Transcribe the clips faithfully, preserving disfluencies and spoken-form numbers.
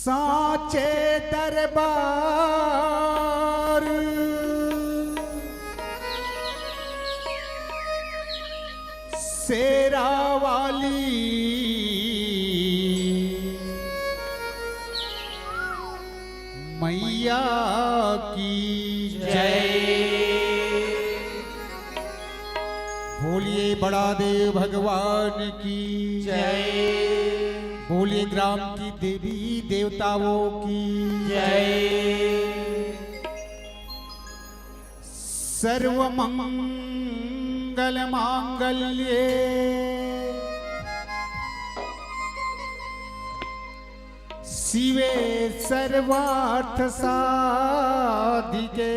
सांचे दरबार शेरा वाली मैया की जय। बोलिए बड़ा देव भगवान की जय। बोलिए ग्राम की देवी देवताओं की जय। सर्व मंगल मांगल्ये शिवे सर्वार्थ साधिके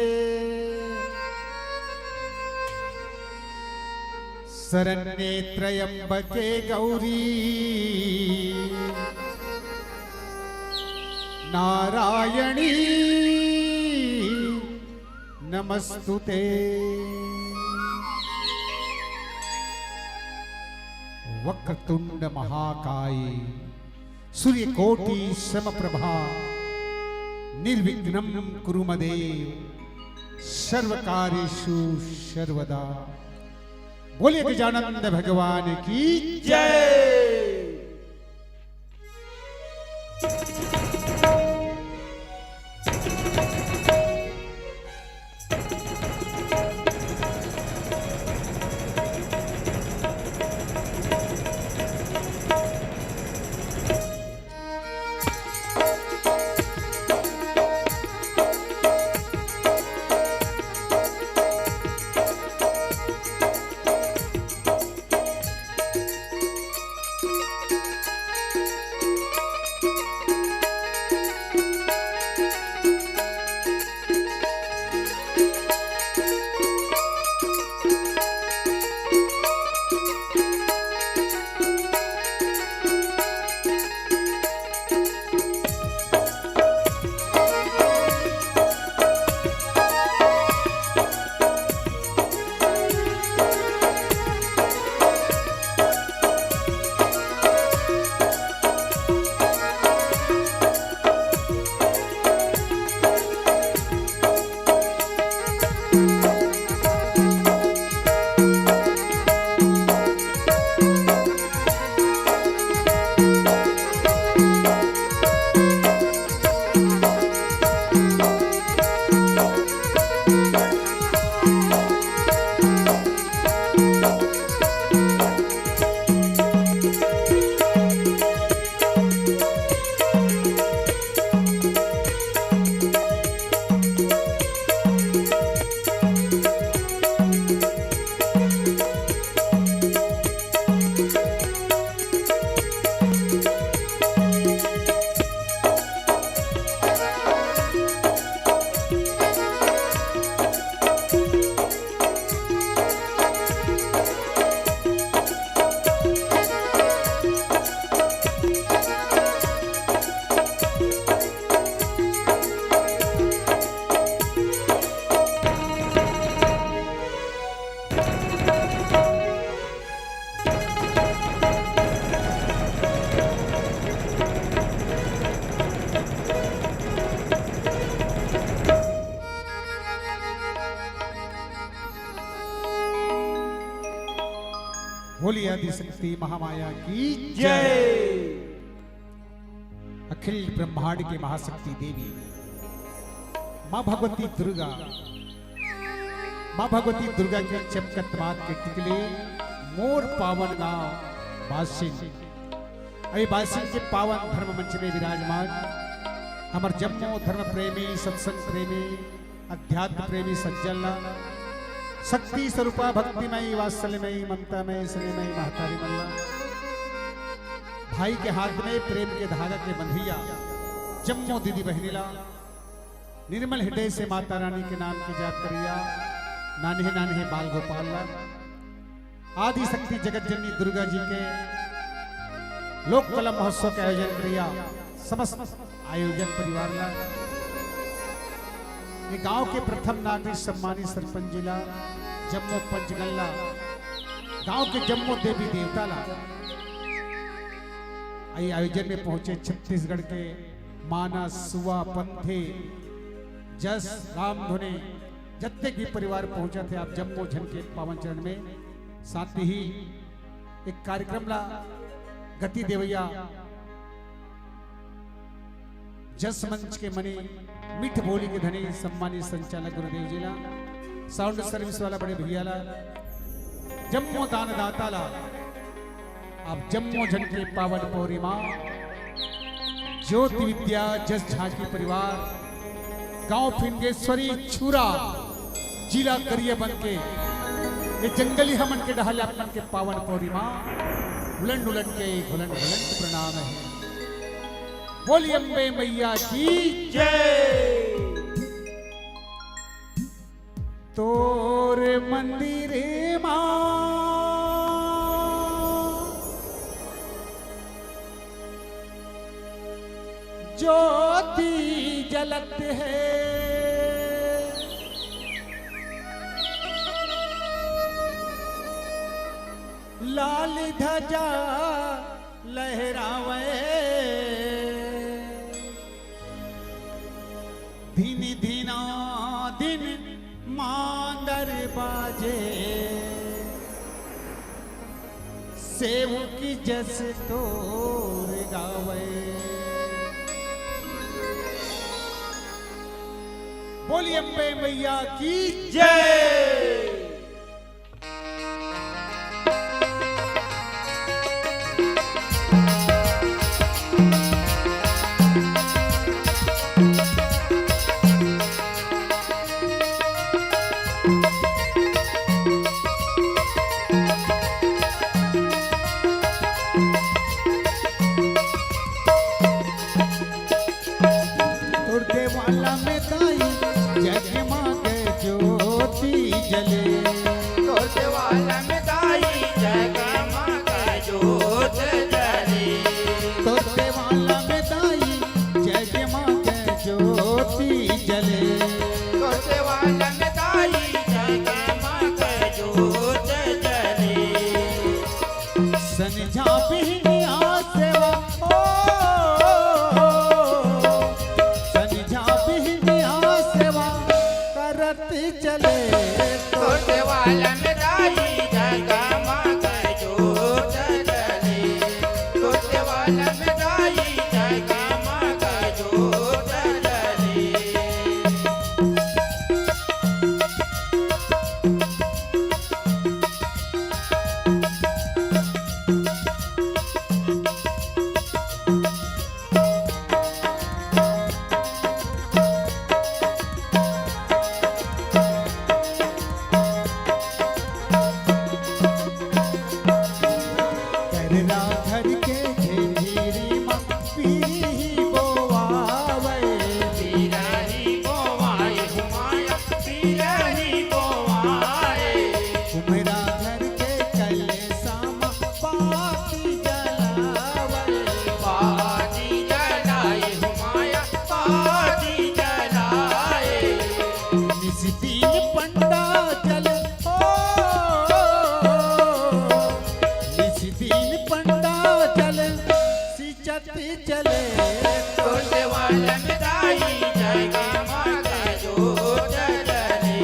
शरण्ये त्र्यंबके गौरी नारायणी नमस्तुते। वक्रतुंड महाकाय सूर्यकोटि समप्रभा निर्विघ्नं कुरु मदेव सर्वकार्येषु सर्वदा। बोलिए गजानंद भगवान की जय। बोलिए आदिशक्ति महामाया की जय। अखिल ब्रह्मांड के महाशक्ति देवी माँ भगवती दुर्गा, माँ भगवती दुर्गा के चमकत माथ के टिकले मोर पावन गांव बासिंग। अभी बासिंग के पावन धर्म मंच में विराजमान हमर जम्मो धर्म प्रेमी, सत्संग प्रेमी, अध्यात्म प्रेमी सज्जन ला, शक्ति स्वरूपा, भक्तिमयी, वात्सल्यमयी, ममतामयी, स्नेहमयी महतारी मन ला, भाई के हाथ में प्रेम के धागा के बंधइया जम्मो दीदी बहिनी ला, निर्मल हृदय से माता रानी के नाम के जाप करिया नान्हे नान्हे बाल गोपाल ला, आदि शक्ति जगत जननी दुर्गा जी के लोक कला महोत्सव के आयोजन करिया समस्त आयोजक परिवार ला, ये गांव के प्रथम नागरिक सम्मानित सरपंच जी ला, जम्मो पंचगण ला, गांव के जम्मो देवी देवता ला, आई आयोजन में पहुंचे छत्तीसगढ़ के मानस, सुआ, पंथे, जस, रामधुने, जतेक भी परिवार पहुंचत हे, आप जम्मो झन के पावन चरण में। साथ ही एक कार्यक्रम ला गति देवैया जस मंच के मनी मीठ बोली के धनी सम्मानित संचालक गुरुदेव जी ला, साउंड सर्विस वाला बड़े भैया ला, जम्मो दानदाता ला, आप जम्मो झन के पावन पौरी मा ज्योति विद्या जस झांकी परिवार, गांव फिंगेश्वरी छुरा, जिला गरियाबंद के ये जंगली हमन के डहर ले आप मन के पावन पौरी मा उलंड उलंड के घुलंड घुलंड प्रणाम हे। बोली अम्बे मैया की जय। तोर मंदिर मा ज्योति जलत हे, लाल ध्वजा लहरावे। धिन धिना धिन मांदर बाजे, सेवकी जस तोर गावे। बोली अम्बे मैया की जय। तोर देवाला में दाई जगमग ज्योति जले। तोर देवाला में दाई जगमग ज्योत जले। तोर देवाला में दाई जगमग ज्योति जले। तोर देवाला में दाई जगमग ज्योत जले। संझा बिहनिया सेवा, ओ, संझा बिहनिया सेवा करत चले। तोर देवाला में दाई जगमग ज्योत जले। तोर देवाला में दाई जगमग ज्योत जले। कररा घर के झेझेरी मा पीरी बोवावे। पीरी बोवाए हुमाया, पीरी बोवाए। कुमरा घर के कलेसा मा बाती जलावे। बाती जलाए हुमाया, बाती जलाए। निस दिन पंडा चले, ओ, निस दिन पंडा चले, सिचत चले। तोर देवाला में दाई जगमग ज्योत जले।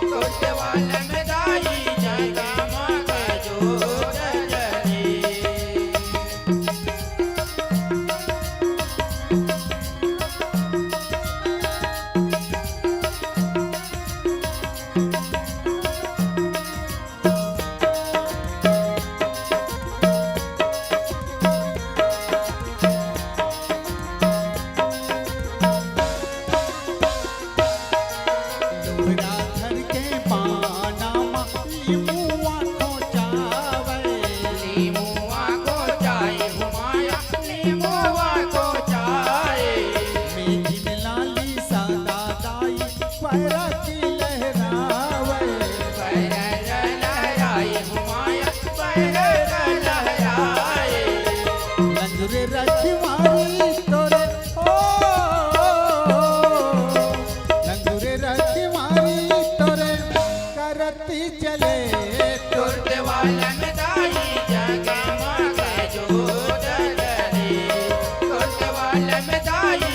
तोर देवाला में दाई जगमग ज्योत जले। डोकरा घर के पाना मा लीमुआ खोचावे। लीमुआ खोचाए हुमाया, लीमुआ खोचाए। मेघिन लाली सदा दाई पैरा की लहरावे। पैरा लहराए हुमाया, पैरा लहराए। लंगुरे रखवारी तोरे, ओ, लंगुरे रखवारी तोरे करती चले। तोर देवाला में दाई जगमग ज्योत जले। तोर देवाला में दाई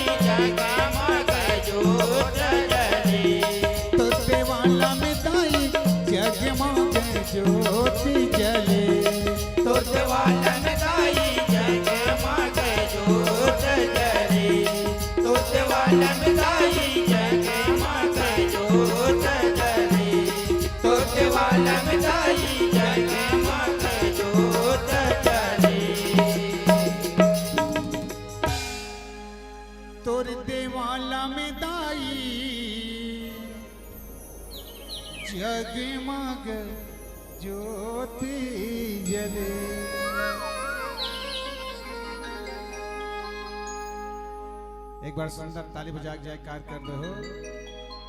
जगमग ज्योति जले। एक बार सुंदर ताली बजा के जयकार कर दो हो।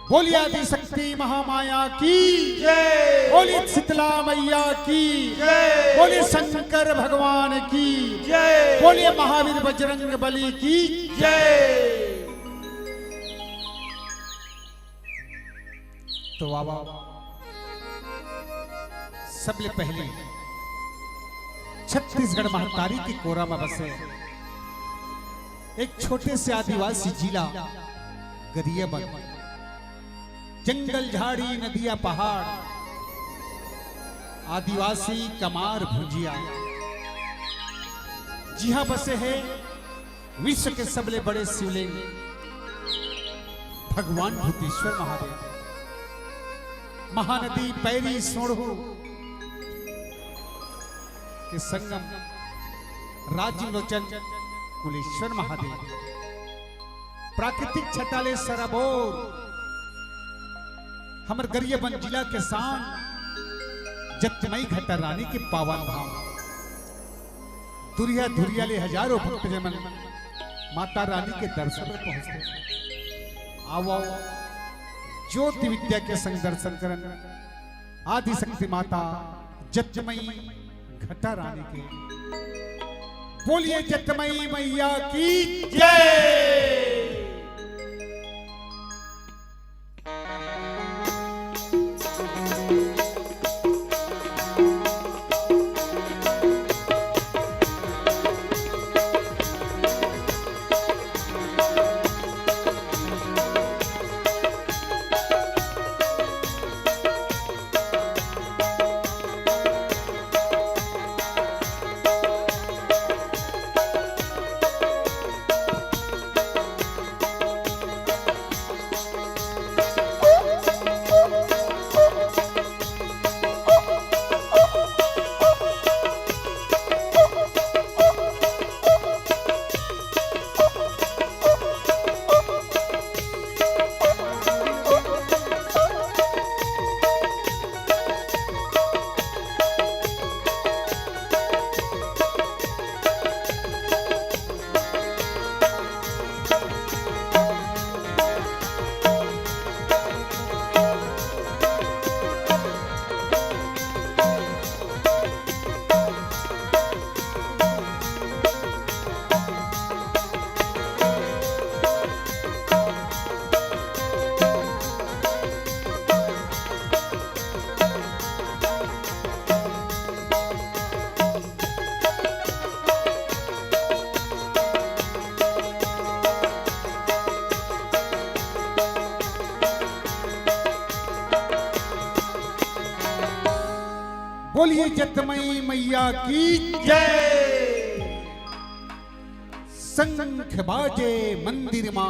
बोलिए आदिशक्ति महामाया की जय। बोलिए शीतला मैया की जय। बोलिए शंकर भगवान की जय। बोलिए महावीर बजरंग बली की जय। तो बाबा, सबले पहले छत्तीसगढ़ महतारी के कोरा में बसे एक छोटे से आदिवासी जिला गरियाबंद, जंगल झाड़ी नदिया पहाड़, आदिवासी कमार भुंजिया, जिहां बसे हे विश्व के सबले बड़े शिवलिंग भगवान भूतेश्वर महादेव, महानदी पैरी सोढ़ू के संगम राजीव लोचन कुलेश्वर महादेव, प्राकृतिक छटा ले सराबोर हमर गरियाबंद जिला के शान जतमई घटा रानी के पावन धाम। दुरिहा दुरिहा ले हजारों भक्तजन मन माता रानी के दर्शन बर पहुंचथे। आवव, ज्योति विद्या के संग दर्शन करन आदिशक्ति माता जतमई घटा रानी के। बोलिए जतमई मैया की जय। बोलिए जतमई मैया की जय। शंख बाजे मंदिर मा,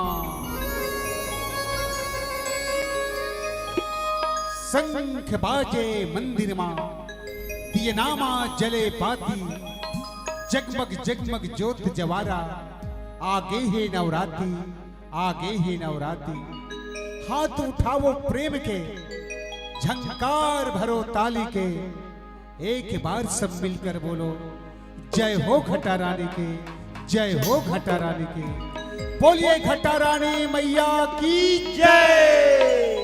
शंख बाजे मंदिर मा, दियना मा जले बाती, जगमग जगमग जोत जवारा, आगे हे नवराती, आगे हे नवराती। हाथ उठावो प्रेम के, झंकार भरो ताली के, एक बार सब मिलकर बोलो, जय हो घटा रानी के, जय हो घटा रानी के। बोलिए घटा रानी मैया की जय।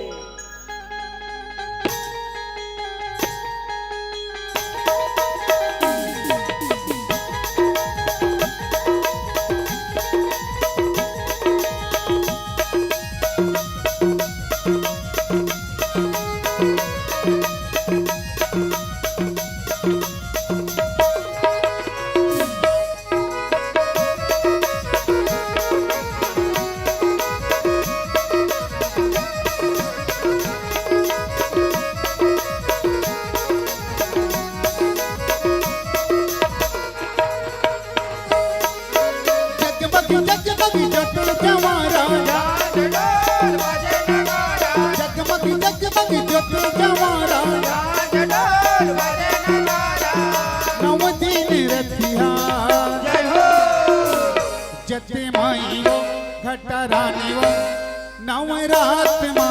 जगमग जगमग जोत जवारा, जगमग जगमग जोत जवारा, नव दिन रखिया। जते माई वो घटा रानी वो नवरात मा।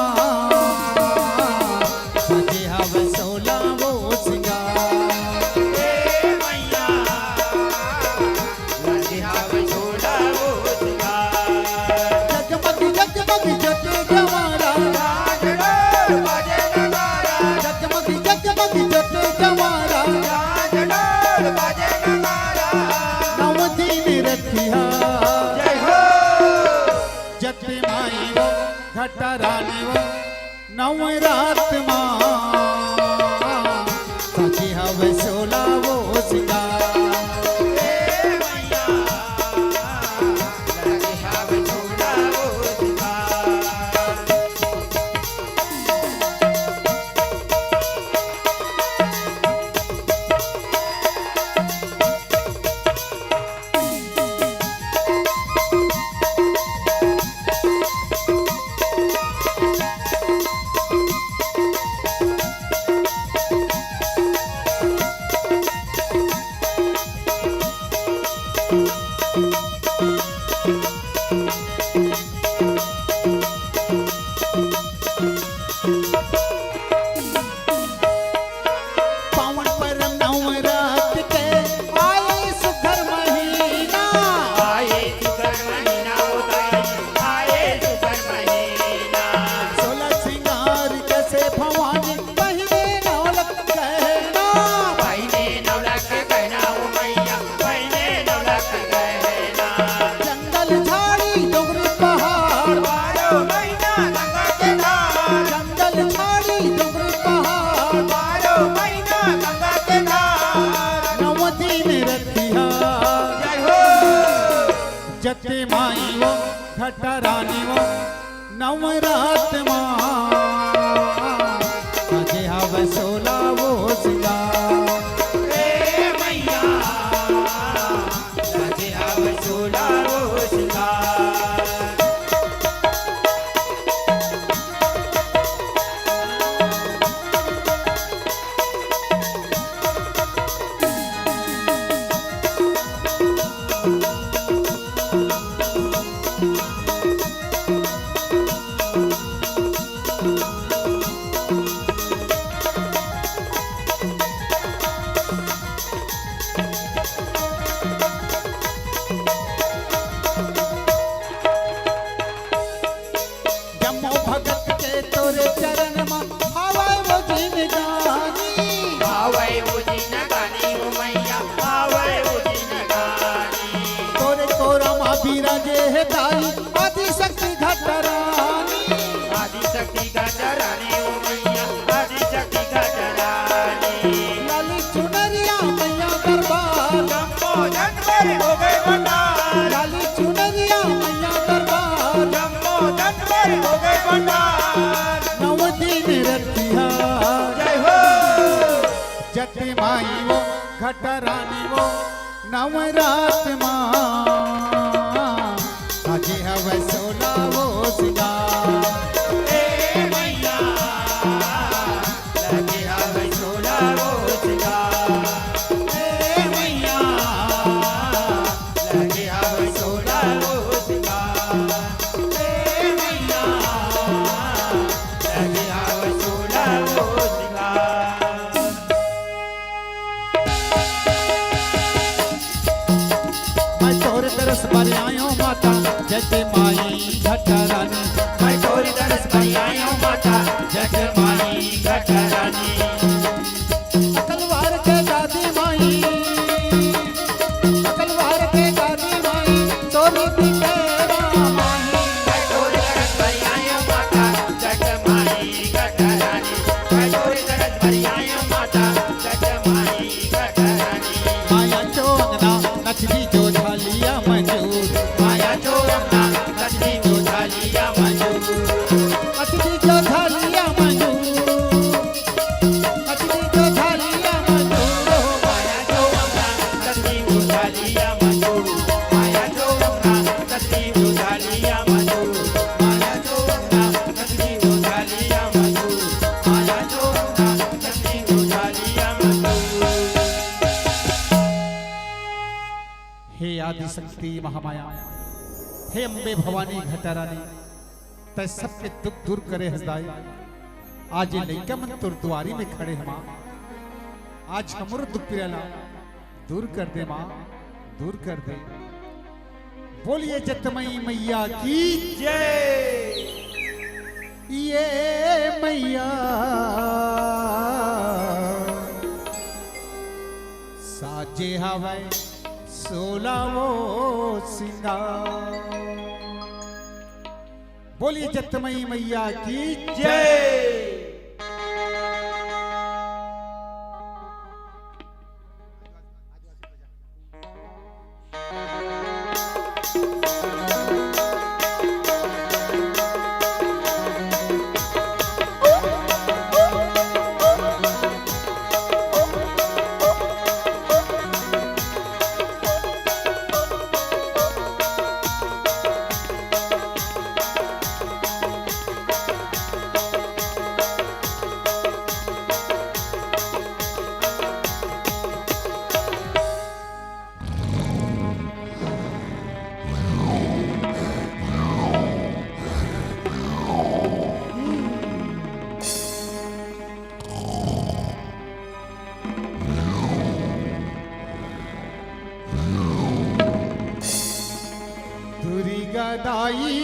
वो घटा रानी वो नवरात मा सजे हवय सोला वो सिंगार। ए मैया, सजे हवय सोला वो सिंगार। जम्मो भगत के तोरे चरण म हावय वो जिनगानी। हावय वो जिनगानी, ओ मैया, हावय वो जिनगानी। तोरे कोरा म बिराजे हे दाई, आदिशक्ति घट रानी। आदिशक्ति घट रानी, ओ मैया, आदिशक्ति घट रानी। लाली चुनरिया मैया दरबार। जम्मो जग भर हो गए भंडार। लाली चुनरिया मैया दरबार। जम्मो जग भर हो गए भंडार। नव दिन रतिहा। जय हो। जट माई वो, घट रानी वो, नवरात मा सजे हवय सोला वो सिंगार। ए मैया, सजे हवय सोला वो सिंगार। ए मैया, सजे हवय सोला वो सिंगार। ए मैया, सजे हवय सोला वो सिंगार। मैं तोर दरस बर आयो माता, जय जय माई घट रानी। मैं तोर दरस बर आयो माता, जय जय माई घट रानी। अकलवार के दादी माई, अकलवार के दादी माई, तोर दिखे रामाई। मैं तोर दरस बर आयो माता, जय जय माई घट रानी। मैं तोर दरस बर आयो माता, जय जय माई घट रानी। माया चो अंगना नचदी जो झालिया मंजूर। माया चो अंगना नचदी जो झालिया मंजूर। नचदी जो झालिया मंजूर। नचदी जो झालिया मंजूर। माया चो अंगना नचदी जो झालिया मंजूर। माया चो अंगना नचदी जो झालिया मंजूर। माया चो अंगना नचदी जो झालिया मंजूर। माया चो अंगना नचदी जो झालिया मंजूर। हे आदिशक्ति महामाया, हे अम्बे भवानी घटा रानी, तै सबके दुख दूर करे हस दाई। आज ये लइका मन तोर दुआरी में खड़े हमा, आज हमरो दुख पीरा ला दूर कर दे माँ, दूर कर दे। बोलिए जटमई मैया की जय। ये मैया साजे हवय सोलावो सिंगार। बोलिए जटमई मैया की जय। दुर्गा दाई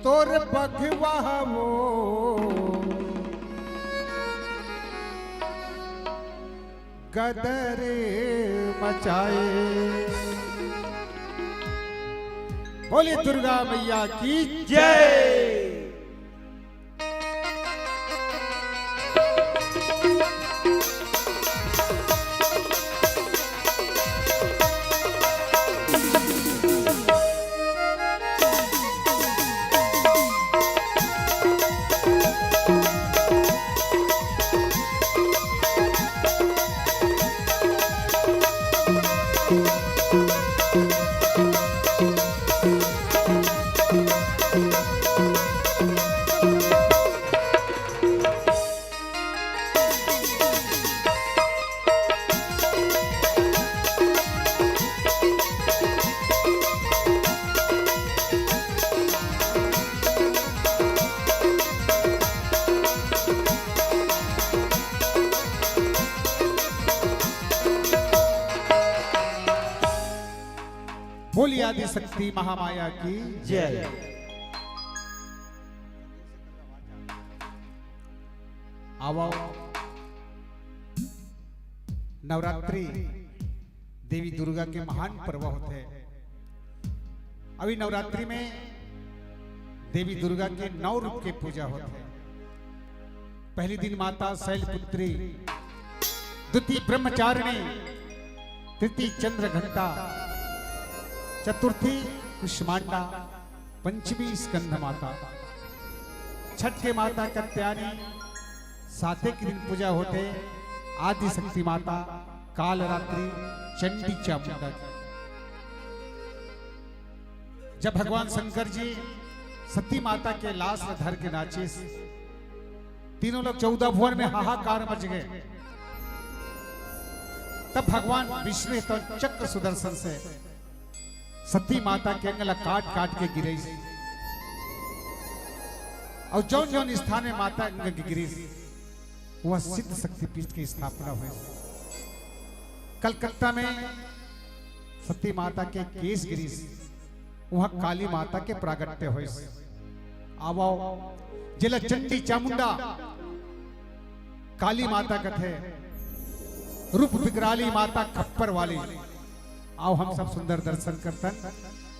तोर बघवा वो गदर मचाए। बोलिए दुर्गा मैया की जय। आदिशक्ति महामाया की जय। आवव, नवरात्रि देवी दुर्गा के महान पर्व होथे। अभी नवरात्रि में देवी दुर्गा के नौ रूप के पूजा होथे। पहली दिन माता शैलपुत्री, द्वितीय ब्रह्मचारिणी, तृतीय चंद्रघंटा, चतुर्थी कुष्मांडा, पंचमी स्कंद माता, छठ के माता कात्यायनी, साते के दिन पूजा होथे आदिशक्ति माता, कालरात्रि, चंडी चामुंडा की। जब भगवान शंकर जी सती माता के लाश ल धर के नाचिस, तीनों लोग चौदह भुवन में हाहाकार मच गए। तब भगवान विष्णु तो चक्र सुदर्शन से सती माता के अंग ला काट काट के गिरइस, अउ जौन जौन स्थान में माता अंग के गिरिस, वह सिद्ध शक्तिपीठ की स्थापना हुई। कलकत्ता में सती माता के केस गिरिस, वह काली माता के प्रागट्य होइस। आवव, जेला चंडी चामुंडा काली माता कथे, रूप विकराली माता खप्पर वाली। आवव, हम सब सुंदर दर्शन करतन।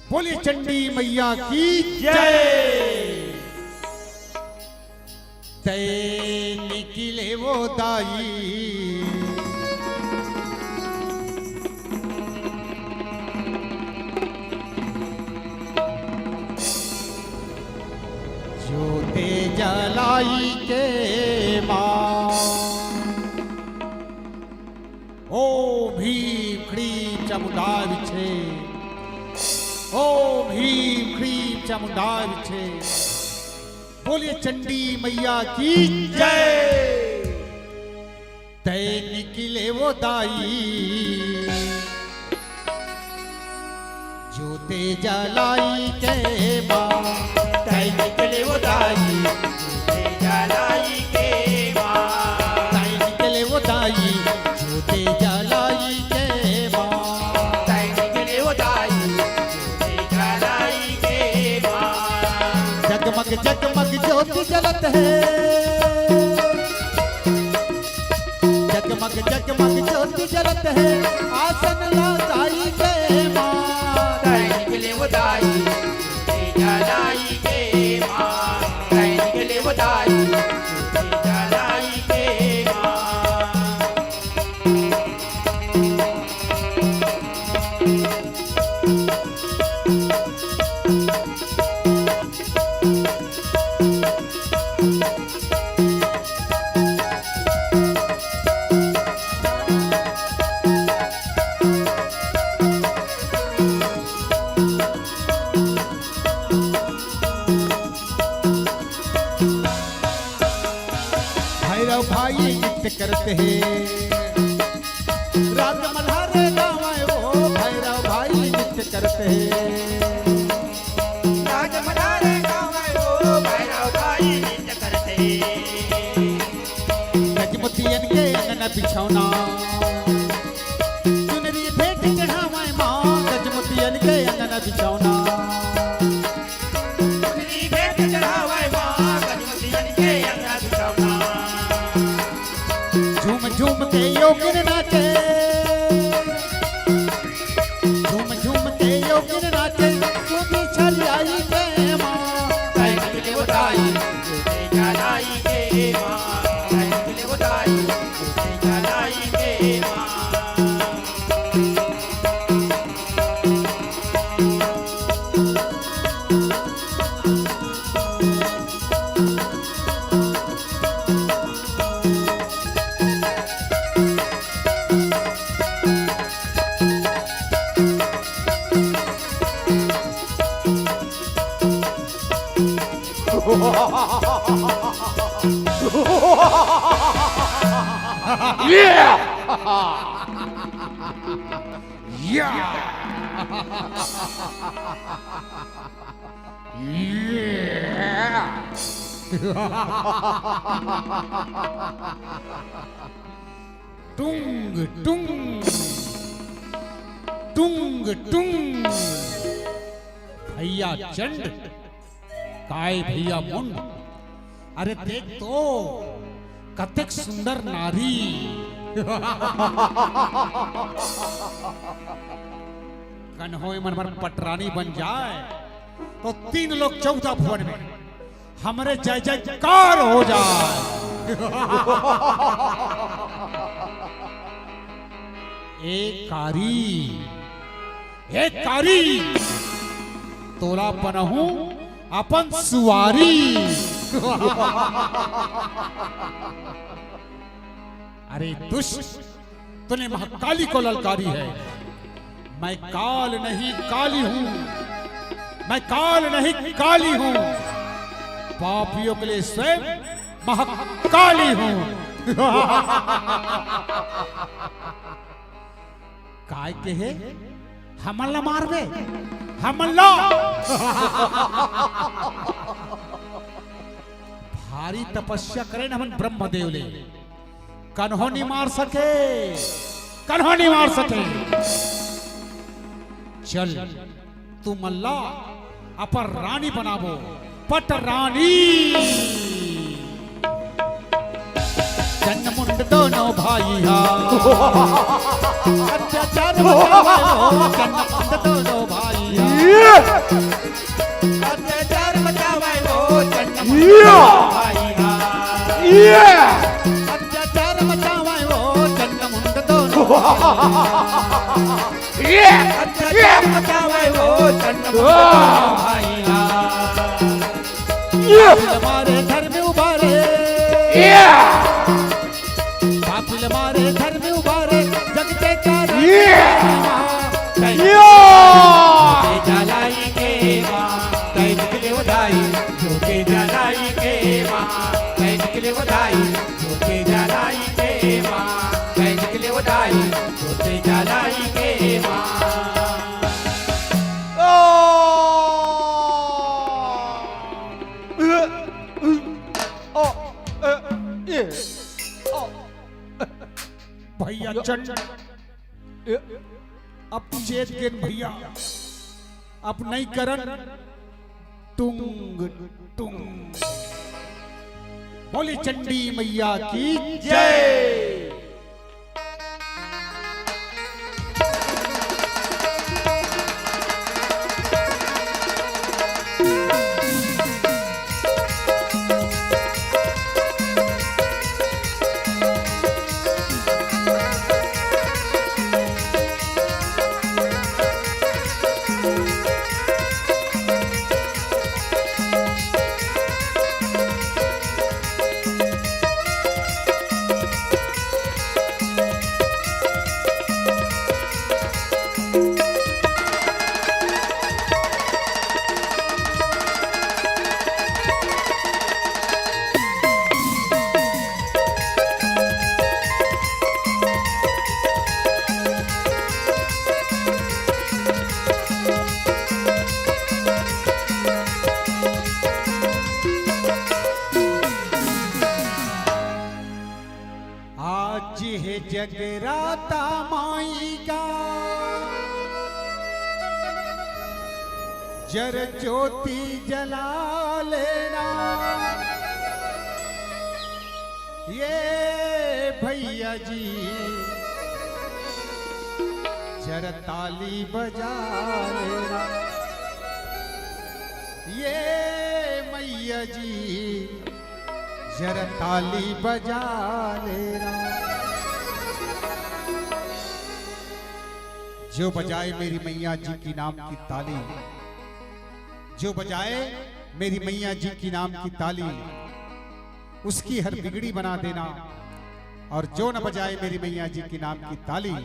बोलिए चंडी मैया की जय। तै निकले वो दाई, जोते जलाई के माँ। ओम भीम क्रीम चामुंडाय विचे। ओम भीम क्रीम चामुंडाय विचे। बोलिए चंडी मैया की जय। तै निकले वो दाई, जोते जलाई के माँ। तै निकले वो दाई, जोते जलाई के माँ। तै निकले वो दाई, जोते जलाई के माँ। तै निकले वो दाई, जोते जलाई के माँ। जगमग जगमग ज्योति जलत है, जगमग जगमग ज्योति जलत है, आसन लगाई के माँ। तै निकले वो दाई, जोते जलाई के माँ। तै निकले वो दाई, जोते जलाई के माँ। भैरव भाई नृत्य करते हैं, रात मल्हारे गाँव आए वो भैरव भाई नृत्य करते हैं। रात मल्हारे गाँव आए वो भैरव भाई नृत्य करते हैं। गजमोतियन के अंगना बिछौना, चुनरी भेंट चढ़ावे माँ, गजमोतियन के अंगना बिछौना। चुनरी भेंट चढ़ावे माँ, गजमोतियन के अंगना बिछौना। झूम झूम के योगिन नाचे, झूम झूम के योगिन नाचे, तू बिछल आई के माँ। तै निकले वो दाई, जोते जलाई के माँ। तै निकले वो दाई, जोते जलाई के माँ। या! या! या! टुंग टुंग, टुंग टुंग। भैया चंड, काय भैया मुंड। अरे देख तो, कतेक सुंदर नारी। कन्हो एमन हमर पटरानी बन जाए, तो तीन लोक चौदह भुवन में हमरे जय जयकार हो जाए। ए कारी, ए कारी, तोला बनहूं अपन सुवारी। अरे दुष्ट, तूने महाकाली को ललकारी है। मैं काल नहीं काली हूँ, मैं काल नहीं काली हूँ, पापियों के लिए स्वयं महाकाली हूँ। काय के हे? हमन ला मारबे? हमन ला? भारी तपस्या करे न हमन ब्रह्मदेव ले, कन्हो नहीं मार सके, कन्हो नहीं मार सके। चल, तुमन ला अपन रानी बनाबो, पटरानी। चंड मुंड दोनों भाई हा, अत्याचार मचावे हो, चंड मुंड दोनों भाई हा। अत्याचार मचावे हो, चंड मुंड दोनों भाई हा। अत्याचार मचावे हो, चंड मुंड दोनों भाई हा। अत्याचार मचावे वो चंड भाई हा। पापी मारे धर्म उबारे, पापी मारे धर्म उबारे, जग के चारों जलाएंगे माँ, तै निकले वो दाई, जो के जलाएंगे माँ, तै निकले वो दाई, जो के जलाएंगे माँ, तै निकले वो दाई, जो के जलाएंगे माँ। भैया चंड, अब चेत गेन भैया, अब नहीं करन टुंग टुंग। बोली चंडी मैया की जय। आज हे जगराता माई का, जर ज्योति जला लेना। ये भैया जी, जर ताली बजा लेना। ये मैया जी, जरा ताली बजा लेना। जो बजाए मेरी मैया जी की नाम की ताली, जो बजाए मेरी मैया जी की नाम की ताली, उसकी हर बिगड़ी बना देना। और जो न बजाए मेरी मैया जी की नाम की ताली,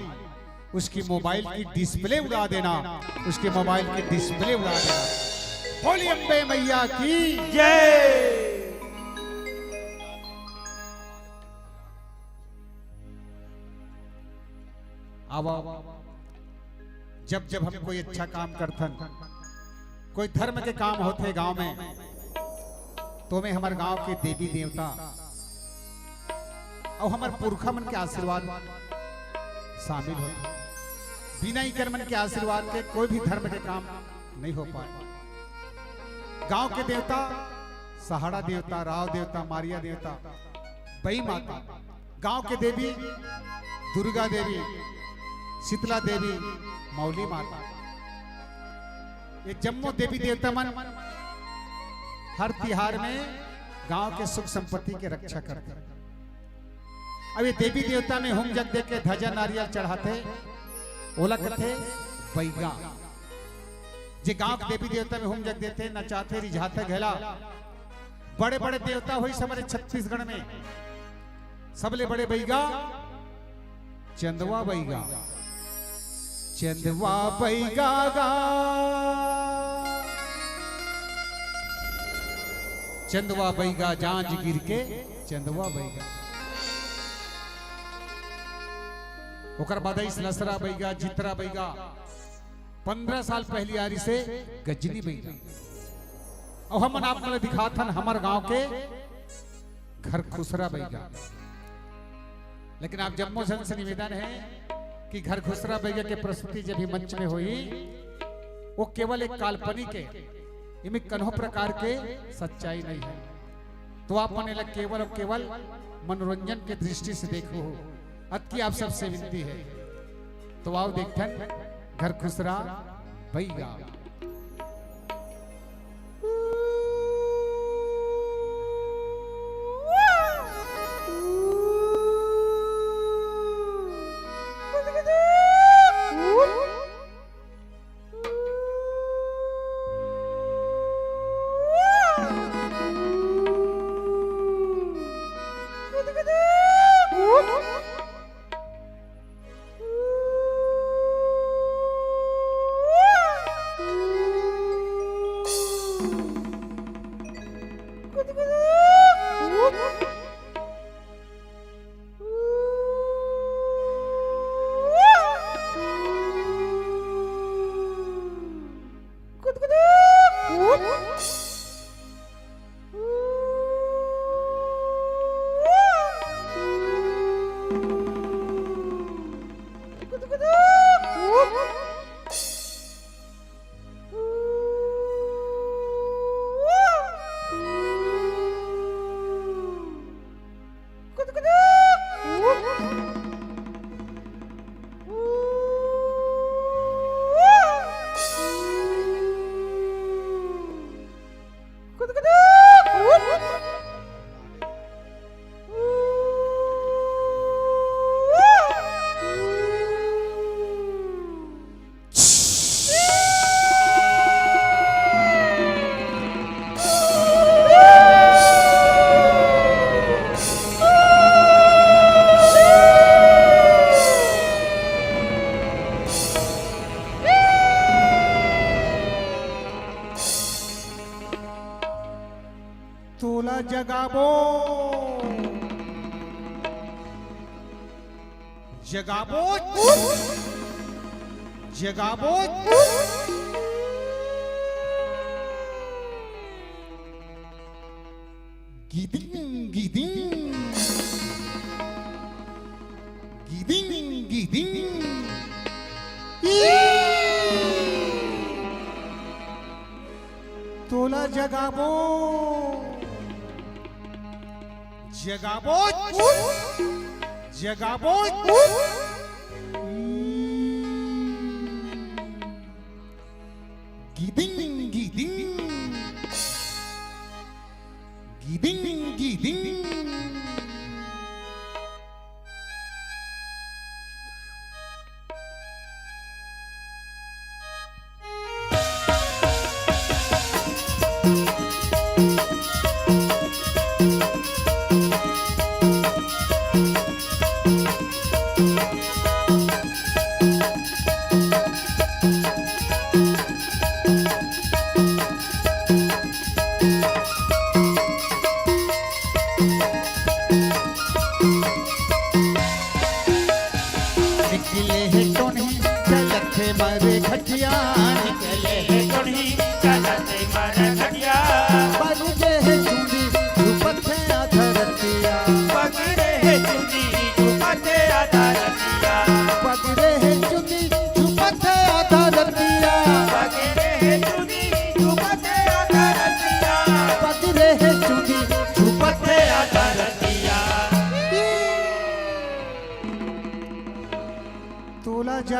उसकी मोबाइल की डिस्प्ले उड़ा देना, उसके मोबाइल की डिस्प्ले उड़ा देना। बोली अम्बे मैया की जय। अब जब जब हम कोई अच्छा काम करथन, कोई धर्म के काम होथे गांव में, तो में हमर गांव के देवी देवता अउ हमर पुरखा मन के आशीर्वाद शामिल होथे। बिना इकर मन के आशीर्वाद के कोई भी धर्म के काम नहीं हो पाए। गांव के देवता, सहाड़ा देवता, राव देवता, मारिया देवता, बई माता, गांव के देवी दुर्गा देवी, शीतला देवी, मौली माता, ये जम्मो देवी देवता मन हर तिहार में गांव के सुख संपत्ति के रक्षा करथे। अब ये देवी देवता में होम जग दे के ध्वजा नारियल चढ़ाथे, ओला कथे बइगा। जे गांव के देवी देवता में होम जग देथे, नचाथे, रिझाथे घला, बड़े बड़े देवता होइस हमर छत्तीसगढ़ में, सबले बड़े बइगा चंदवा बइगा। चंदवा बइगा गा, चंदवा बइगा जांजगीर के, चंदवा बइगा। ओकर बाद आइस लसरा बइगा, जितरा बइगा, पंद्रह साल पहिली आरिस गजनी बइगा। अउ हमन आप मन ल दिखाथन हमर गांव के घरखुसरा बइगा। लेकिन आप जम्मो झन से निवेदन हे कि घरखुसरा बइगा के प्रस्तुति जब भी मंच में होही, वो केवल एक काल्पनिक हे, एमे कन्हो प्रकार के सच्चाई नहीं हे। तो आप मन एला केवल अउ केवल मनोरंजन के दृष्टि से देखहू, अतकी आप सबसे विनती हे। तो आओ देखथन घरखुसरा बइगा। तोला जगाबो, जगाबो, जगाबो। गिदिंग, गिदिंग। गिदिंग, गिदिंग। ई। तोला जगाबो। जगाबो। जगाबो। गिदिंग, गिदिंग। गिदिंग, गिदिंग।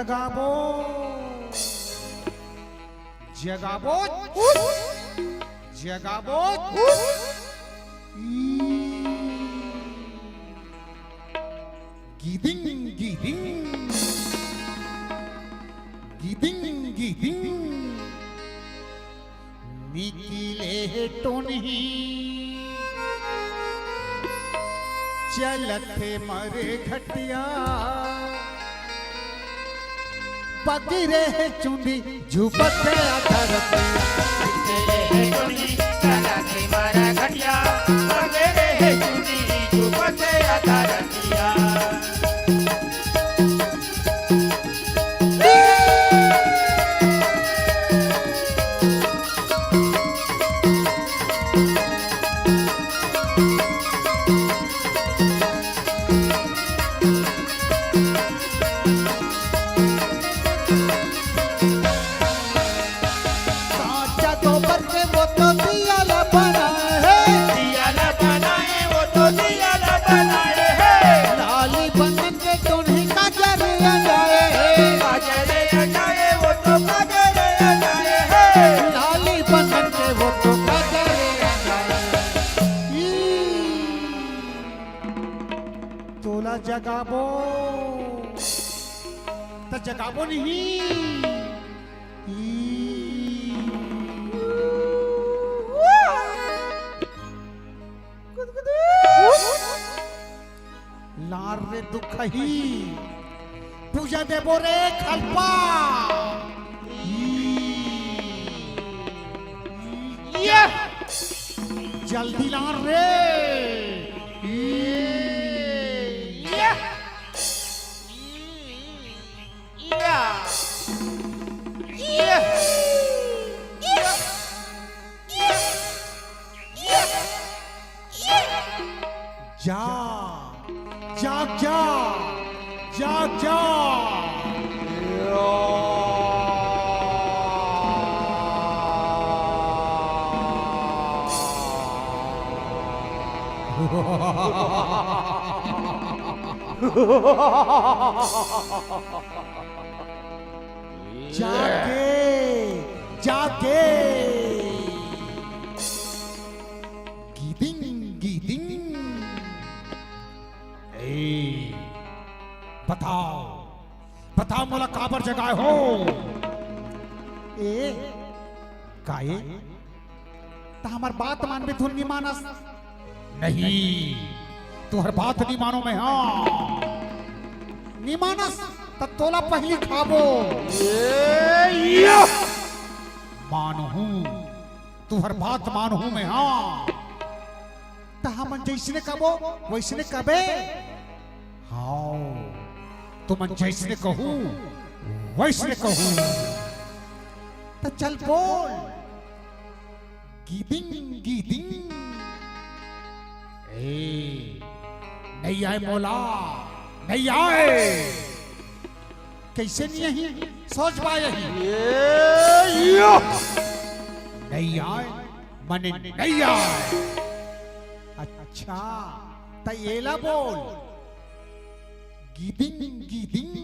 जगाबो, जगाबो, जगाबो। गिदिंग, गिदिंग, गिदिंग, गिदिंग। निकिले हे टोनही, चलत हे मर घटिया, पगिरे हे चुंदी, झुपत हे आधा रतिया। निकिले हे टोनही, चलत हे मर घटिया, पगिरे हे चुंदी, झुपत हे आधा रतिया। कांचा गोबर के वो तो दिया ला बनाए हे। दिया ला बनाए, वो तो दिया ला बनाए हे। लाली बन के टोनही काजर लगाए हे। काजर लगाए, वो तो काजर लगाए हे। लाली बन के वो तो काजर लगाए हे। ई, तोला जगाबो, त जगाबो नहीं। ई। लार रे दुखही, पूजा देबो रे खलपा। ये, जल्दी लार रे। ये, ये, ये, ये। जाग, जाग, जाग, जाग, जाग। जागे, जागे। गिदिंग, गिदिंग। ए, बताओ, बताओ मोला काबर जगाए हो? ए, का ए? त हमर बात मानबे, तू नी मानस? नहीं, तुहर बात नी मानों मैं, हाँ। नी मानस, त तोला पहिली खाबो। ए, या। मानहूँ, तुहर बात मानहूँ मैं, हाँ। त हमन जइसने कबो, वइसने कबे। हाँ, तुमन जइसने कहू, वइसने कहू। त चल बोल। गिदिंग, गिदिंग। ए, नइ आय मोला, नइ आय। कइसे नइ आही? सोच पा यही। ए, यो। नइ आय, मने नइ आय। अच्छा, त एला बोल। गिदिंग, गिदिंग।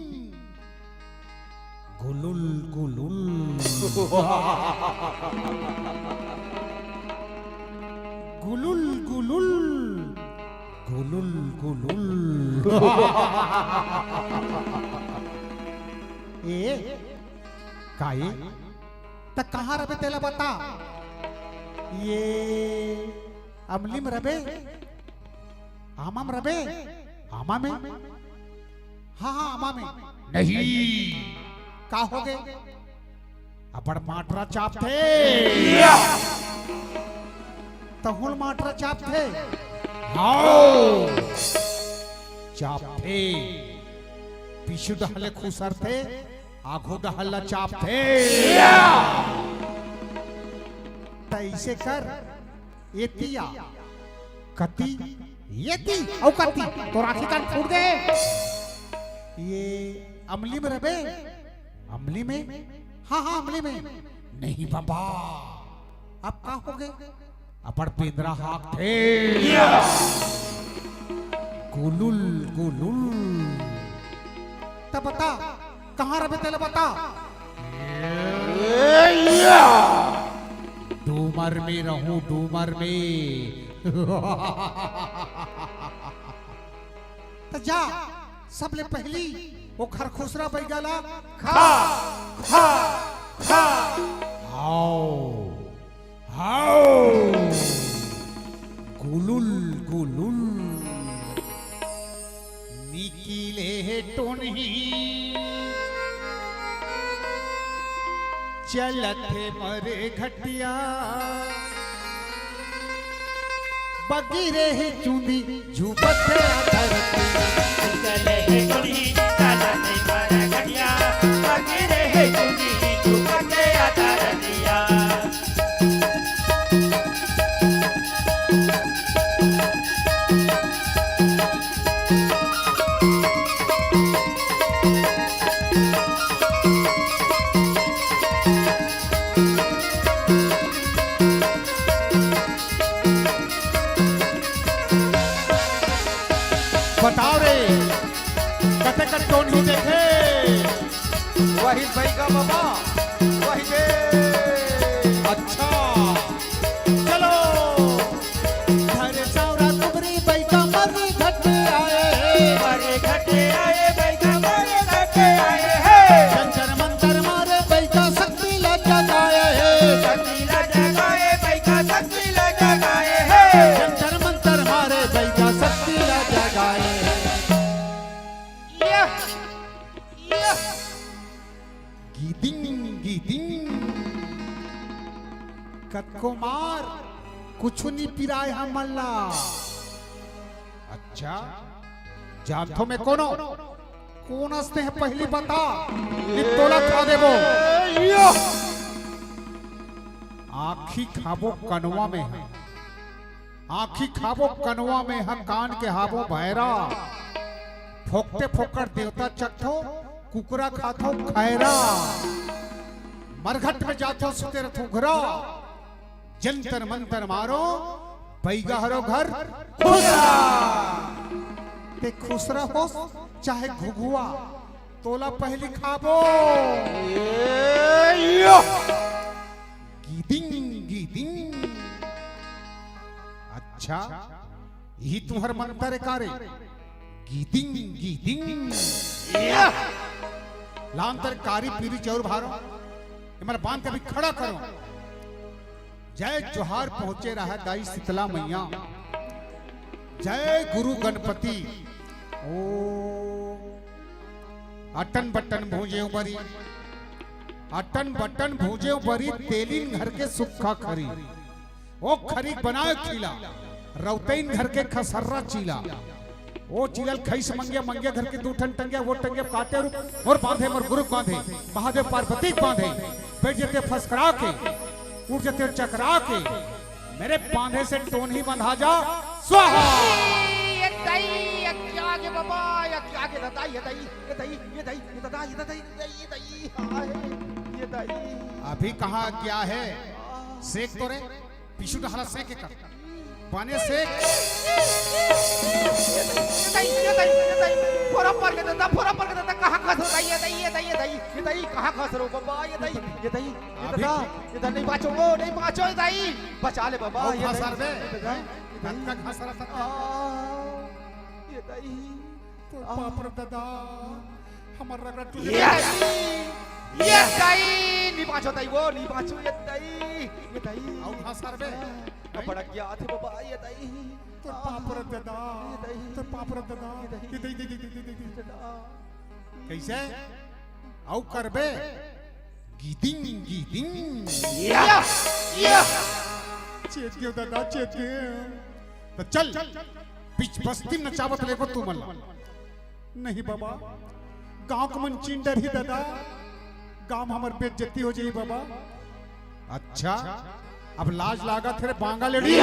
गुलुल, गुलुल। गुलुल, गुलुल। गुलुल, गुलुल। ए, का ए? त कहाँ रबे तेला बता। ये अमली में रबे? आमा में रबे? आमा में? हाँ, हाँ, आमा में। नहीं। का होगे? अबड़ माटरा चापथे। तहुल माटरा चापथे। हाँ। चापथे। पीछू डहर ले खुसरथे, आघू डहर ला चापथे। त अइसे कर, एती आ, कती, एती, अउ कती, तोर आँखी कान फूट दे। ये अमली में रबे? अमली में? हाँ, हाँ, अमली में। नहीं बाबा, अब का होगे? अबड़ बेंदरा हाँकथे। गुलुल, गुलुल। त बता, कहाँ रबे तेला बता। डूमर में रहूं, डूमर में। त जा, सबले पहली वो खरखुसरा बैगा ला खा, खा, खा। हाव, हाव। गुलुल, गुलुल। निकिले हे टोनही। चलत हे मरे घटिया। बगिरे हे चुंदी, झुपत हे धरती। चले हे टोनही, चलत हे मरे घटिया। बगिरे हे चुंदी, झुपत हे धरतिया। बताओ रे, कते कन टोनही देखे? वही बैगा बाबा, वही दे। अच्छा, चलो। धरे सावरा कुबरी बैगा मरे घट आए हे। मरे घट आए बैगा मरे घट आए हे। जंतर मंतर मारे बैगा शक्ति ला जगाए हे। शक्ति ला जगाए बैगा शक्ति ला जगाए हे। जंतर मंतर मारे बैगा शक्ति ला जगाए हे। यह, यह। गीदिंग, गीदिंग। कतको मार, कुछु नी पिराय हमन ला। अच्छा, जानथो मैं कोनो? कोन असने हे पहली बता, नी तोला खा देबो। आँखी खाबो कनवा में हे। आँखी खाबो कनवा में ह, कान के हाबो भैरा। फोकटे फोकट देवता चखथो, कुकरा खाथो खैरा। मरघट में जाथो सुते रथो घरा। जंतर मंतर मारो, बैगा हरो घर खुसरा। ते खुसरा होस चाहे घुघुआ, तोला पहली खाबो। ए यो। गीदिंग, गीदिंग। अच्छा, इही तुंहर मंतर ए का रे? गीदिंग, गीदिंग। या। लांतर कारी पीरी चौर भारो। एमन बांध के अभी खड़ा करो। जय जोहार पहुंचे रहा दाई शीतला मैया। जय गुरु गणपति। ओ अटन बटन भूंजे उबरी, अटन बटन भूंजे उबरी, तेलिन घर के सुक्खा खरी। ओ खरी बनाए खीला, रौतइन घर के खसर्रा चीला। ओ चीलल खईस मंगिया, मंगिया घर के दू ठन टंगिया, वो टंगिया काटे रूप, मोर बांधे, मोर गुरुक बांधे, महादेव पार्वती के बांधे, बैठ जते फसकरा के, उठ जते चकरा के, मेरे बांधे से टोनही बंधा जा, स्वाहा। ये दई, ये क्या के बाबा, ये क्या के ददा, ये दई, ये दई, ये दई, ये ददा, ये ददा, ये दई, ये दई, हाय, ये दई। अभी कहाँ गया है? सेक तो रे, पीछू डहरा सेक के कर। बने सेक। ये दई, ये दई, ये दई, ये दई। फोरा पर के ददा, फोरा पर के ददा, कहाँ खस होता? ये दई, ये दई, ये दई, ये दई, कहाँ खस रो बाबा? ये दई, ये दई, ये अभी ददा, ये ददा, नहीं बाँचो वो, नहीं बाँचो, ये दई। बचा ले बाबा, ओ ये दई, घासर बे। ये ददा, ये दई। कतका घासर आ, ये दई। तो आ। बाप रे दादा, हमर रगड़ा टूट ये गया। दई, ये दई, नी बाँचो दई वो, नी बाँचो ये दई, ये दई। अउ घासर बे। आ, बड़ा क्या थे बाबा, ये दई। तो आ, बाप रे दादा, ये दई। तो बाप रे दादा, ये दई। ये दई, दई, दई, दई, दई, दई। दादा। कैसे? अउ करबे? गीदिंग, गीदिंग। या, या। चेत गेव दादा, चेत गेव। त चल, बीच बस्ती में नचावत लेगो तुमन ला। नहीं बाबा, गांव के मन चिन डरही दादा, गांव में हमर बेइज्जती हो जाही बाबा। अच्छा, अब लाज लागत हे रे बांगा लेड़ी।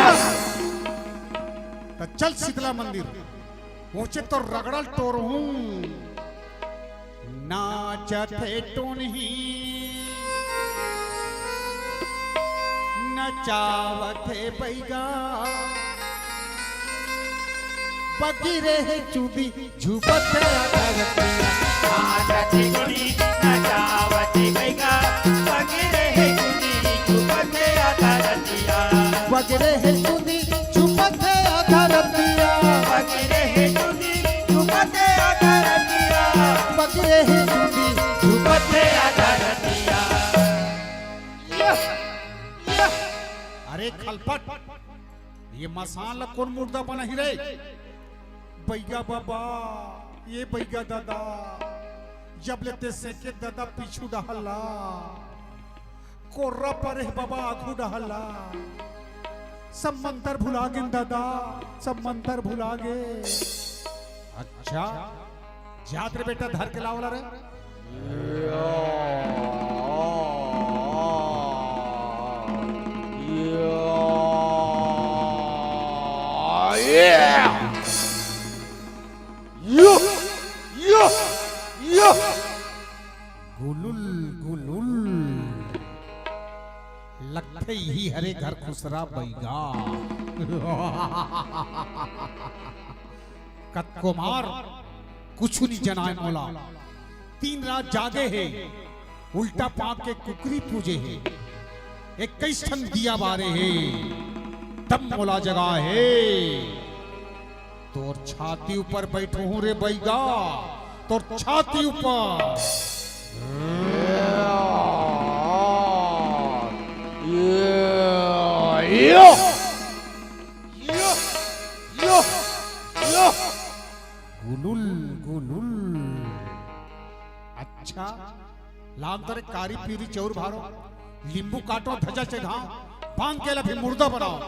त चल शीतला मंदिर, पहुंचे तो रगड़ल टोरहूं। नाचत हे टोनही, नचावत हे बैगा, बगिरे हे चुंदी, झुकत हे धरती। नाचत हे टुनही, नचावत हे बइगा, बगिरे हे चुंदी, छुपत हे आधा रतिया। बगिरे हे चुंदी, छुपत हे आधा रतिया। बगिरे हे चुंदी, छुपत हे आधा रतिया। बगिरे हे चुंदी, छुपत हे आधा रतिया। अरे खलपट, ये मसान ला कोन मुर्दा बनाही रे? बइगा बाबा, ये बइगा दादा, जब ले ते सेके दादा पीछू डहर ला, कोर्रा परे हे बाबा आघू डहर ला। सब मंतर भुला गेन दादा, सब मंतर भुला गे। अच्छा, जात रे बेटा, धर के लावला रे। यो, यो, यो। गुलुल, गुलुल। लगथे इही हरे घर खुसरा बइगा। कतको मार, कुछु नी जनाय मोला। तीन रात जागे हे, उल्टा पांव के कुकरी पूजे हे। इक्कीस ठन दिया बारे हे, तब मोला जगाय हे। तोर छाती ऊपर बइठहूं रे बइगा, तोर छाती ऊपर। यो, यो, यो, यो। गुलुल, गुलुल। अच्छा, लान तरे कारी पीरी चउर भारो, लींबू काटो, धजा चघाओ, बांध के ला फिर मुर्दा बनाओ।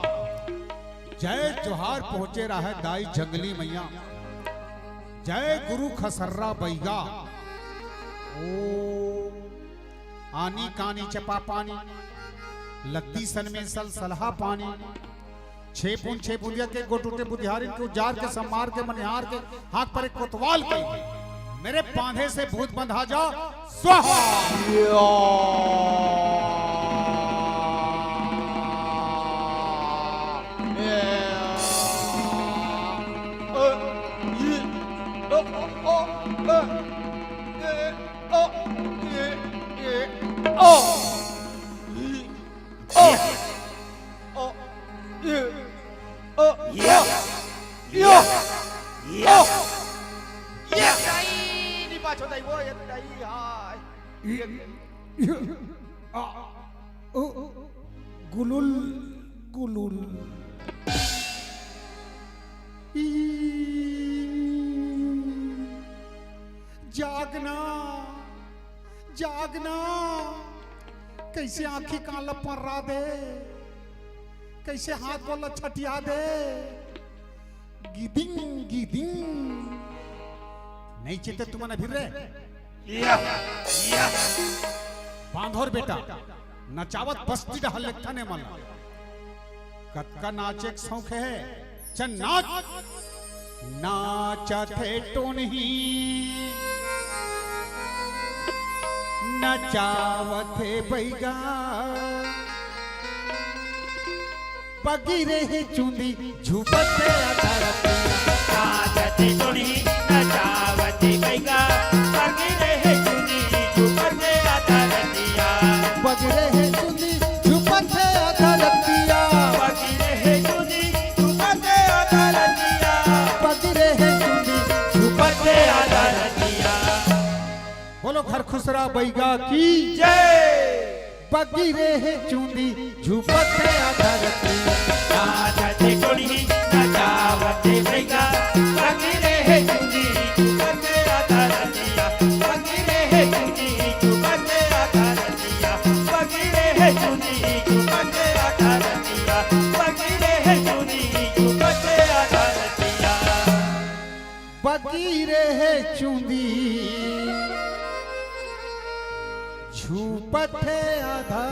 जय जोहार पहुंचे रहय दाई जंगली मइया। जय गुरु खसर्रा बइगा। ओ आनी कानी चपा पानी, लद्दी सन में सल सलहा पानी। छे बूंद छे बूंदिया के गोटूटे बुधियारिन के उजार के सम्मार के मनिहार के हाथ पर एक कोतवाल के मेरे बांधे से भूत बंधा जा स्वाहा। या, या, या। दाई, नी बाचो दाई, वो ये दाई, हाय। आ, ओ, गुलुल, गुलुल। ई, जागना, जागना। कइसे आंखी कान ल पर्रा दे, कइसे हाथ गोड़ ल छटिया दे। गिदिंग, गिदिंग। नइ चेते तुमन अभी रे। या, या। बांधोर बेटा, नचावत बस्ती डहर लेगथन एमन। कतका नाचे के सौंख हे, चल नाच। नाचत हे टोनही, नचावत हे बइगा। बगिरे हे चुंदी, झुपत हे आधा रतिया। नाचत हे टोनही, नचावत हे बइगा। बगिरे हे चुंदी, झुपत हे आधा रतिया। बगिरे हे चुंदी, झुपत हे आधा रतिया। बगिरे हे चुंदी, झुपत हे आधा रतिया। बगिरे हे चुंदी, झुपत हे आधा रतिया। बोलो घर खुसरा बइगा की जय। बगिरे हे चुंदी, झुपत हे आधा रतिया। नाचत हे टोनही, नचावत हे बइगा। बगिरे हे चुंदी, झुपत हे आधा रतिया। बगिरे हे चुंदी, झुपत हे आधा रतिया। बगिरे हे चुंदी, झुपत हे आधा रतिया। बगिरे हे चुंदी, झुपत हे आधा रतिया। बगिरे हे चुंदी, झुपत हे आधा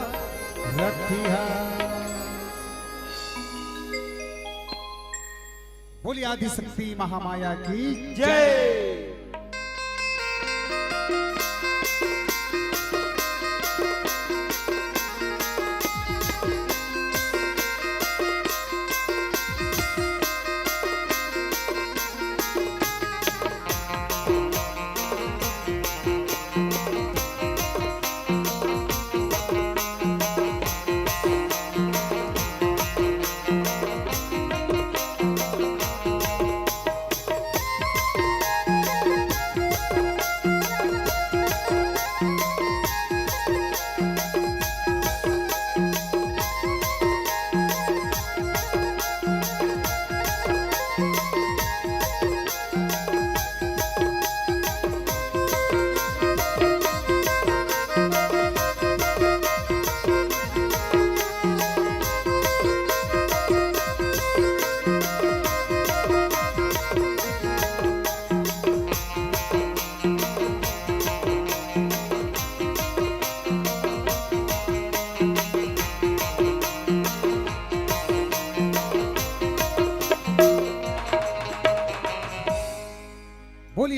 रतिया। बोलिए आदिशक्ति महामाया की जय।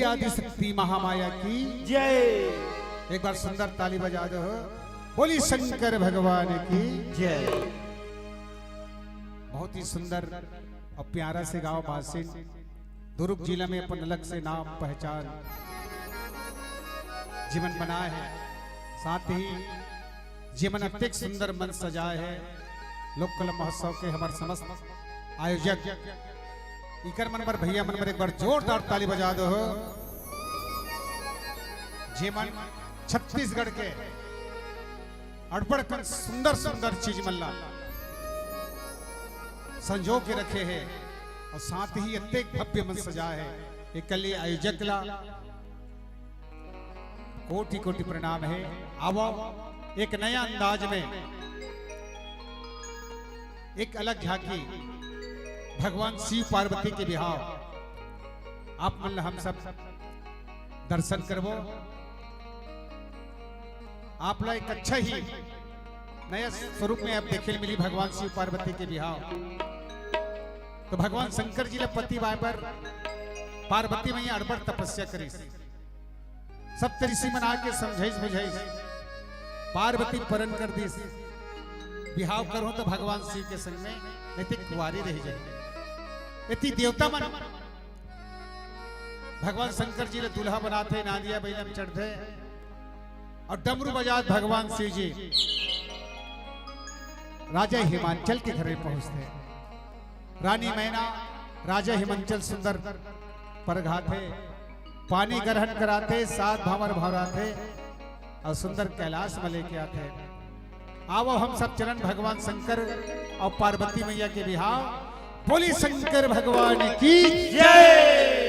आदि शक्ति महामाया की जय। एक बार सुंदर ताली बजा दो। बोली शंकर भगवान की जय। बहुत ही सुंदर और प्यारा से गांव बासिन दुर्ग जिला में अपन अलग से नाम पहचान जीवन बनाए है। साथ ही जेमन अतेक सुंदर मंच सजाए है लोक कला महोत्सव के हमर समस्त आयोजक इकर मन बर भैया मन बर एक बार जोरदार ताली बजा दो हो। जेमन छत्तीसगढ़ के अड़बड़ कन सुंदर सुंदर चीज मन ला संजो के रखे है और साथ ही अतेक भव्य मंच सजाए है। एकल्ले आयोजक ला कोटि कोटि प्रणाम है। आवो एक नया अंदाज में एक अलग झांकी भगवान शिव पार्वती के बिहाव आप मन ला हम सब दर्शन करबो। आप ला एक अच्छा ही नया स्वरूप में आप देखे मिली भगवान शिव पार्वती के बिहाव। तो भगवान शंकर जी ला पति बाय पर पार्वती मैया अड़बड़ तपस्या करिस। सब ऋषि मन आके समझाइस बुझाइस, पार्वती परन कर दिस, बिहाव करहूं तो भगवान शिव के संग में, नहीं तो कुंवारी रह जाए। इति देवता मन भगवान शंकर जी ला दूल्हा बनाथे, नांदिया बइला में चढ़थे और डमरू बजात भगवान शिव जी राजा हिमांचल के घर में पहुंचथे। रानी मैना राजा हिमांचल सुंदर परघाथे, पानी ग्रहण कराथे, सात भांवर भंवराथे और सुंदर कैलाश में लेके आथे। आवो हम सब चरण भगवान शंकर और पार्वती मैया के बिहाव। बोली शंकर भगवान की जय।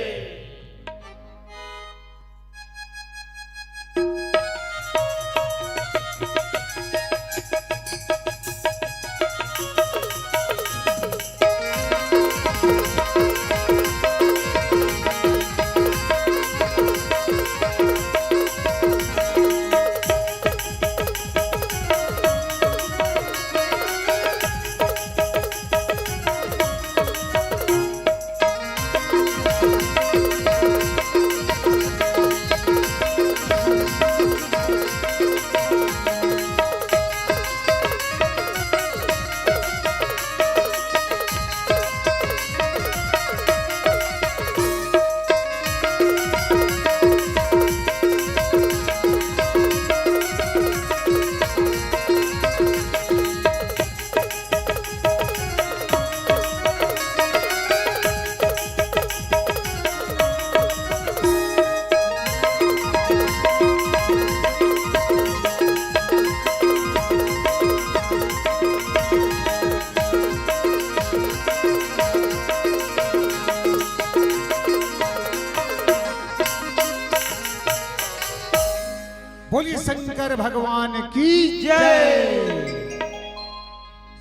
बोलिए शंकर भगवान की जय।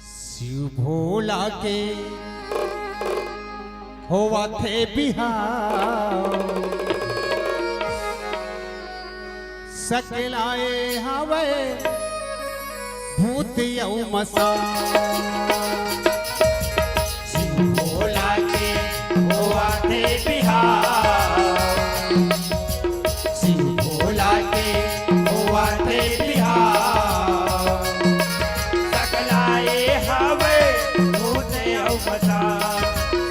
शिव भोला के होवथे बिहाव, सकलाए हवय भूत अउ मसाव। शिव भोला के होवथे बिहाव, शिव भोला के होवथे बिहाव। सकलाए हवय भूत अउ मसाव,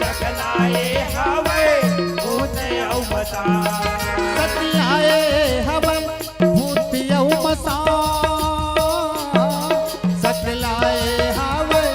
सकलाए हवय भूत अउ मसाव। सकलाए हवय भूत अउ मसाव, सकलाए हवय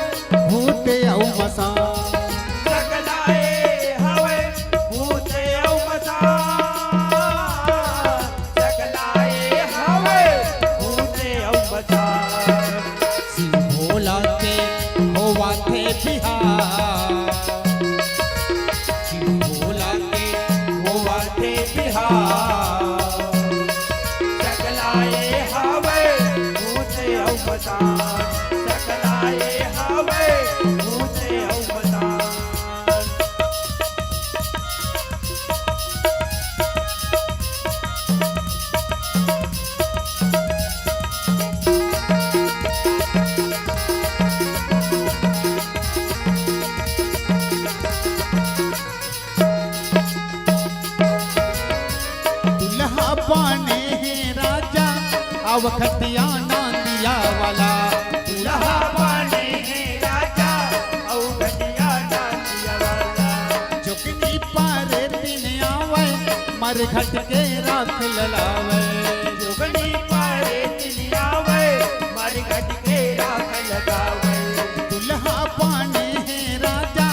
अउ घटिया नांदिया वाला। दूल्हा बने हे राजा, अउ घटिया नांदिया वाला। जोगनी पारे दिन आवय, मरघट के राख लगावय। जोगनी पारे दिन आवय, मरघट के राख लगावय। दूल्हा बने हे राजा,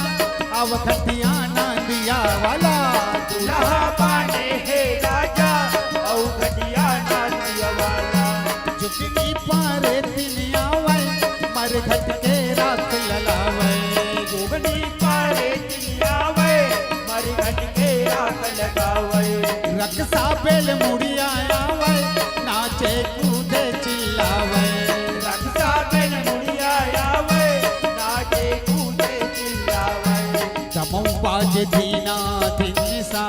अउ घटिया नांदिया वाला। दूल्हा बने हे राजा, अउ घटिया नांदिया वाला। जोगनी पारे दिन आवय, मरघट के राख लगावय। जोगनी पारे दिन आवय, मरघट के राख लगावय। रकसा बेल मुड़िया आवय, नाचे कूदे चिल्लावय। रकसा बेल मुड़िया आवय, नाचे कूदे चिल्लावय। दमऊ बाजे धीना धिन सा,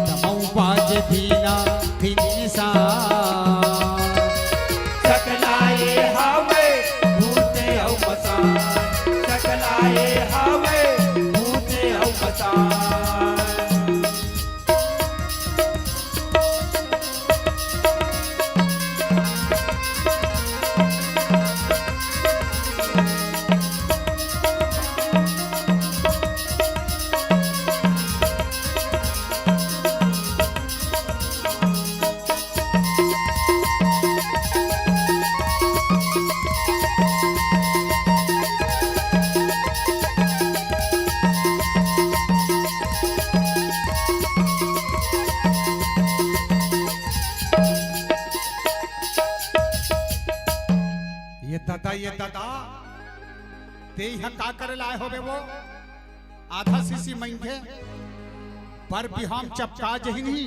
दमऊ बाजे धीना धिन सा। सकलाए हावय भूत अउ मसान, सकलाए हावय भूत अउ मसान। ये ददा, ये ददा, तें इहाँ का करे ल आय होबे वो? आधा शीशी मंगे, पर बिहाम चपका जही नहीं,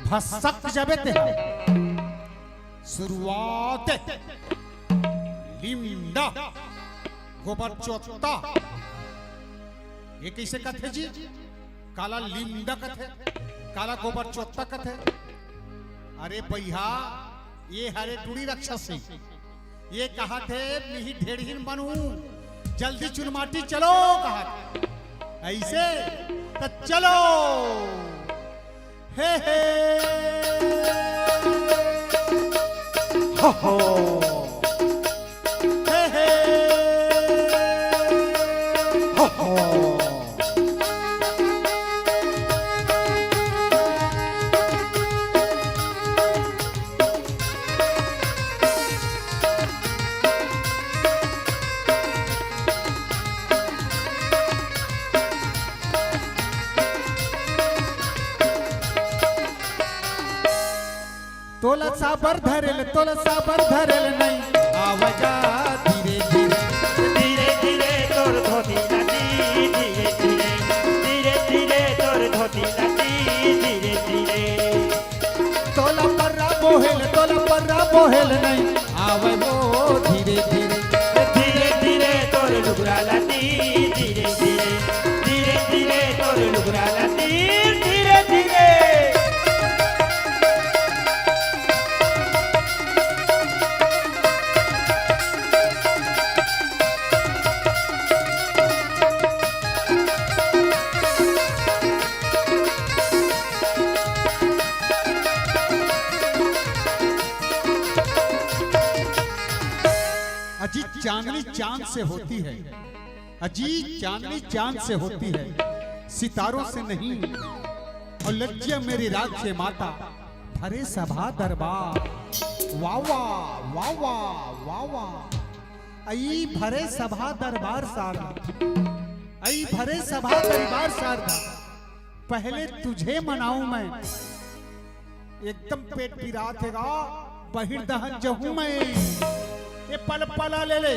भसक जबे तें। शुरुआत लिमड़ा, गोबर चोत्ता। ये कइसे कथे जी? काला लिमड़ा कथे, काला गोबर चोत्ता कथे। अरे भइया, ये हरे टूड़ी रक्षस हे। ये कहत हे, "मिही ढेड़हीन बनहूं, जल्दी चुनमाटी चलो," कहत हे। अइसे त चलो। हे, हे। हो, हो। हे, हे। हो, हो। तोला साबर धरेल, तोला साबर धरेल नहीं। आवाजा धीरे धीरे, धीरे धीरे तोर धोती नदी, धीरे धीरे, धीरे धीरे तोर धोती नदी, धीरे धीरे। तोला पर्रा बोहेल, तोला पर्रा बोहेल नहीं। आवय वो धीरे धीरे, धीरे धीरे तोर लुगरा ला तीर, धीरे धीरे, धीरे धीरे तोर लुगरा ला तीर, धीरे धीरे। अजी, चांदनी चांद से होती है, अजी, चांदनी चांद से होती है, सितारों से नहीं। और लज्जिया मेरी राखे माता, भरे सभा दरबार। वाह वाह, वाह वाह, वाह वाह। अई भरे सभा दरबार सारा, अई भरे सभा दरबार सारा। पहले तुझे मनाऊं मैं, एकदम पेट पिरात हे गा, बहिर दहन जहूं मैं। ए पल पला ले ले,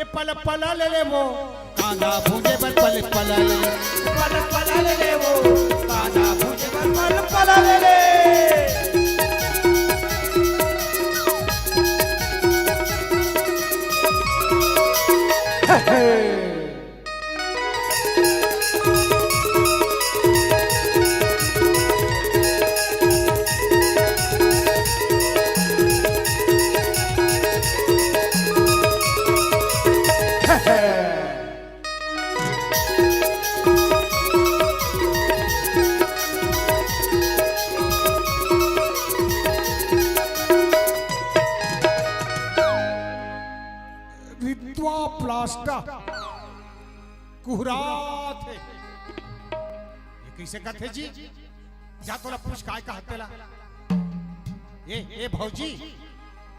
ए पल पला ले ले वो, कांदा भूंजे बर पल पला ले ले, पल पला ले ले वो, कांदा भूंजे बर पल पला ले ले। हे, हे। कुहरात हे। ये कइसे कथे जी? जा तोला पूछ, काय कहत तेला? ए, ए भौजी,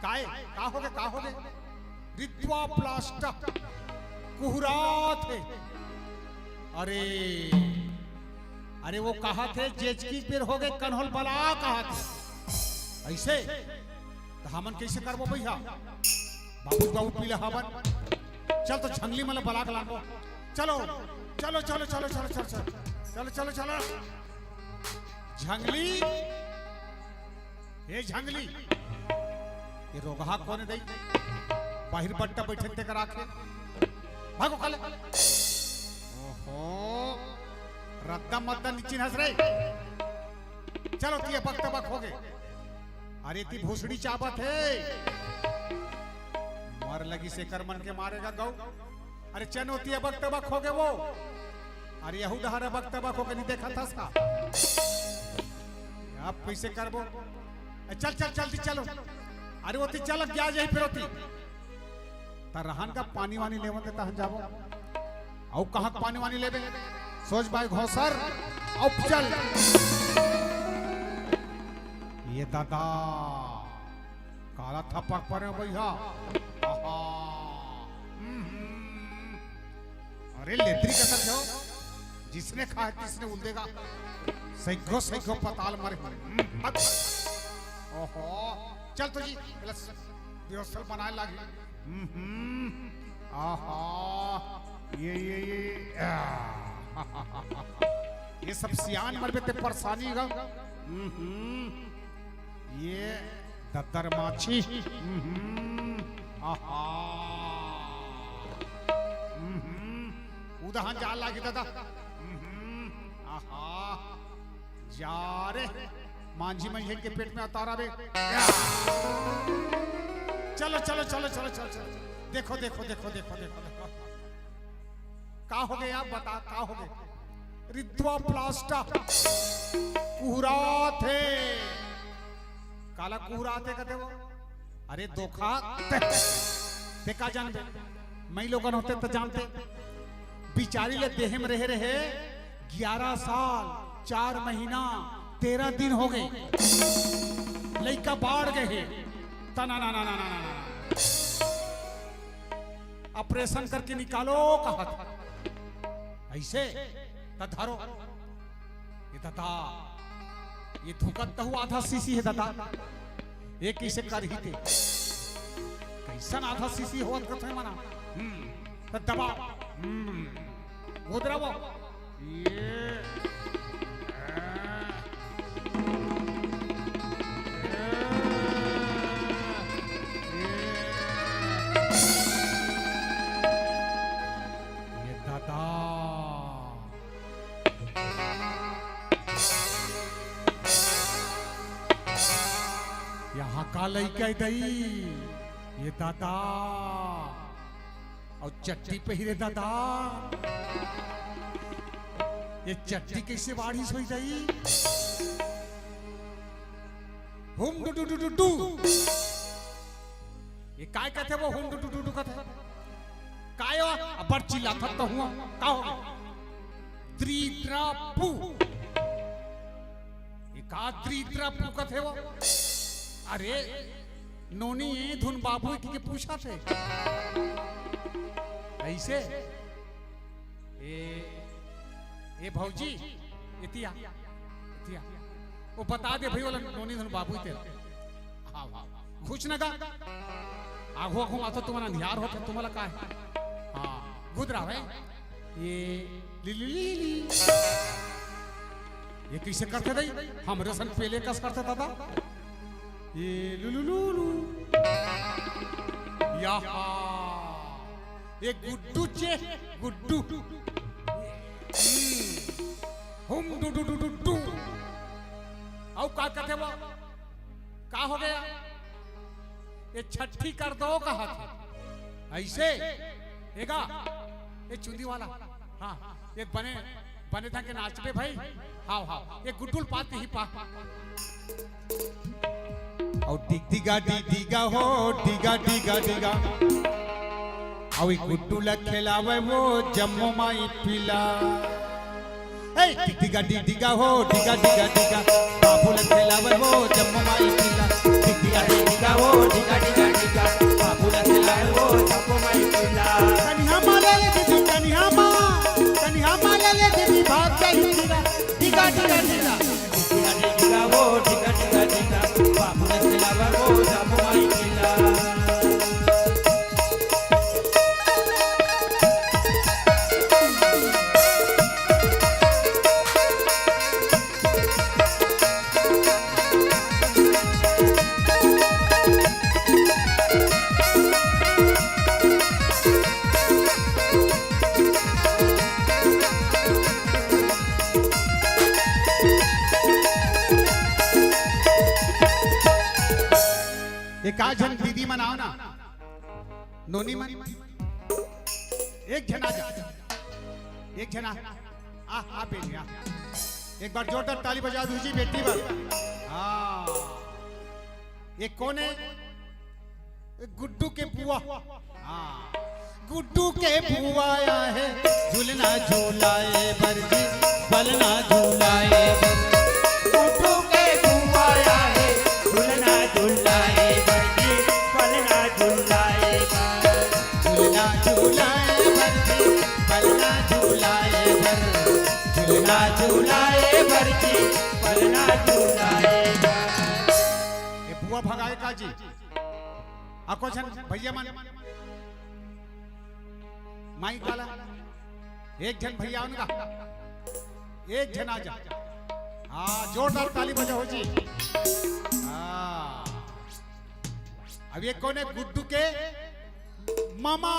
काय, का होगे, का होगे? रिद्वा प्लास्टर कुहरात हे। अरे, अरे वो कहत हे, जेचकी बेर होगे, कनहोल बला कहत हे। अइसे? त हमन कइसे करबो भइया? बाबू, बाबू पीला हवन। चल तो झंगली मन ल बला के लानबो। चलो, चलो, चलो, चलो। झंगली, ए झंगली, ये रोगहा कोन हे दई? बाहिर बट्टा बइठे तेकर आखे। भागो काले। ओहो, रद्दा मद्दा निचिन हस रे। चलो, तिया बक तबक होगे। अरे, ती भोसड़ी चाबत हे। मर लगिस एकर मन के मारे गा गऊ। अरे, चनो, तिया बक तबक होगे वो। अरे, यहू डहर बक तबक होगे, नहीं देखत हस का? अब कइसे करबो? ए, चल, चल, जल्दी चलो। अरे, ओती चल, क्या जाही फिर ओती? त रहन का पानी वानी लेवन दे, तहन जाबो। अउ कहाँ के पानी वानी लेबे? सोच भाई घोसर, अब चल। ये दादा, काला थपक परे भइया। आहा। हम्म। अरे लेतरी का तर जाओ, जिसने खाए तिसने उल देगा। सैगो सैगो पताल मारे। हम्म। ओहो, चल तो जी, व्यवस्था बनाए लागी। हम्म, आहा, ये, ये, ये, आ, ये सब सियान मरबे ते परेशानी गा। हम्म, ये दद्दर माछी। हम्म, आहा, हम्म, उदहन जा लागी दादा। हम्म, आहा, जा रे, मांझी मंझेन के पेट में अतारा बे। चलो, चलो, चलो। देखो, देखो, देखो, देखो, देखो, देखो। का होगे आप बता, का होगे? रिद्वा प्लास्टर कुहरात हे। काला कुहरात हे कथे वो? अरे धोखा। ते, ते का जानबे? मैं लोगन होते त जानते। बिचारी ले देहे में रहे रहे ग्यारह साल, चार महीना, तेरह दिन होगे। लइका बाढ़ गे हे। तना ना ना ना ना ना ना। ऑपरेशन करके निकालो कहत। अइसे त धरो। ये दादा, ये धुकत तहु आधा शीशी हे दादा। ये कइसे करही ते? कइसन आधा शीशी होवत कथे मना? हम्म, त दबा। हम्म, गोदरा वो। ये, ये दादा। यहाँ का लइका हे दई? ये दादा। अउ चट्टी पहिरे दादा। ये चट्टी कइसे बाढ़िस होही दई? हुम do do do do do. ये काय कथे वो हुम डु डु डु डु कथे? काय हो? अब्बड़ चिल्लाथस त हुआ। का हो? द्री द्रा पू। ये का द्री द्रा पू कथे वो? अरे, नोनी धुन बाबू के, के पूछत हे। अइसे? ए, ए भौजी, एती आ, एती आ। वो बता दे भई, ओला नोनी धुन बाबू तेला। हाँ, हाँ, हाँ। घुस न गा। आघू, आघू मातो तुमन अंधियार होत हे, तुमला का हे? हाँ, गुदरा हे। ये ली, ली, ली, ली। ये कइसे करथे दई? हमरे सन पेले कस करथे दादा। ये लुलुलुलु। याहा। ये गुड्डू चे, गुड्डू। हम्म। हुम do do do do do. अउ का कथे वो? का होगे? ये छट्ठी कर दो कहत हे। अइसे? एगा? ये चुंदी वाला। हाँ, ये बने, बने ढंग के नाचबे भई। हाव, हाव। ये गुड्डू ल पाती ही पा। अउ डिग डिगा डिग डिगा हो, डिगा डिगा डिगा। अउ ए गुड्डू ल खेलावय वो जम्मो माई पिला। ए, डिगा डिगा हो, डिगा डिगा डिगा, बाबू ल खेलावय वो जम्मो माई पिला। डिगा डिगा हो, डिगा डिगा डिगा, बाबू ल खेलावय वो जम्मो माई पिला। कनिहा माला ले दीदी, कनिहा माँ, कनिहा माला ले दीदी, भाग जाही कीरा। डिगा डिगा डिगा, डिगा डिगा वो, डिगा डिगा डिगा, बाबू ल खेलावय वो जम्मो माई पिला। एकाध झन दीदी मन आव ना, नोनी मन, एक झन आ जा, एक झन आ, आ, आ बेटी, आ। एक बार जोरदार ताली बजा दीजिए बेटी बर। हाँ, ये कोन हे? गुड्डू के बुआ। हाँ। गुड्डू के बुआ आए हे, झुलना झुलाए बर जी, पलना झुलाए बर। गुड्डू के बुआ आए हे, झुलना झुलाए बर जी, पलना झुलाए बर। झुलना झुलाए बर जी, पलना झुलाए बर। झुलना झुलाए बर जी, पलना झुलाए बर। ए बुआ भगाए का जी? अको झन भैया मन, माइक वाला, एक झन भैया उनका, एक झन आ जा। हाँ, जोरदार ताली बजाओ जी। हाँ, अब ये कोन हे? गुड्डू के मामा।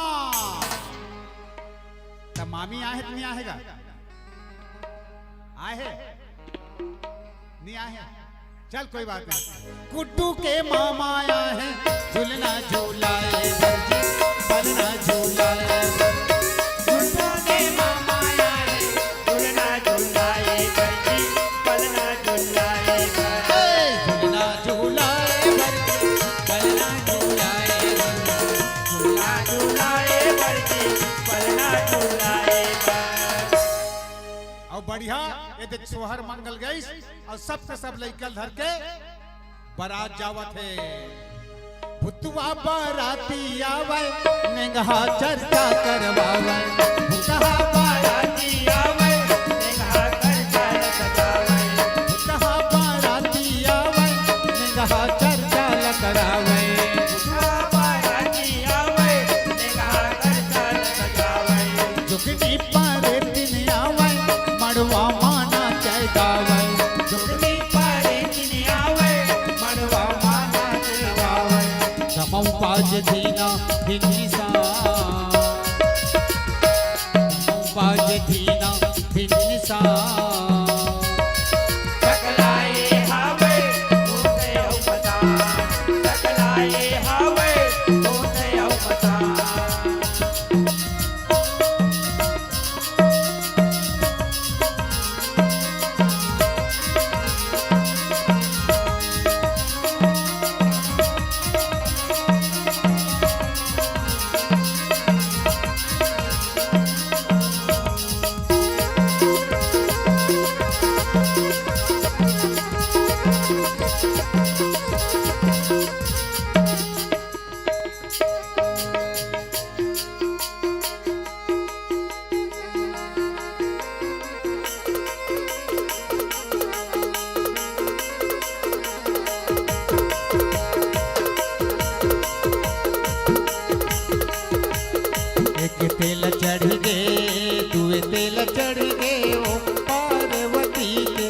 त मामी आहे कि नहीं आहे गा? आहे? नहीं आहे? चल, कोई बात नहीं। गुड्डू के मामा आए हे, झुलना झुलाए बर जी, पलना झुलाए बर। गुड्डू के मामा आए हे, झुलना झुलाए बर जी, पलना झुलाए बर। ए, झुलना झुलाए बर जी, पलना झुलाए बर। झुलना झुलाए बर जी, पलना झुलाए बर। अउ बढ़िया, ये देख सोहर मंगल गइस। अउ सब के सब लइका ल धर के बरात जावत हे। भुतवा बराती आवय, नेंगहा चर्चा करवावय। भुतहा बराती आवय, नेंगहा चर्चा ल सजावय। भुतहा बराती आवय, नेंगहा चर्चा ल करावय। भुतहा बराती आवय, नेंगहा चर्चा ल सजावय। जुगनी परेतिन आवय, मड़वा मा नाचय गावय। जुगनी परेतिन आवय, मड़वा मा नाचय गावय। दमऊ बाजे धीना धिनसा, दमऊ बाजे धीना धिनसा। सकलाए हावय, ओते अउ पता। सकलाए हावय, ओते अउ पता। एक तेल चढ़ गे, दुए तेल चढ़ गे, ओ पार्वती के।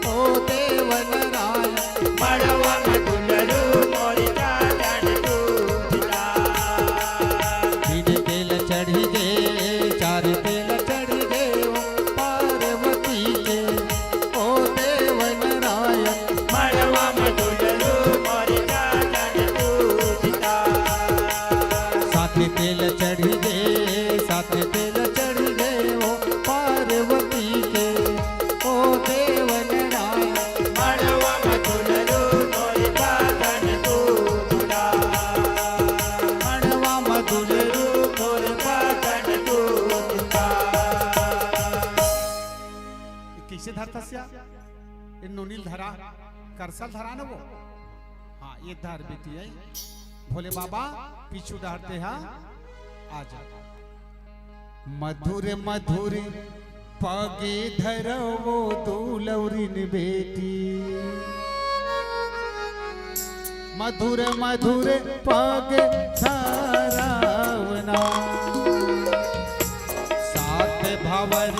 ओ देव नारायण। मड़वा म दुलरू मोर जाजन दूधिला। तीन तेल चढ़ी गे, चार तेल चढ़ी गे, ओ पार्वती के, ओ देव नारायण। मड़वा म दुलरू मोर जाजन दूधिला। सात तेल चढ़ी गे, सात तेल चढ़ी गे, ओ पार्वती के। धरथस या, ए नोनी ल धरा, करसा ल धरा न वो। हाँ, ए धर बेटी, ए। भोले बाबा, पीछू डहर ते हा, आ जा। मधुर मधुर पगे धरवो दुलौरिन बेटी, मधुर मधुर पग धरवना। सात भवर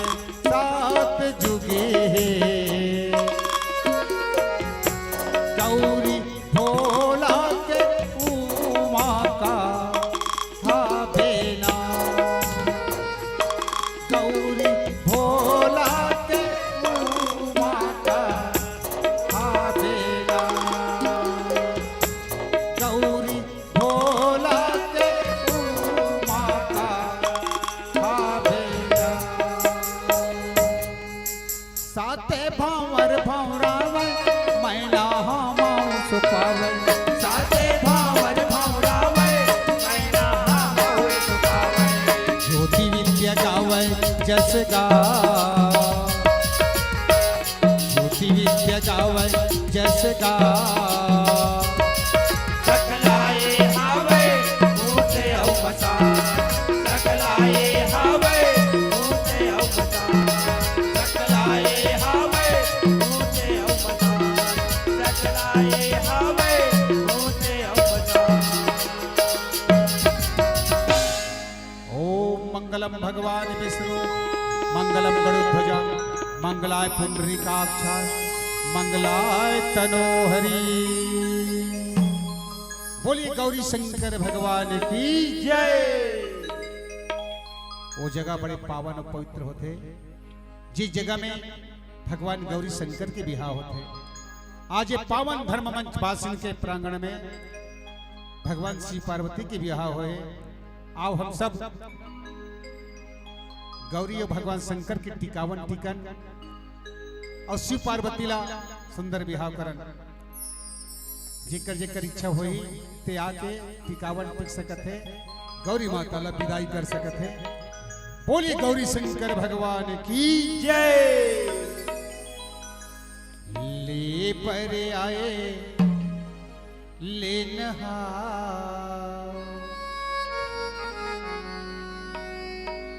सात जुगे हे, गौरी भोला के उमा का हावे ना, गौरी भोला के उमा का हावे ना, गौरी भोला के उमा का हावे ना। साते भांवर भंवरावय, मैना हा मांस पावय। साते भांवर भंवरावय, मैना हा मांस पावय। ज्योति विद्या गावय जस गा, ज्योति विद्या गावय जस गा। सकलाए हावय भूत अउ मसान, सकलाए हावय भूत अउ मसान, सकलाए हावय भूत अउ मसान, सकलाए हावय भूत अउ मसान। ओम मंगलम भगवान विष्णु, मंगलम गरुड़ ध्वजा, मंगलाय पुंडरीकाक्षाय, मंगलाय तनोहरी। बोलिए गौरी शंकर भगवान की जय। वो जगह बड़े पावन और पवित्र होथे, जिस जगह में भगवान गौरी शंकर के बिहाव होथे। आज ये पावन धर्म मंच बासिन के प्रांगण में भगवान शिव पार्वती के बिहाव होए। आओ हम सब गौरी और भगवान शंकर के टिकावन टिकन और शिव पार्वती ला सुंदर बिहाव करन। जेकर जेकर इच्छा होही ते आके टिकावन टिक सकत हे, गौरी माता ला विदाई कर सकत हे। बोलिए गौरी शंकर भगवान की जय। ले पर आए लेनहा,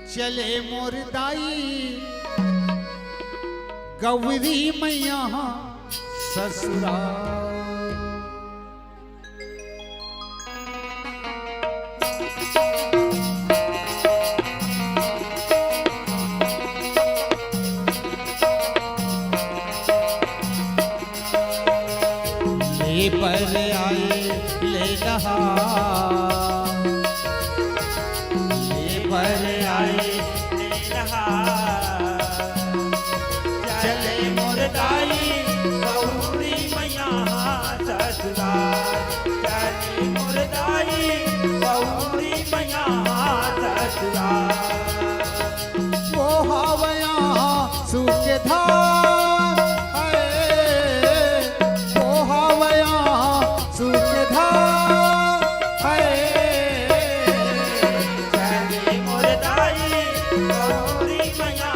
चले मोर दाई गौरी मैया ससुराल। ले पर आए लेनहा, ले पर आए लेनहा। चले मोर दाई गौरी मैया ससुराल, चले मोर दाई गौरी मैया ससुराल। ओ हावया सुख धार है, ओ हावया सुख धार है। चली मोर दाई गौरी मैया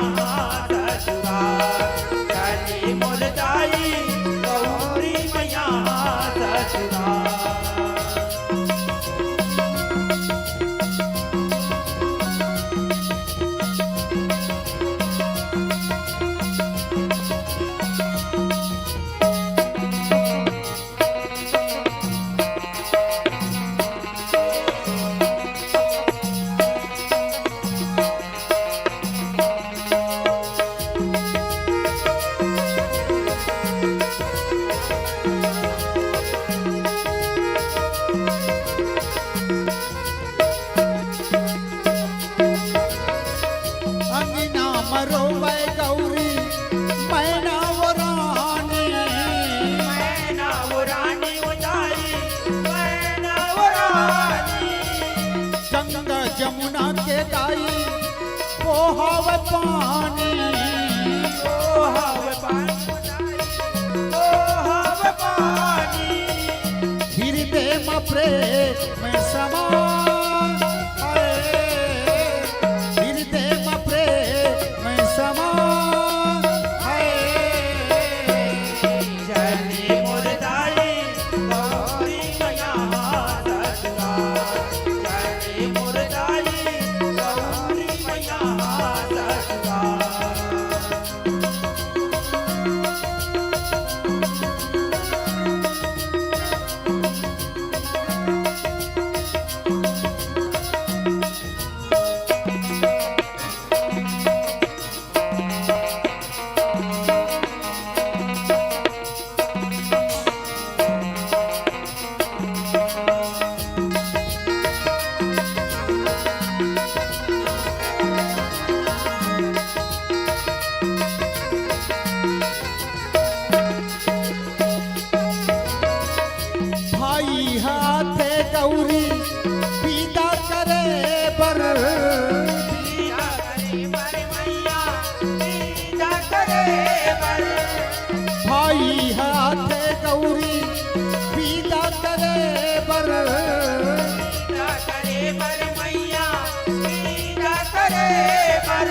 ससुराल, चली मोर दाई गौरी मैया ससुराल। अंगना म रोवय गौरी, मैना वो रानी। मैना वो रानी वो दाई, मैना वो रानी। गंगा जमुना के दाई, बोहावय पानी। बोहावय पानी वो दाई, बोहावय पानी। हृदय म प्रेम समा, हाय। हृदय म प्रेम समा, हाय। भाई हाथे गौरी विदा करे बर, विदा करे बर मैया, विदा करे बर। भाई हाथे गौरी विदा करे बर, विदा करे बर मैया, विदा करे बर।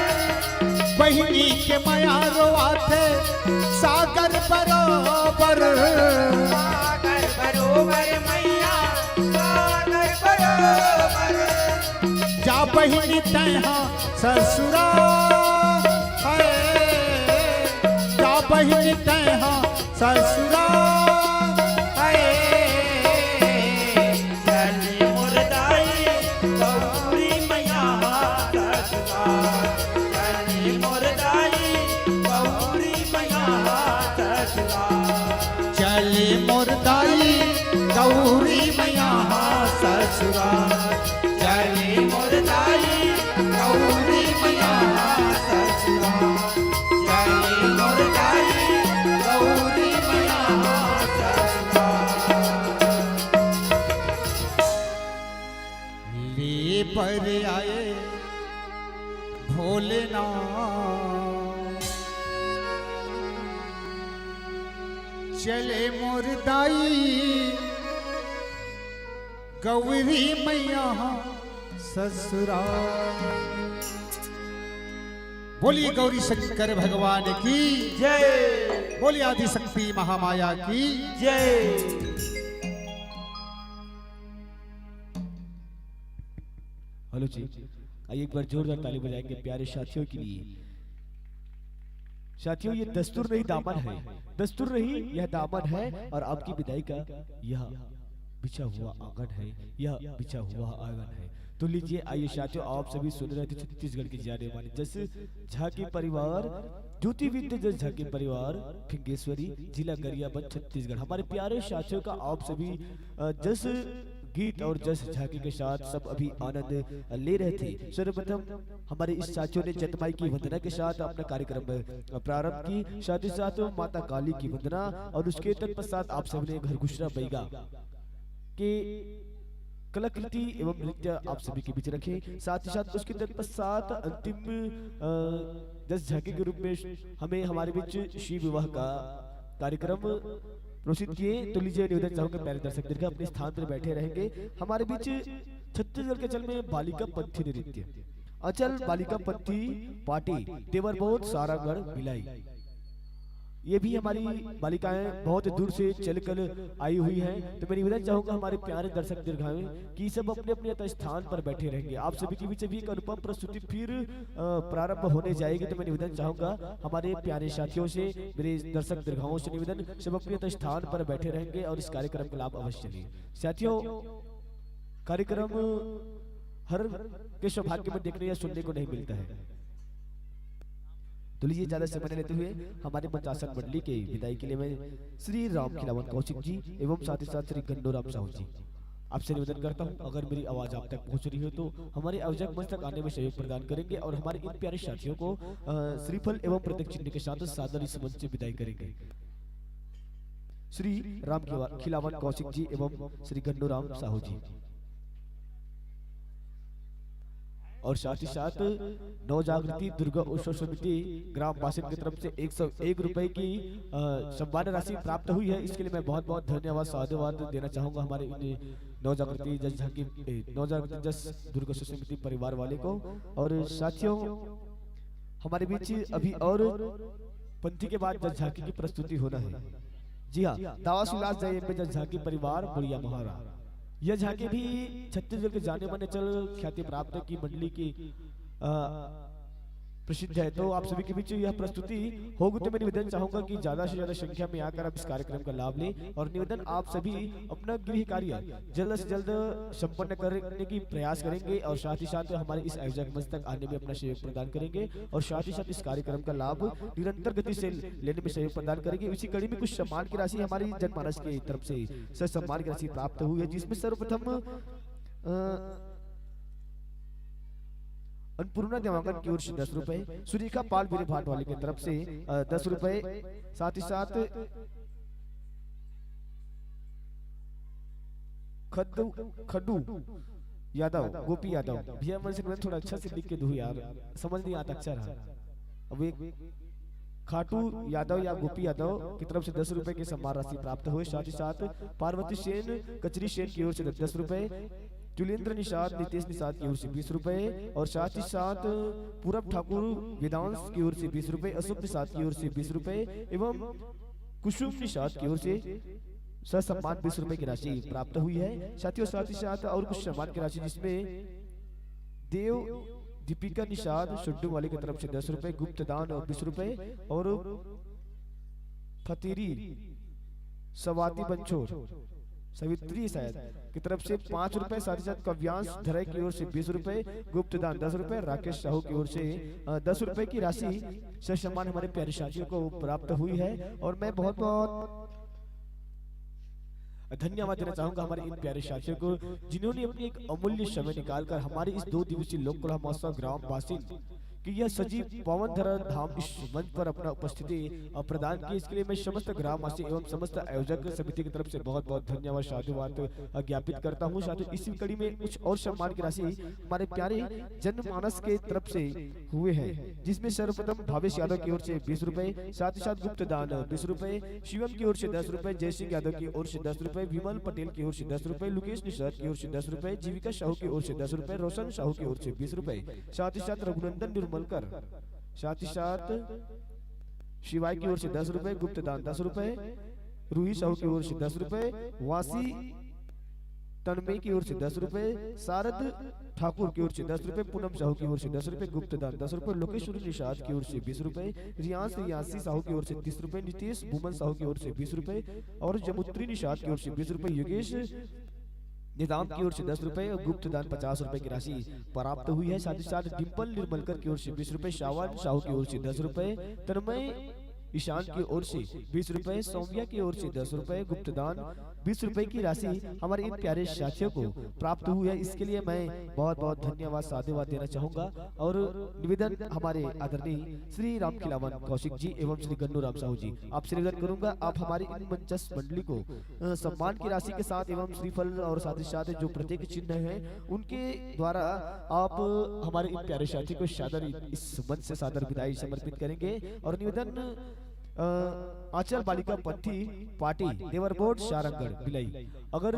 बहिनी के मया रोआथे सागर बरोबर, सागर बरोबर मैया, सागर बरोबर। जा बहिनी तैहा ससुरा, है, जा बहिनी तैहा ससुरा, है। चली मोर दाई गौरी मैया ससुरा, चली मोर दाई गौरी मैया ससुरा। चली मोर दाई गौरी मैया ससुरा, चली मोर दाई गौरी मैया ससुरा, चली मोर दाई गौरी मैया ससुरा। ले बर आए भोलेनाथ, चले मोर दाई गौरी मैया ससुरा। बोलिए गौरी शंकर भगवान की जय। बोलिए आदि शक्ति महामाया की जय। हेलो जी, आइए एक बार जोरदार ताली बजाएंगे प्यारे साथियों के लिए। साथियों, ये दस्तूर नहीं दामन है, दस्तूर नहीं, यह दामन है और आपकी विदाई का यह बिछा हुआ आंगन है, यह बिछा हुआ आंगन है। तो लीजिए, आइए साथियों, आप सभी सुन रहे थे छत्तीसगढ़ के जाने माने जस झांकी परिवार, ज्योति विद्या जस झांकी परिवार, फिंगेश्वरी, जिला गरियाबंद, छत्तीसगढ़। हमारे प्यारे साथियों का आप सभी, अ, जस गीत और जस झांकी के साथ सब अभी आनंद ले रहे थे। सर्वप्रथम हमारे इस साथियों ने जतमाई की वंदना के साथ अपना कार्यक्रम, अ, प्रारंभ की। साथ ही साथ माता काली की वंदना और उसके तत्पश्चात आप सबने घर घुसरा बैगा के कलाकृति एवं नृत्य आप सभी के बीच रखे। साथ ही साथ उसके तत्पश्चात अंतिम, अ, जस झांकी के रूप में हमें हमारे बीच शिव विवाह का कार्यक्रम प्रोसीड किए। तो लीजिए, निवेदन चाहूंगा प्यारे दर्शक दीर्घ अपने स्थान पर बैठे रहेंगे। हमारे बीच छत्तीसगढ़ के चल में बालिका पंथी नृत्य, अचल बालिका पंथी पार्टी, देवर बहुत सारागढ़ भिलाई। ये भी हमारी बालिकाएं बहुत दूर से चलकर आई हुई हैं। तो मैं निवेदन चाहूंगा हमारे प्यारे दर्शक दीर्घाएं कि सब अपने अपने यथा स्थान पर बैठे रहेंगे। आप सभी के बीच अभी एक अनुपम प्रस्तुति फिर, अ, प्रारंभ होने जाएगी। तो मैं निवेदन चाहूंगा हमारे प्यारे साथियों से, मेरे दर्शक दीर्घाओं से निवेदन, सब अपने यथा स्थान पर बैठे रहेंगे और इस कार्यक्रम का लाभ अवश्य लें। साथियों, कार्यक्रम हर के सौभाग्य में देखने या सुनने को नहीं मिलता है। तो लीजिए, ज्यादा समय न लेते हुए हमारे मंचासन मंडली के विदाई के लिए मैं श्री राम खिलावन कौशिक जी एवं साथ ही साथ श्री गन्नू राम साहू जी, आपसे निवेदन करता हूँ, अगर मेरी आवाज आप तक पहुंच रही हो तो हमारे आयोजक मंच तक आने में सहयोग प्रदान करेंगे और हमारे इन प्यारे साथियों को, अ, श्रीफल एवं प्रतीक चिन्ह के साथ सादर इस मंच से विदाई करेंगे। श्री राम खिवा-, खिलावन कौशिक जी एवं श्री गन्नू राम साहू जी। और साथ ही साथ नव जागृति दुर्गा उत्सव समिति ग्राम बासिन की तरफ से एक सौ एक रुपए की, अ, सम्मान राशि प्राप्त हुई है। इसके लिए मैं बहुत बहुत धन्यवाद, साधुवाद देना चाहूंगा हमारे इन नव जागृति जस झांकी, ए, नव जागृति जस दुर्गा उत्सव समिति परिवार वाले को। और साथियों, हमारे बीच अभी और पंथी के बाद जस झांकी की प्रस्तुति होना है। जी हाँ, दावा सुलास जय पे जस झांकी परिवार बुढ़िया महारा। यह झांकी भी छत्तीसगढ़ के जाने माने चल ख्याति प्राप्त की मंडली की, अ, प्रसिद्ध है। तो आप सभी के बीच यह प्रस्तुति होगी, तो मैं निवेदन चाहूंगा कि ज्यादा से ज्यादा संख्या में आकर आप इस कार्यक्रम का लाभ लें, और निवेदन, आप सभी अपना गृह कार्य जल्द से जल्द संपन्न करने की प्रयास करेंगे, और साथ ही साथ हमारे इस आयोजक मंच तक आने में अपना सहयोग प्रदान करेंगे, और साथ ही साथ इस कार्यक्रम का लाभ निरंतर गति से लेने में सहयोग प्रदान करेंगे। इसी कड़ी में कुछ सम्मान की राशि हमारी जनमानस की तरफ से सर सम्मान की राशि प्राप्त हुई है, जिसमें सर्वप्रथम, अ, अन्नपूर्णा देवांगन की ओर से दस रुपए, सुरेखा पाल बीरे भाट वाली की तरफ से, अ, दस रुपए, साथ ही साथ खद्दू, खड्डू यादव, गोपी यादव, भैया, मन से निवेदन, थोड़ा अच्छा से लिख के दो यार, समझ नहीं आता अक्षर है। अब एक खाटू यादव या गोपी यादव की तरफ से दस रुपए की सम्मान राशि प्राप्त हुई। साथ ही साथ पार्वती सेन, कचरी सेन की ओर से दस रुपए, जुलेंद्र निषाद, नितेश निषाद की ओर से बीस रुपए, और साथ ही साथ पूरब ठाकुर वेदांश की ओर से बीस रुपए, अशोक निषाद की ओर से बीस रुपए एवं कुसुम निषाद की ओर से ससम्मान बीस रुपए की राशि प्राप्त हुई है। साथियों, साथ ही साथ और कुछ सम्मान की राशि, जिसमें देव दीपिका निषाद सुड्डू वाले की तरफ से दस रुपए, गुप्त दान और बीस रुपए, और फतेरी सवाती बंछोर, सावित्री शायद, की तरफ से पाँच रुपए, साथ ही साथ कव्यांश धरे की ओर से बीस रुपए, गुप्त दान दस रुपए, राकेश साहू की ओर से, अ, दस रुपए की राशि से सम्मान हमारे प्यारे साथियों को प्राप्त हुई है। और मैं बहुत बहुत धन्यवाद देना चाहूंगा हमारे इन प्यारे साथियों को, जिन्होंने अपनी एक अमूल्य समय निकालकर हमारे इस दो दिवसीय लोक कला महोत्सव ग्राम बासिन कि यह सजीव पवन धरा धाम इस मंच पर अपना उपस्थिति, अ, प्रदान की। इसके लिए मैं समस्त ग्रामवासी एवं समस्त आयोजक समिति की तरफ से बहुत बहुत धन्यवाद, साधुवाद, अ, ज्ञापित करता हूँ। साथियों, इसी कड़ी में कुछ और सम्मान की राशि हमारे प्यारे जनमानस के तरफ से हुए हैं, जिसमें सर्वप्रथम भावेश यादव की ओर से बीस रुपए, साथ ही साथ गुप्त दान बीस रुपए, शिवम की ओर से दस रुपए, जय सिंह यादव की ओर से दस रुपए, विमल पटेल की ओर से दस रुपए, लुकेश निषाद की ओर से दस रुपए, जीविका साहू की ओर से दस रुपए, रोशन साहू की ओर से बीस रुपए, साथ ही साथ रघुनंदन निर्मलकर, साथ ही साथ शिवाय की ओर से दस रुपए, गुप्त दान दस रुपए, रूही साहू की ओर से दस रुपए, वासी तन्मय की ओर से दस रुपए, शारद ठाकुर की ओर से दस रुपए, पूनम साहू की ओर से दस रुपए, गुप्त दान दस रुपए, लोकेश्वरी निषाद की ओर से बीस रुपए, रियांश रियांशी साहू की ओर से तीस रुपए, नितेश बुमन साहू की ओर से बीस रुपए और जमुत्री निषाद की ओर से बीस रुपए, योगेश निजाम की ओर से दस रुपए और गुप्त दान पचास रुपए की राशि प्राप्त हुई है। साथ ही साथ डिम्पल निर्मलकर की ओर से बीस रुपए, शावान साहू की ओर से दस रुपए, तन्मय ईशान की ओर से बीस रुपए, सौम्या की ओर से दस रुपए, गुप्त दान बीस रुपए की राशि हमारे इन प्यारे साथियों को प्राप्त हुई है। इसके लिए मैं बहुत बहुत धन्यवाद, साधुवाद देना चाहूंगा। और निवेदन हमारे आदरणीय श्री राम खिलावन कौशिक जी एवं श्री गन्नू राम साहू जी, आपसे निवेदन करूंगा, आप हमारी इन मंचस्थ मंडली को, अ, सम्मान की राशि के साथ एवं श्रीफल और साथ ही साथ जो प्रतीक चिन्ह है, उनके द्वारा आप हमारे इन प्यारे साथी को सादर, इस मंच से सादर विदाई समर्पित करेंगे। और निवेदन, अ, आंचल बालिका पंथी पार्टी, देवर बोर्ड, सारंगढ़, भिलाई, अगर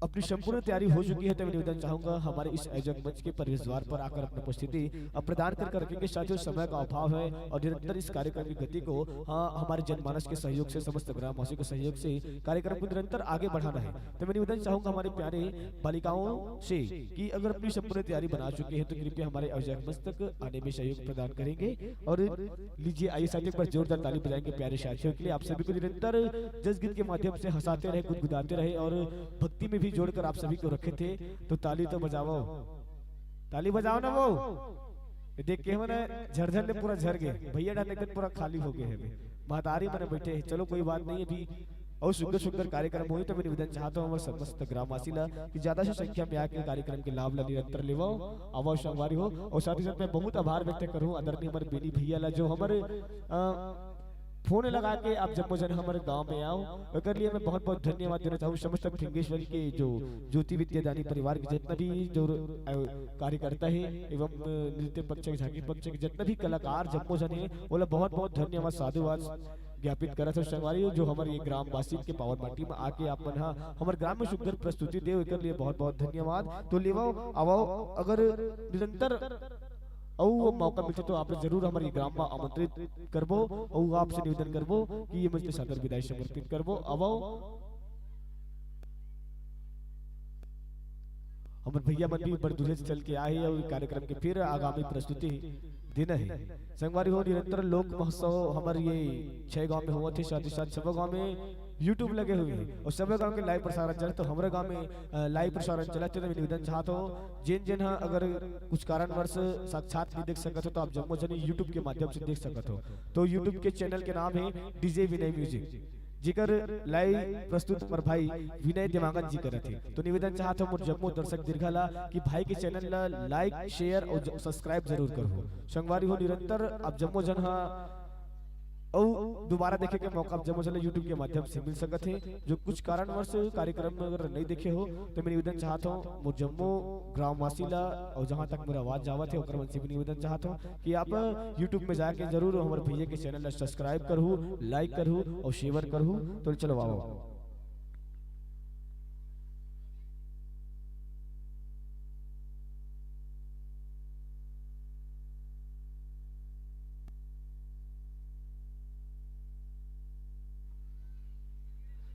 अपनी संपूर्ण तैयारी हो चुकी है, तो मैं निवेदन चाहूंगा, हमारे इस आयोजक मंच के प्रवेश द्वार पर आकर अपनी उपस्थिति, अ, प्रदान कर रखेंगे। साथियों, समय का अभाव है और निरंतर इस कार्यक्रम की गति को, हाँ, हमारे जनमानस के सहयोग से, समस्त ग्रामवासियों के सहयोग से कार्यक्रम को निरंतर आगे बढ़ाना है। तो मैं निवेदन चाहूंगा हमारे प्यारे बालिकाओं से कि अगर अपनी संपूर्ण तैयारी बना चुके हैं, तो कृपया हमारे आयोजक मंच तक आने में सहयोग प्रदान करेंगे। और लीजिए, आइए साथियों, एक बार जोरदार ताली बजाएंगे प्यारे साथियों के लिए। आप सभी को निरंतर जस गीत के माध्यम से हंसाते रहे, गुदगुदाते रहे और भक्ति में भी जोड़कर आप सभी को रखे थे। तो ताली तो बजाओ, ताली बजाओ ना वो। ये देख के मैंने झरझर ले पूरा झर गए, भैया डाले एकदम पूरा खाली हो गए हैं अभी। महतारी मैंने बैठे हैं, चलो कोई बात नहीं, अभी और सुंदर सुंदर कार्यक्रम होई, तो मैं निवेदन चाहता हूँ हमारे समस्त ग्रामवासी ला कि ज्यादा से संख्या में आके कार्यक्रम के लाभ ला निरंतर लेवाओ, आवाओ संगवारी हो। और साथ ही साथ मैं बहुत आभार व्यक्त करूँ आदरणीय हमारे बेनी भैया ला, जो हमारे, अ, फोन लगा के आप जम्मो जन हमारे गांव में आओ, ओकर लिए मैं बहुत बहुत धन्यवाद देना चाहूँ समस्त फिंगेश्वरी के जो ज्योति विद्यादानी परिवार के जितना भी जो, अ, कार्यकर्ता है एवं नृत्य पक्ष के, झांकी पक्ष के जितना भी कलाकार जम्मो जन है, ओला बहुत बहुत धन्यवाद, साधुवाद ज्ञापित करत हव संगवारी हो, जो हमर ये ग्रामवासी के पावन माटी में आके आप मन ह हमर ग्राम में सुंदर प्रस्तुति देव, एकर लिए बहुत बहुत धन्यवाद। तो लेवव, आवव, अगर निरंतर अउ वो मौका मिलथे तो आप जरूर हमर ये ग्राम में आमंत्रित करबो अउ आपसे निवेदन करबो कि ये मंच के सादर विदाई समर्पित करबो। आवव, हमर भैया मन भी बड़ दूरिहा से चल के आए हे अउ कार्यक्रम के फिर आगामी प्रस्तुति देना है। संगवारी हो, निरंतर लोक महोत्सव हमर ये छह गांव में होवत हे, साथ ही साथ सबो गांव में YouTube लगे हुए हैं और सबो गांव के live प्रसारण चलत हे। तो हमरे गांव में, अ, live प्रसारण चलत हे, तो मैं निवेदन चाहत हूँ, जेन जेन ह अगर कुछ कारणवश साक्षात नहीं देख सकत हो, तो आप जम्मो जन YouTube के माध्यम से देख सकत हो। तो YouTube के channel के नाम है DJ विनय Music, जेकर live प्रस्तुत हमर भाई विनय देवांगन जी करत हे। तो निवेदन चाहत हूँ मोर जम्मो दर्शक दीर्घा ला कि भाई के channel ला like, share और ज-, subscribe जरूर करहू। संगवारी हो, निरंतर आप जम्मो जन ह अउ दोबारा देखे के मौका आप जम्मो जन ला YouTube के माध्यम से मिल सकत हे। जो कुछ कारणवश कार्यक्रम में अगर नहीं देखे हो, तो मैं निवेदन चाहत हूँ मोर जम्मो ग्रामवासी ला, और जहाँ तक मोर आवाज जावत हे, ओकर मन से भी निवेदन चाहत हूँ कि आप YouTube में जाके जरूर हमर भैया के channel ला subscribe करहू, like करहू और share करहू। तो चलो आओ।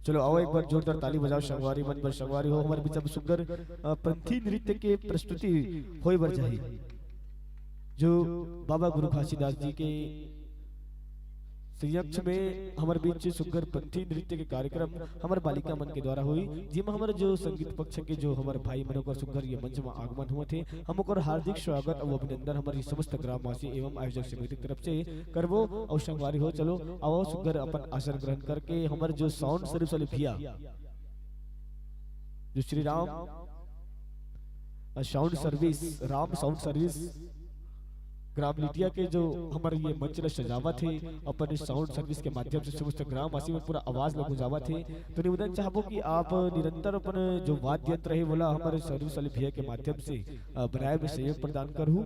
चलो आओ, एक बार जोरदार ताली बजाओ संगवारी मन बर। संगवारी हो, हमर बीच अब सुग्घर, अ, पंथी नृत्य के प्रस्तुति होय बर जाही, जो बाबा गुरु घासीदास जी के संयक्ष में हमर बीच सुग्घर पंथी नृत्य के कार्यक्रम हमर बालिका मन के द्वारा होई, जेमा हमर जो संगीत पक्ष के जो हमर भाई मन ओकर सुग्घर ये मंच में आगमन होवत हे, हम ओकर हार्दिक स्वागत अउ अभिनंदन हमर ये समस्त ग्रामवासी एवं आयोजक समिति के तरफ से करबो। अउ संगवारी हो, चलो आओ सुग्घर अपन आसन ग्रहण करके हमर जो sound service वाले भैया, जो श्री राम, अ, sound service, Ram sound service ग्राम लिटिया के जो हमर ये मंच ल सजावत हे, अपन sound service के माध्यम से समस्त ग्रामवासी में पूरा आवाज ल गुंजावत हे। तो निवेदन चाहबो कि आप निरंतर अपन जो वाद्य यंत्र हे, वोला हमर service वाले भैया के माध्यम से, अ, बनाए में सहयोग प्रदान करहू।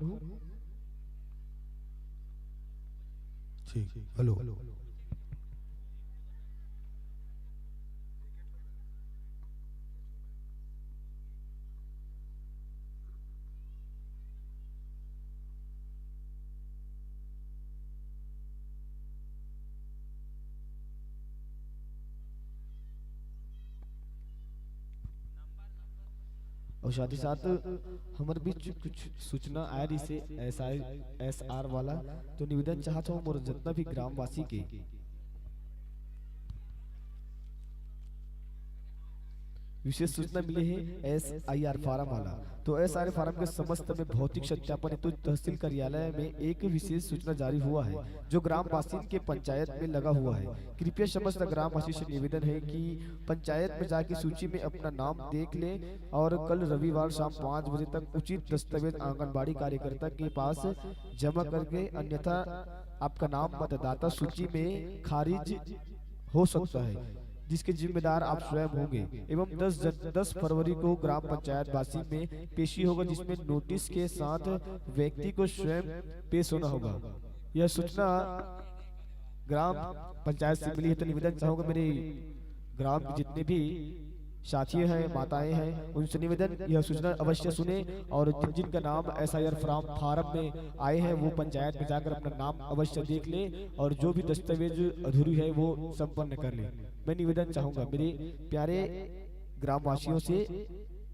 ठीक, hello। और साथ ही साथ हमर बीच कुछ सूचना आए रहिसे एस आई, एस आर वाला, तो निवेदन चाहत हूँ मोर जितना भी ग्रामवासी के विशेष सूचना मिले हे एस आई आर फार्म वाला। तो एस आई आर फार्म के समस्त में भौतिक सत्यापन हेतु तहसील कार्यालय में एक विशेष सूचना जारी हुआ है, जो ग्रामवासियों के पंचायत में लगा हुआ है। कृपया समस्त ग्रामवासी से निवेदन है कि पंचायत में जाके सूची में अपना नाम देख लें और कल रविवार शाम पाँच बजे तक उचित दस्तावेज आंगनबाड़ी कार्यकर्ता के पास जमा करके, अन्यथा आपका नाम मतदाता सूची में खारिज हो सकता है, जिसके जिम्मेदार आप स्वयं होंगे। एवं दस जन, दस फरवरी को ग्राम पंचायत बासी में पेशी होगा, जिसमें नोटिस के साथ व्यक्ति को स्वयं पेश होना होगा। यह सूचना ग्राम पंचायत से मिली है, तो निवेदन चाहूँगा मेरे ग्राम के जितने भी साथी हैं, माताएं हैं, उनसे निवेदन, यह सूचना अवश्य सुने और जिन, जिनका नाम S I R form, form में आए हैं, वो पंचायत में जाकर अपना नाम अवश्य देख ले और जो भी दस्तावेज अधूरी है, वो संपन्न कर ले। मैं निवेदन चाहूँगा मेरे प्यारे ग्रामवासियों से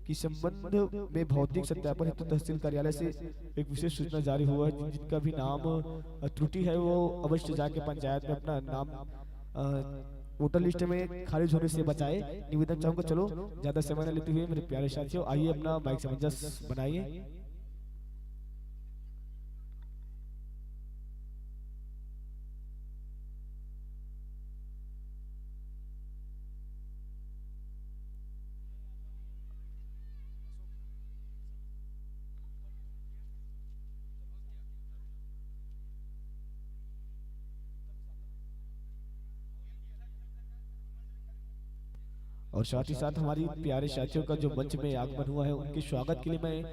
कि संबंध में भौतिक सत्यापन हेतु तहसील कार्यालय से एक विशेष सूचना जारी हुआ है। जिन, जिनका भी नाम, अ, त्रुटि है, वो अवश्य जाके पंचायत में अपना नाम, अ, वोटर लिस्ट में खारिज होने से बचाए। निवेदन चाहूँगा, चलो, ज़्यादा समय न लेते हुए मेरे प्यारे साथियों, आइए अपना माइक समंजस बनाइए। और साथ ही साथ हमारी प्यारे साथियों का जो मंच में आगमन हुआ है, उनके स्वागत के लिए मैं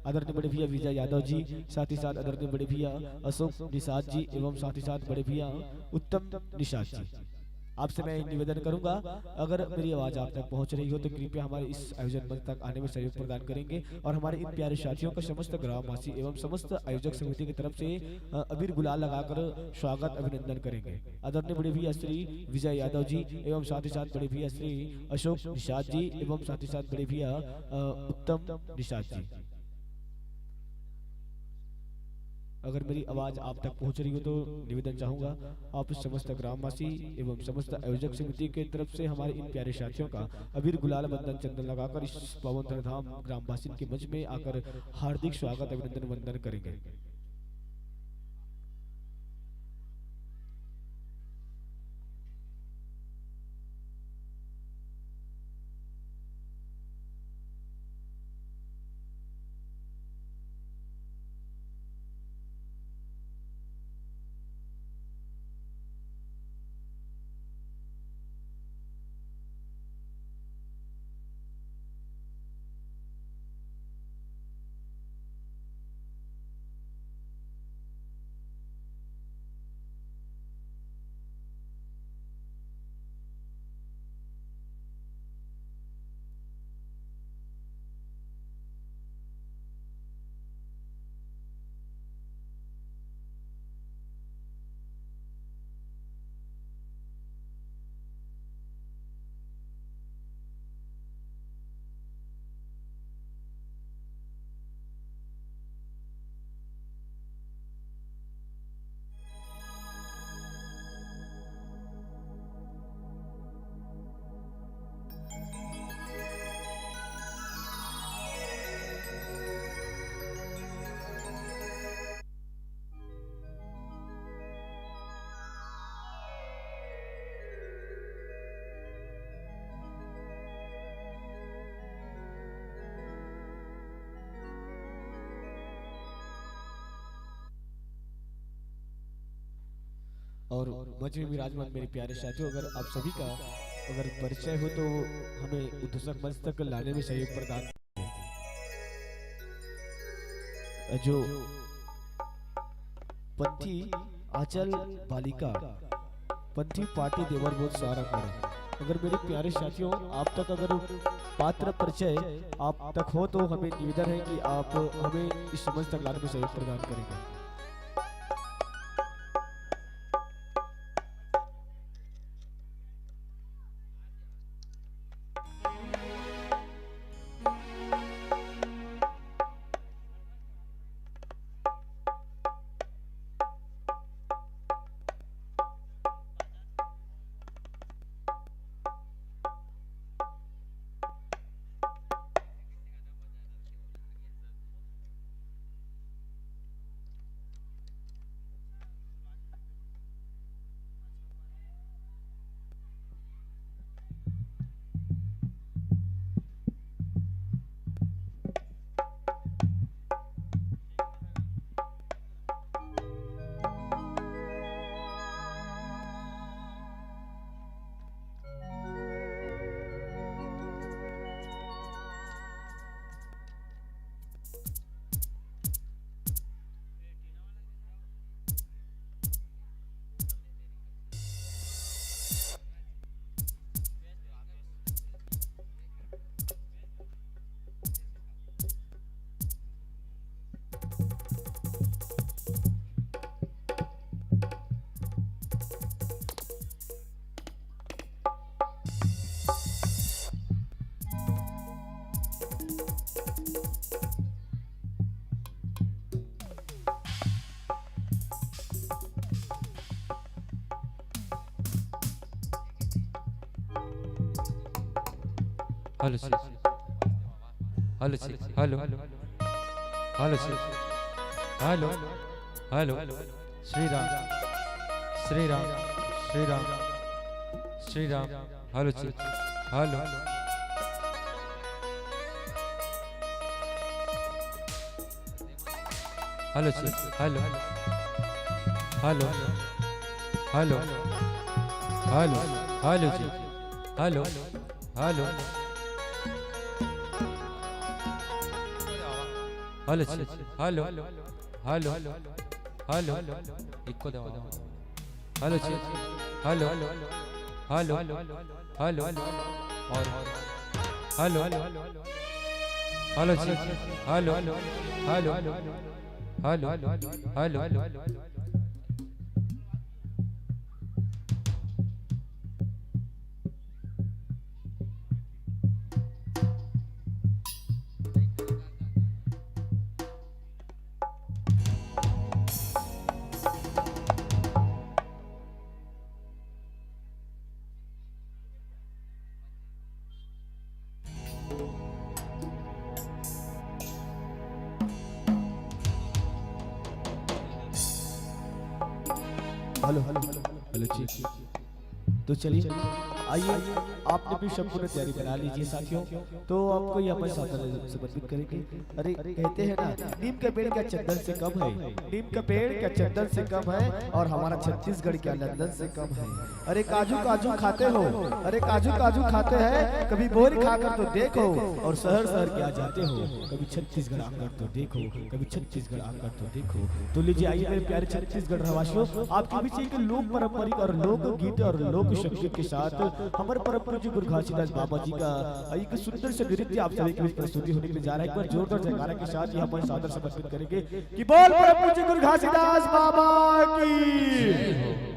आदरणीय बड़े भैया विजय यादव जी, साथ ही साथ आदरणीय बड़े भैया अशोक निषाद जी एवं साथ ही साथ बड़े भैया उत्तम निषाद जी, आपसे मैं निवेदन करूंगा, अगर मेरी आवाज आप तक पहुंच रही हो तो कृपया हमारे इस आयोजन मंच तक आने में सहयोग प्रदान करेंगे और हमारे इन प्यारे साथियों का समस्त ग्रामवासी एवं समस्त आयोजक समिति की तरफ से, अ, अबीर गुलाल लगाकर स्वागत अभिनंदन करेंगे। आदरणीय बड़े भैया श्री विजय यादव जी एवं साथ ही साथ बड़े भैया श्री अशोक निषाद जी एवं साथ ही साथ बड़े भैया, अ, उत्तम निषाद जी। अगर मेरी आवाज आप तक पहुंच रही हो तो निवेदन चाहूंगा, आप समस्त ग्रामवासी एवं समस्त आयोजक समिति के तरफ से हमारे इन प्यारे साथियों का अबीर गुलाल बंदन चंदन लगाकर इस पावन धाम ग्रामवासिन के मंच में आकर हार्दिक स्वागत अभिनंदन वंदन करेंगे। और मंच में विराजमान मेरे प्यारे साथियों, अगर आप सभी का अगर परिचय हो तो हमें उद्घोषक मंच तक लाने में सहयोग प्रदान करें। जो पंथी आंचल बालिका, पंथी पार्टी देवरबोध सारंगढ़। अगर मेरे प्यारे साथियों, आप तक अगर पात्र परिचय आप तक हो तो हमें निवेदन है कि आप हमें इस मंच तक लाने में सहयोग प्रदान करेंगे। Hello, sir. Hello, sir. Hello. Hello, sir. Hello. Hello. Shri Ram. Shri Ram. Shri Ram. Shri Ram. Hello, sir. Hello. Hello, sir. Hello. Hello. Hello. Hello. Hello, sir. Hello. Hello. Hello, sir. Hello. Hello. Hello. Hello. Hello, sir. Hello. Hello. Hello. और hello. Hello, sir. Hello. Hello. Hello. Hello. Hello, hello, hello, check. तो चलिए, आइए, आपने भी संपूर्ण तैयारी बना लीजिए साथियों। तो आपको ये अपन साथ समर्पित करेंगे। अरे, कहते हैं ना, नीम का पेड़ क्या चंदन से कम है, नीम का पेड़ क्या चंदन से कम है, और हमारा छत्तीसगढ़ क्या लंदन से कम है। अरे काजू काजू खाते हो, अरे काजू काजू खाते हैं, कभी बोर खाकर तो देखो, और शहर शहर क्या जाते हो, कभी छत्तीसगढ़ आकर तो देखो, कभी छत्तीसगढ़ आकर तो देखो। तो लीजिए, आइए मेरे प्यारे छत्तीसगढ़ रहवासियों, आपके बीच एक लोक पारंपरिक और लोकगीत और लोक संगीत के साथ हमारे परम पूज्य गुरु घासीदास बाबा जी का एक सुंदर से नृत्य आप सभी के बीच प्रस्तुति होने के लिए जा रहा है। एक बार जोरदार जयकारा के साथ ये हमारे सादर समर्पित करेंगे कि बोल परम पूज्य गुरु घासीदास बाबा की।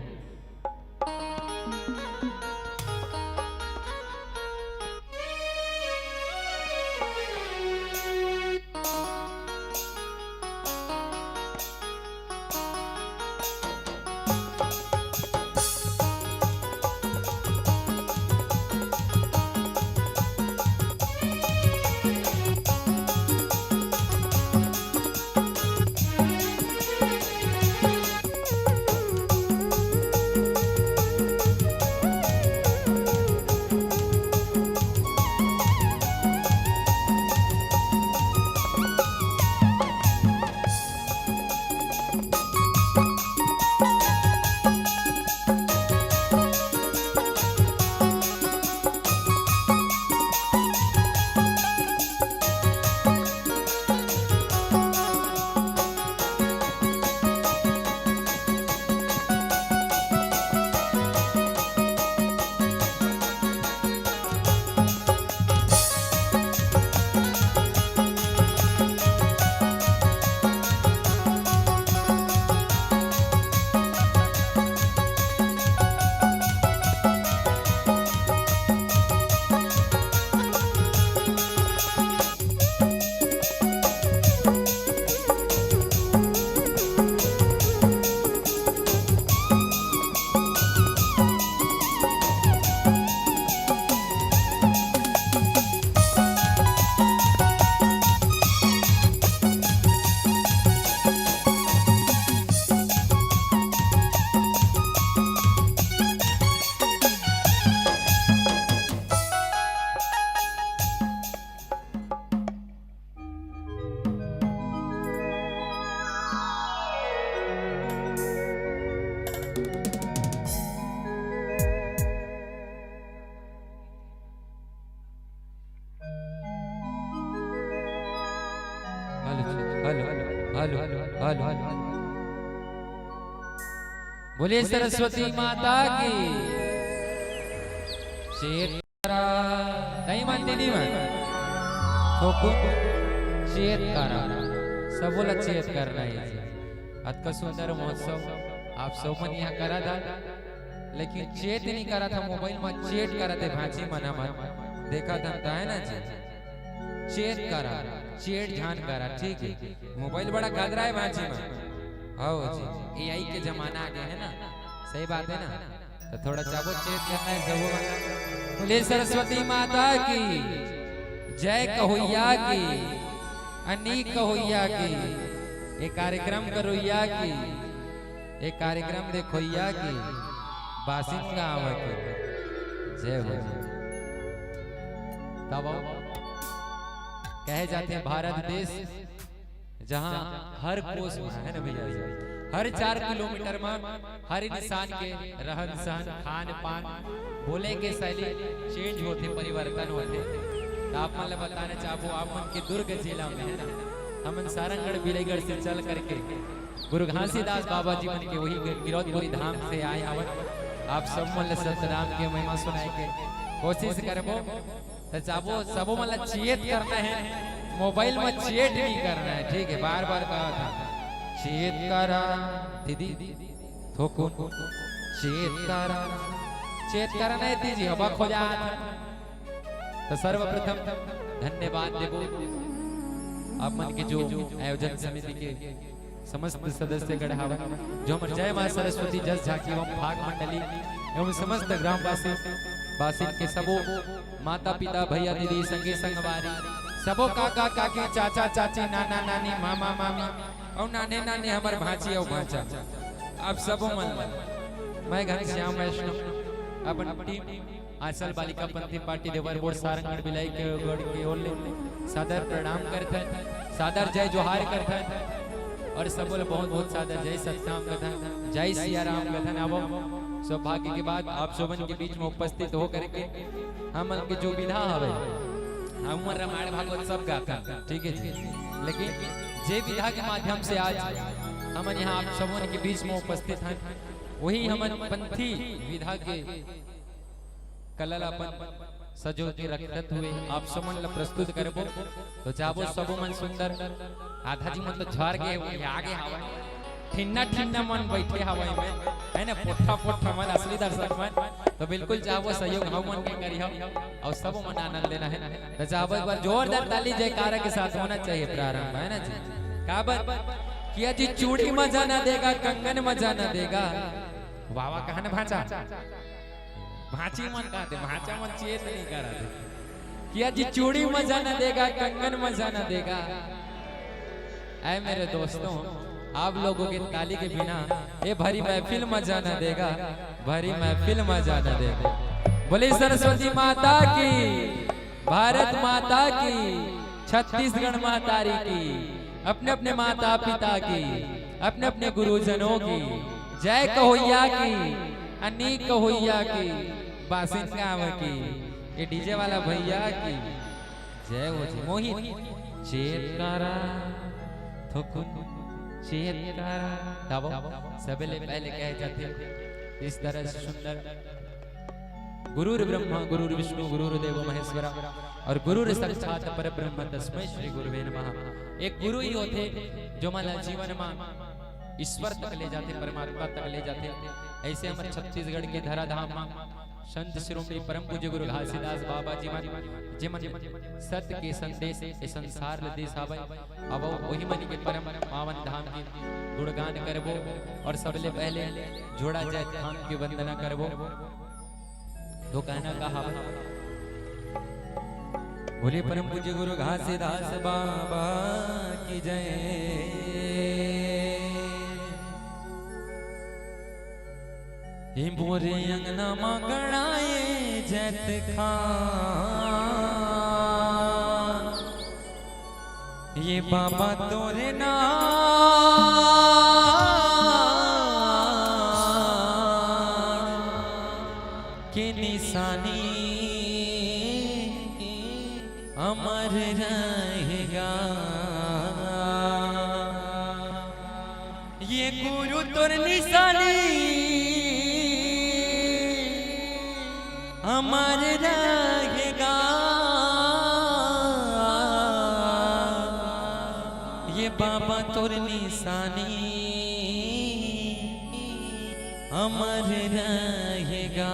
Hello, hello, hello, hello. बोलिए सरस्वती माता की। चेत करा। नहीं मानती, नहीं मान। थोकुन चेत करा। सबो ला चेत करना हे। अतका सुंदर महोत्सव आप सब मन यहाँ करा था, लेकिन चेत नहीं करा था, मोबाइल में चेट करा थे भांची मन हमर। देखा था, है ना जी? चेत करा, चेट ध्यान करा, ठीक है। मोबाइल बड़ा खतरा है भांची में। हो जी, एआई के जमाना आ गया है ना, सही बात है ना? तो थोड़ा चाबो चेत करना है सबो मन। बोले सरस्वती माता की जय कहोइया की, अनीक कहोइया की, ये कार्यक्रम करोइया की, ये कार्यक्रम देखोइया की, बासिन गाँव की जय हो। तब कहे जाते हैं भारत देश जहाँ हर कोस में, है ना भैया, हर चार किलोमीटर में हर इंसान के रहन सहन, खान पान, बोले के शैली चेंज होथे, परिवर्तन होथे। तो आप मन ल बताना चाहबो, आप मन के दुर्ग जिला में, है ना, हमन सारंगढ़ बिलाईगढ़ से चल करके गुरु घासीदास बाबा जी मन के वही गिरौदपुरी धाम से आए हवन। आप सब मन ल सतनाम के महिमा सुनाए के कोशिश करबो। तो चाबो, सबो मन ला चेत करना है, मोबाइल में चेट नहीं करना है, ठीक है? बार बार कहा था, चेत करा दीदी, थोकुन चेत करा, चेत करा नहीं दीदी, हवा खो जात। तो सर्वप्रथम धन्यवाद देबो आप मन के जो आयोजन समिति के समस्त सदस्य गण हावय, जो हमर जय मां सरस्वती जस झांकी एवं फाग मंडली एवं समस्त ग्रामवासी, वासी के सबो माता पिता, भैया दीदी, संगी संगवारी, सबो काका काकी, चाचा चाची, नाना नानी, मामा मामी अउ नाने नाने हमर भांची अउ भांचा, आप सबो मन ला मैं घनश्याम वैष्णव अपन टीम आंचल बालिका पंथी पार्टी देवर बोर्ड सारंगढ़ बिलाई के गढ़ के ओर ले सादर प्रणाम करथन, सादर जय जोहार करथन और सबो ल बहुत बहुत सादर जय सतनाम कथन, जय सिया राम कथन। आवो, सौभाग्य के बात आप सबन के बीच में उपस्थित हो करके हमन के जो विधा हवे, हमन रामायण भागवत सब गाथन, ठीक है जी, लेकिन जे विधा के माध्यम से आज हमन यहाँ आप सबन के बीच में उपस्थित हैं, वही हमन पंथी विधा के कला ला अपन सजो के रखत हुए आप समन ला प्रस्तुत करबो। तो जाबो सबो मन सुंदर, आधा जी मन तो झर के आगे हवय, ठिन्ना ठिन्ना मन बैठे हवय में, है ना, पोट्ठा पोट्ठा मन, असली दर्शक मन। तो बिल्कुल जाबो, सहयोग हम मन के करिहो और सब मन आनंद लेना है। तो जाबो एक बार जोरदार ताली जयकारा के साथ होना चाहिए प्रारंभ, है ना जी। काबर किया जी, चूड़ी मजा ना देगा, कंगन मजा ना देगा। वाह वाह, कहा ना भांचा, भांची मन कहा दे, भांचा मन चेत नहीं करा दे। किया जी, चूड़ी मजा ना देगा, कंगन मजा ना देगा। ऐ मेरे दोस्तों, आप लोगों के ताली के बिना ये भरी महफिल मजा ना देगा, भरी महफिल मजा ना देगा। बोले सरस्वती माता की, भारत माता की, छत्तीसगढ़ महतारी की, अपने अपने माता पिता की, अपने अपने गुरुजनों की जय कहोइया की, अनी कहोइया की, बासिन गाँव की, ये डीजे वाला भैया की जय हो जी। मोहित चेतकारा, थोकुन चेतकारा। तब सबले पहले कहे जाते इस तरह से सुंदर गुरुर्ब्रह्मा गुरुर्विष्णु गुरुर्देवो महेश्वरा और गुरुर्साक्षात् परब्रह्म तस्मै श्री गुरुवे नमः। एक गुरु ही होथे जो मन ला जीवन मा ईश्वर तक ले जाथे, परमात्मा तक ले जाथे। ऐसे हमर छत्तीसगढ़ के धराधाम मा संत शिरोमणि परम पूज्य गुरु घासीदास बाबा जी मन, जे मन सत्य के संदेश ए संसार ल देस हावय। अब वही मन के परम पावन धाम के गुणगान करबो और सबले पहले जोड़ा जय धाम के वंदना करबो। तो कहना का हावय, बोले परम पूज्य गुरु घासीदास बाबा की जय। हे मोरे अंगना मा गड़ाए जैतखान, ये बाबा तोरे नाम के निशानी अमर रहेगा। ये गुरु तोर निशानी अमर रहेगा। ये बाबा तोर निशानी अमर रहेगा।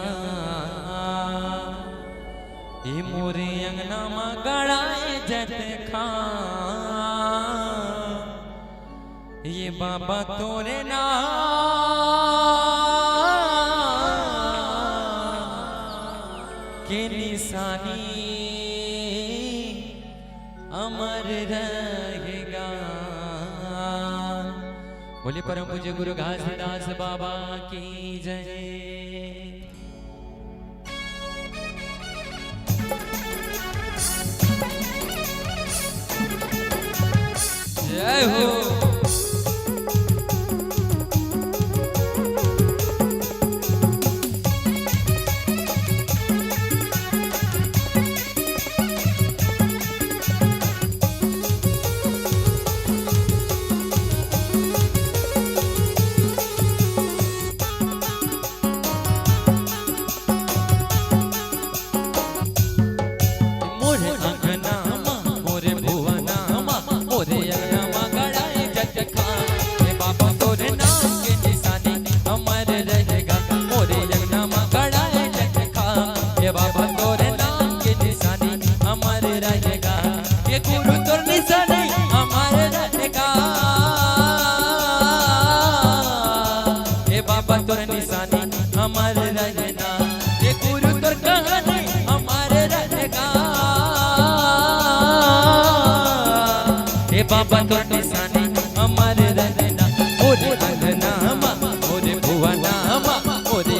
ये मोरे अंगना मा गड़ाए जैतखान, ये बाबा तोरे नाम के निशानी अमर रहेगा। बोले परम पूज्य गुरु घासीदास बाबा की जय। जय हो। मोरे अंगना मा, मोरे भुवना मा, मोरे अंगना मा गड़ाए जैतखान। हे बाबा तोरे नाम के निशानी अमर रहेगा। मोरे अंगना मा गड़ाए जैतखान। हे बाबा तोरे नाम के निशानी अमर रहेगा। ये गुरु तोर निशानी अमर रहेगा। हे बाबा तोर निशानी अमर रहेगा। ये गुरु तोर कहानी अमर रहेगा। हे बाबा तोर निशानी अमर रहेगा। मोरे अंगना मा, मोरे भुवना मा, मोरे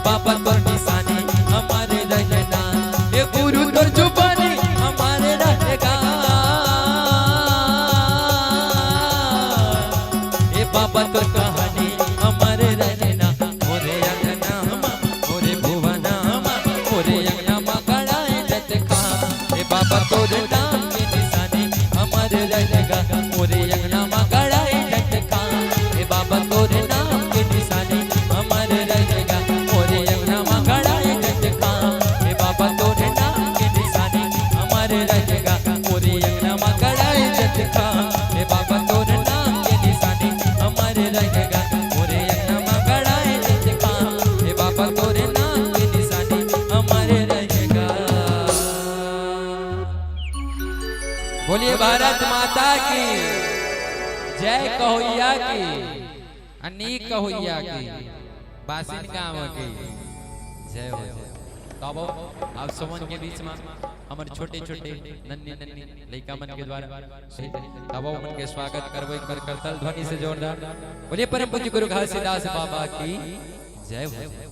बाबा तोर निशानी हमर रहना, ए गुरु तोर जुबानी हमर रहना। ए बाबा तोर कहानी हमर रहना, मोरे अंगना मा, मोरे भुवना मा, मोरे अंगना मा गड़ाए जतका। ए बाबा तोर नाम के निशानी हमर रहना, मोरे अंगना मा गड़ाए जतका। ए बाबा तोर नाम के निशानी हमर रहना, मोरे अंगना मा गड़ाए जतका। ए बाबा तोर नाम के निशानी हमर रहना, मोरे अंगना मा गड़ाए जतका। ए बाबा तोर नाम के निशानी हमर रहना, मोरे अंगना मा गड़ाए जतका। ए बाबा तोर नाम के निशानी हमर रहना। बोलिए भारत माता की जय, कहोइया की, अनीक कहोइया की, बासिन गाँव की जय हो। तब आप सबन के बीच में हमर छोटे छोटे नन्नी नन्नी लइका मन के द्वारा तब मन के स्वागत करबो एक बार करताल ध्वनि से जोरदार। बोलिए परम पूज्य गुरु घासीदास बाबा की जय हो।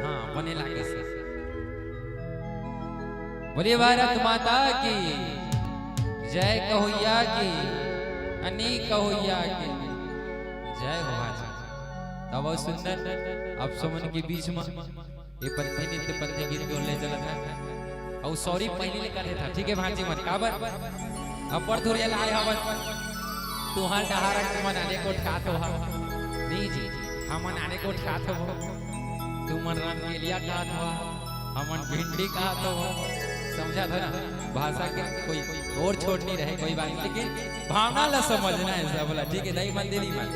हाँ, बने लागे से। बोलिए भारत माता की जय, कहोइया की, अनी कहोइया की जय हो। आज तब अउ सुंदर आप समन के बीच में ये पंथी नृत्य, पंथी गीत के ओर ले चलत हे। अउ सॉरी पहले ले करे था, ठीक है भांजी मन, काबर अब्बड़ धुरिया लाए हवन। तुहार डहार तुमन आने को ठात हो हा। नहीं जी, हमन आने को ठात हो। तुमन रंगेलिया खात हो, हमन भिंडी खात हो। समझा था ना, भाषा के कोई और छोट नहीं रहे, कोई बात नहीं, लेकिन भावना ला समझना है सब ला, ठीक है? नहीं मन दे नहीं मन,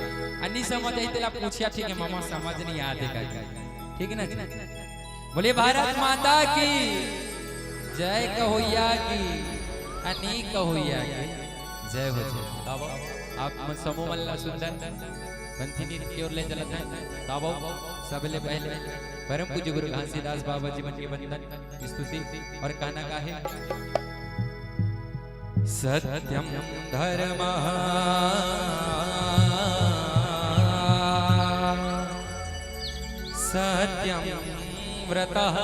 अन्नी समझ आई तेला पूछिया, ठीक है? ममा समझ नहीं आते का, ठीक है ना जी? बोलिए भारत माता की जय, कहोइया की, अनी कहोइया की जय हो। जय। तब आप मन समूह मन ला सुंदर पंथी नृत्य की ओर ले चलत हैं। तब सबले पहले परम पूज्य गुरु घासीदास बाबा जी मन के वंदन, स्तुति और कहना का है, सत्यं धर्मः सत्यं व्रतः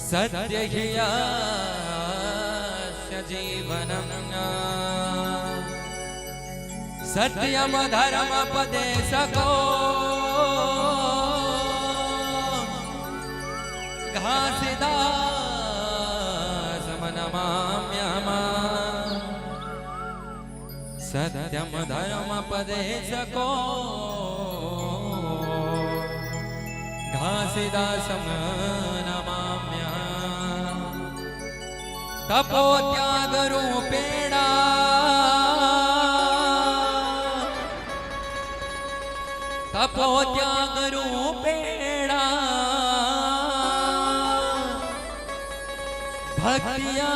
सत्य ही अस्य जीवनम्। सत्यं धर्मोपदेशको घासीदासं नमाम्यहम्। सत्यं धर्मोपदेशको घासीदासं नमाम्यहम्। तपो त्याग रूपेण, तपो त्याग रूपेण भक्तिया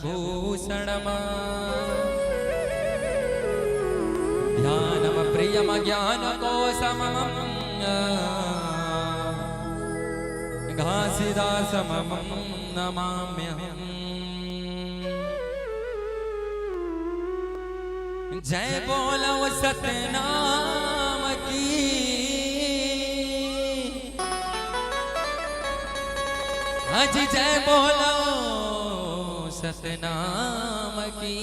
भूषणम्। ध्यानं प्रियं ज्ञानकोशमम्। घासीदासं नमाम्यहम्। जय बोलो सतनाम की। हाँ जी, जय बोलो सतनाम की।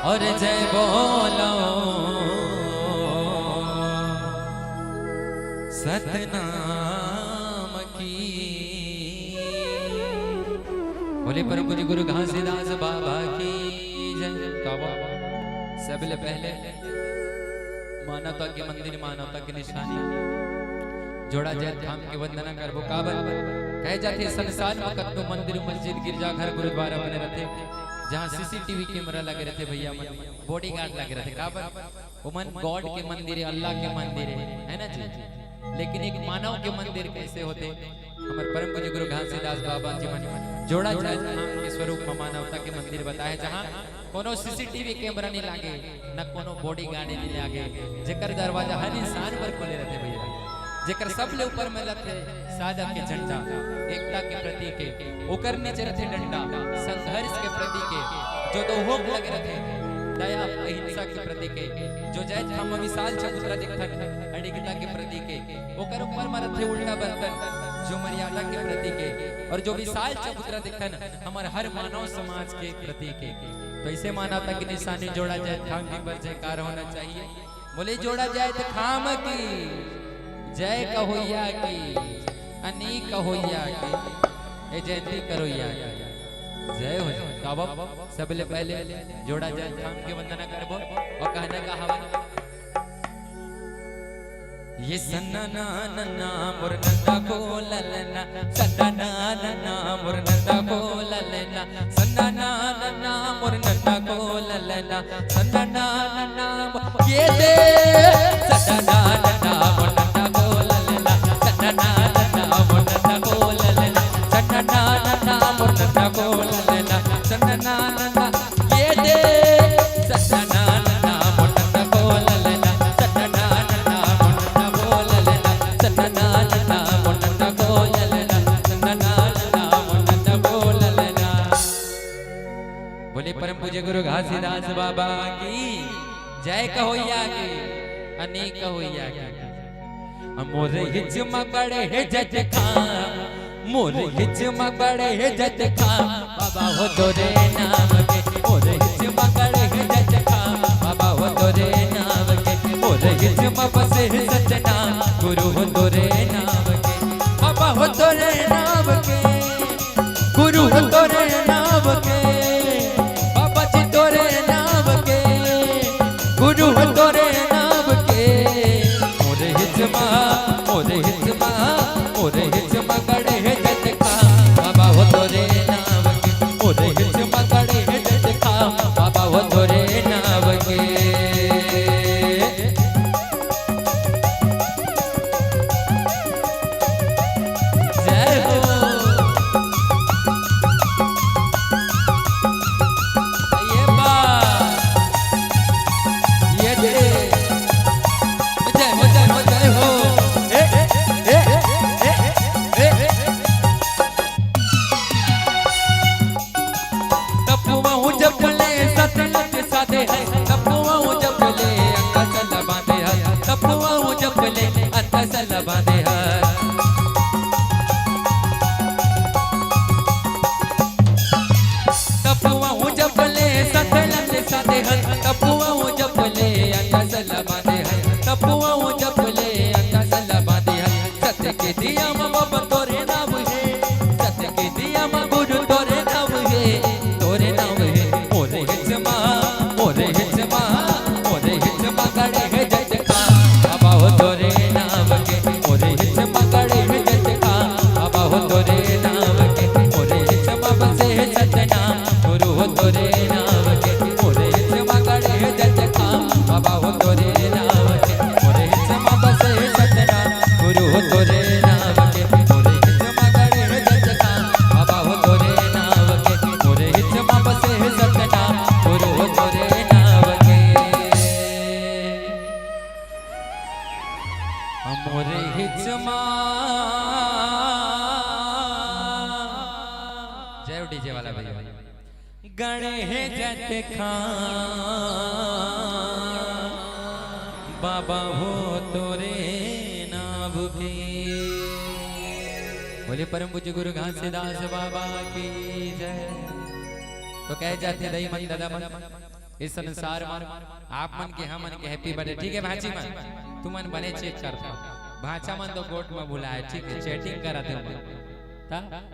और जय बोलो सतनाम की। बोले परम पूज्य गुरु घासीदास बाबा की जय। तो अब सबले पहले मानवता के मंदिर, मानवता के निशानी, जोड़ा जाए थाम के वंदना करबो। काबर कहे जाथे, संसार में कतनो मंदिर, मस्जिद, गिरजाघर, गुरुद्वारा बने रहते, जहाँ सीसीटीवी कैमरा लगे रहते, भैया मन बॉडीगार्ड लगे रहते। काबर? ओमन गॉड के मंदिर है, अल्लाह के मंदिर है, है ना जी? लेकिन एक मानव के मंदिर कैसे होते? हमर परम पूज्य गुरु घासीदास बाबा जी मन जोड़ा जाए थाम के स्वरूप में मानवता के मंदिर बताए, जहाँ कोनो सीसीटीवी कैमरा नहीं लागे, न कोनो बॉडीगार्ड नहीं लागे, जेकर दरवाजा हर इंसान बर खुले रहते भैया, जेकर सबले ऊपर में रहते सादक के झंडा, एकता के प्रतीक है, ओकर नीचे रहते डंडा, संघर्ष के प्रतीक है, जो दो होक लगे रहते, दया अहिंसा के प्रतीक है, जो जय थाम विशाल चबूतरा देखथन, अडिगता के प्रतीक है, ओकर ऊपर में रहते उल्टा बर्तन, जो मर्यादा के प्रतीक है, और जो विशाल चबूतरा देखथन, हमर हर मानव समाज के प्रतीक है। तो इसे मानवता की निशानी जोड़ा जाए थाम की पर जयकार होना चाहिए। बोले जोड़ा जाए तो थाम की जय कहोइया की, अनी कहोइया की, ए जयंती करोइया की जय हो जाए। तो अब सबले पहले जोड़ा जाए थाम के वंदना करबो और कहना का हवा। ये सन्ना ना नन्ना मोर नन्ना को ललना, सन्ना ना नन्ना मोर नन्ना को ललना, सन्ना ना नन्ना मोर नन्ना को ललना, सन्ना ना नन्ना मो-, ये दे। सन्ना ना नन्ना मोर नन्ना को ललना, सन्ना ना नन्ना मोर नन्ना को ललना, सन्ना ना नन्ना मोर नन्ना को ललना, सन्ना ना नन्ना ये दे। सन्ना ना नन्ना मोर नन्ना को ललना, सन्ना ना नन्ना मोर नन्ना को ललना, सन्ना ना नन्ना मोर नन्ना को ललना, सन्ना ना नन्ना मोर नन्ना को ललना। बोले परम पूज्य जय गुरु घासीदास बाबा की जय कहोइया की, अनेक कहोइया की। मोर हिच म बड़े हे जजखा, मोर हिच म बड़े हे जजखा, बाबा हो तोरे नाम के। मोर हिच म बड़े हे जजखा, बाबा हो तोरे नाम के। मोर हिच म बसे हे सचना, गुरु हो तोरे नाम के, बाबा हो तोरे नाम के। गुरु हो तोरे नाम के, बाबा जी तोरे नाम के, गुरु हो तोरे नाम के। मोरे हिचमा, मोरे हिचमा, मोरे हिचमा गड़े हे जटका, बाबा हो तोरे नाम के। मोरे हिचमा गड़े हे जटका, बाबा हो तोरे नाम के। जय हो। ये बात। ये दे। जय हो, जय हो, जय हो। ए, ए, ए, ए, ए, ए, ए। तपुआ हूँ जब ले सतलज साधे है, तपुआ हूँ जब ले अंगसल बांधे है, तपुआ हूँ जब ले अंगसल बांधे है। तपुआ हूँ जब ले सतलज साधे है, तपुआ हूँ जब ले अंगसल बांधे है, तपुआ हूँ जब ले अंगसल बांधे है। सत्य के दिया म बाबा तोरे नाम हे, सत्य के दिया म गुरु तोरे नाम हे, तोरे नाम हे। मोरे हिचमा, मोरे हिचमा, मोरे हिचमा गड़े हे जटका, बाबा हो तोरे नाम के। मोरे हिचमा गड़े हे जटका, बाबा हो तोरे नाम के। मोरे हिचमा बसे हे सतना, गुरु हो तोरे नाम के। मोरे हिचमा गड़े हे जटका, बाबा हो तोरे नाम के। मोरे हिचमा बसे हे सतना, गुरु हो तोरे नाम के। मोरे हिचमा गड़े हे जटका, बाबा हो तोरे नाम के। मोरे हिचमा बसे हे सतना, गुरु हो तोरे नाम के। मोरे हिचमा। जय हो डीजे वाला भैया। गड़े हे जटका, बाबा हो तोरे नाम के। बोले परम पूज्य गुरु घासीदास बाबा की जय। तो कहे जाथे दई मन ददा मन, इस संसार मन आप मन के, हमन के happy birthday, ठीक है भांची मन, तुमन बने check करथव, भांचा मन तो गोठ म भुलाए, ठीक है, chatting करत हे मन। त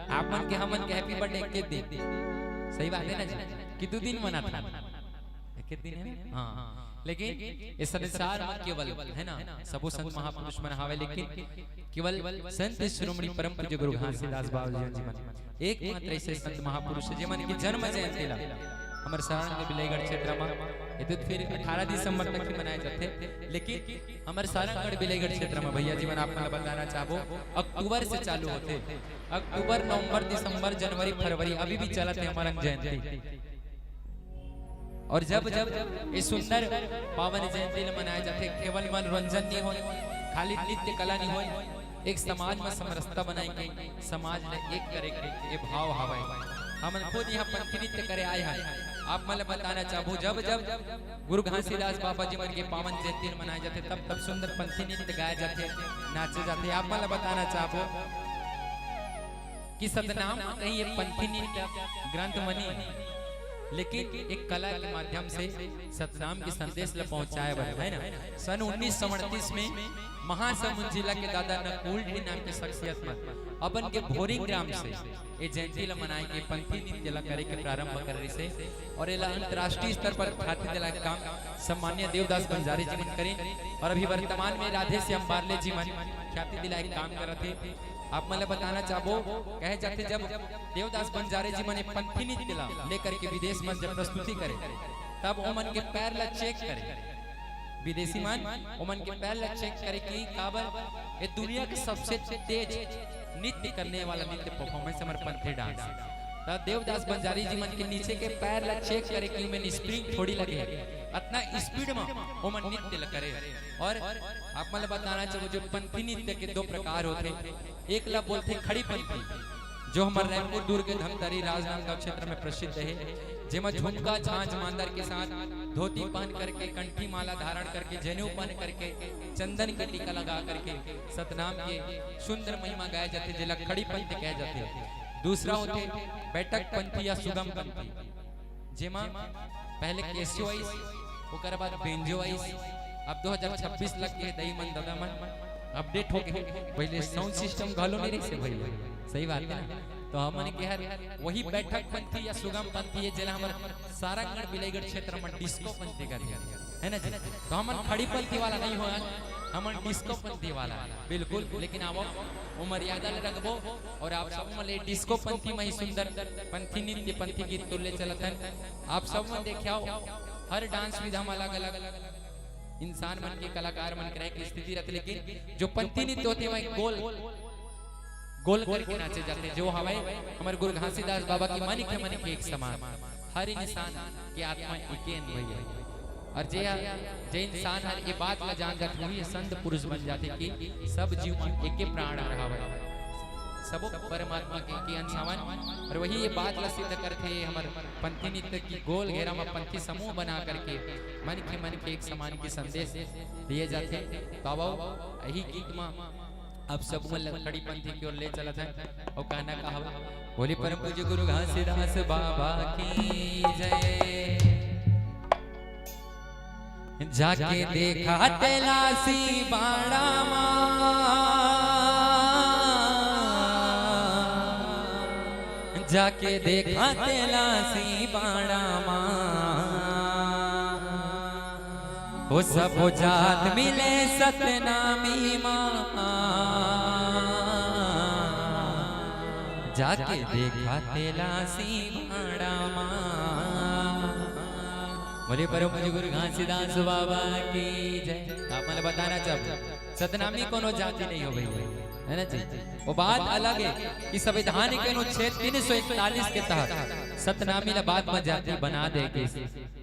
आप मन के, हमन के happy birthday के दिन, सही बात है ना जी, कि दू दिन मनाथन, एक दिन है ना? हाँ, लेकिन ये संसार में केवल, है ना, सबो संत महापुरुष मन हावे, लेकिन केवल संत शिरोमणि परम पूज्य गुरु घासीदास बाबा जी मन एकमात्र ऐसे संत महापुरुष हे, जेमन के जन्म जयंती ला हमर सारंगढ़ बिलाईगढ़ क्षेत्र में, ये तो फिर अठारह दिसंबर तक ही मनाए जाथे, लेकिन हमर सारंगढ़ बिलाईगढ़ क्षेत्र में भैया जी मन आप मन ला बताना चाहबो, अक्टूबर से चालू होथे, अक्टूबर, नवंबर, दिसंबर, जनवरी, फरवरी, अभी भी चलत हे हमर रंग जयंती। और जब जब ये सुंदर पावन जयंती ल मनाए जाथे, केवल मनोरंजन नहीं होय, खाली नृत्य कला नहीं होय, एक समाज में समरसता बनाए के, समाज ल एक करे के ये भाव हवय। हमन खुद यहाँ पंथी नृत्य करे आए हन। आप मन ल बताना चाहबो, जब जब गुरु घासीदास बाबा जी मन के पावन जयंती ल मनाए जाथे, तब तब सुंदर पंथी नृत्य गाए जाथे, नाचे जाथे। आप मन ल बताना चाहबो कि सतनाम कहीं ये पंथी नृत्य ग्रंथ म नहीं, लेकिन एक कला के माध्यम से सतनाम के संदेश ल पहुंचाए बर, है ना। सन उन्नीस सौ अड़तीस में महासमुंद जिला के दादा नकुल ढींड नाम के शख्सियत मन अपन के भोरिंग ग्राम से ये जयंती ल मनाए के पंथी नृत्य ल करे के प्रारंभ करे रिहिसे और एला अंतर्राष्ट्रीय स्तर पर ख्याति दिलाए के काम सम्माननीय देवदास बंजारे जी मन करिन और अभी वर्तमान में राधे श्याम बारले जी मन ख्याति दिलाए के काम करत हे। आप मन ल बताना चाहबो, कहे जाथे जब देवदास बंजारे जी मन ये पंथी नृत्य ला लेकर के विदेश मन जब प्रस्तुति करे, तब ओमन के पैर ला check करे विदेशी मन, ओमन के पैर ला check करे कि काबर ये दुनिया के सबसे तेज नृत्य करने वाला नृत्य performance हमर पंथी dance। त देवदास बंजारी जी मन के नीचे के पैर ला check करे कि ओमन spring थोड़ी लगे हे, अतना speed म ओमन नृत्य ला करे। और आप मन ल बताना चाहूँ, जो पंथी नृत्य के दो प्रकार होथे, एक ला बोलथे खड़ी पंथी, जो हमर रायपुर, दुर्ग, धमतरी, राजनांदगांव क्षेत्र में प्रसिद्ध हे। जेमा झुमका, झांझ, मांदर के साथ धोती पहन करके, कंठी माला धारण करके, जनेऊ पहन करके, चंदन के टीका लगा करके सतनाम के सुंदर महिमा गाए जाथे, जेला खड़ी पंथी कहे जाथे। दूसरा होथे बैठक पंथी या सुगम पंथी, जेमा पहले कैसियो आइस, ओकर बाद बेंजो आइस, अब दो हज़ार छब्बीस लग के दई मन ददा मन अपडेट हो गए। पहले साउंड सिस्टम घलो नहीं रहिसे भैया, सही बात है ना? तो हमन के हर वही बैठक पंथी या सुगम पंथी है, जेला हमर सारंगढ़ बिलाईगढ़ क्षेत्र में डिस्को पंथी कहथे, है ना जी? तो हमन खड़ी पंथी वाला नहीं होय, हमन डिस्को पंथी वाला, बिल्कुल। लेकिन आवो, वो मर्यादा ले रखबो। और आप सब मन ले डिस्को पंथी में ही सुंदर पंथी नृत्य, पंथी गीत तो ले चलत हन। आप सब मन देखियाव, हर डांस विधा में अलग-अलग इंसान मन के, कलाकार मन के रहे के स्थिति रहथे, लेकिन जो पंथी नृत्य होथे, वह गोल, गोल करके नाचे जाथे, जो हवय हमर गुरु घासीदास बाबा की मन के, मन के एक समान, हर इंसान के आत्मा एके अनुभवी है। और जे, जे इंसान हर ये बात ला जान जाथे, वही संत पुरुष बन जाथे कि सब जीव मन एके प्राण हर हवय, सबो परमात्मा के एके अंश हवन। और वही ये बात ला सिद्ध करथे हमर पंथी नृत्य की गोल घेरा में पंथी समूह बना करके मन के, मन के एक समान की संदेश दिए जाथे। तो आवो, यही गीत में आप सब मन ल खड़ी पंथी की ओर ले चलत हन। अउ कहना का हवय, बोली परम पूज्य गुरु घासीदास बाबा की जय। जाके देखा तेलासी बाड़ा मा, जाके देखा तेलासी बाड़ा मा, ओ सबो जात मिले सतनामी मा, जाके देखा तेलासी बाड़ा मा। बोले परम पूज्य गुरु घासीदास बाबा की जय। आप मन बताना चाहब, सतनामी कोनो जाति नहीं हो भैया, है ना जी? वो बात अलग है कि संवैधानिक अनुच्छेद तीन सौ इकतालीस के तहत सतनामी ला बात में जाति बना दे के,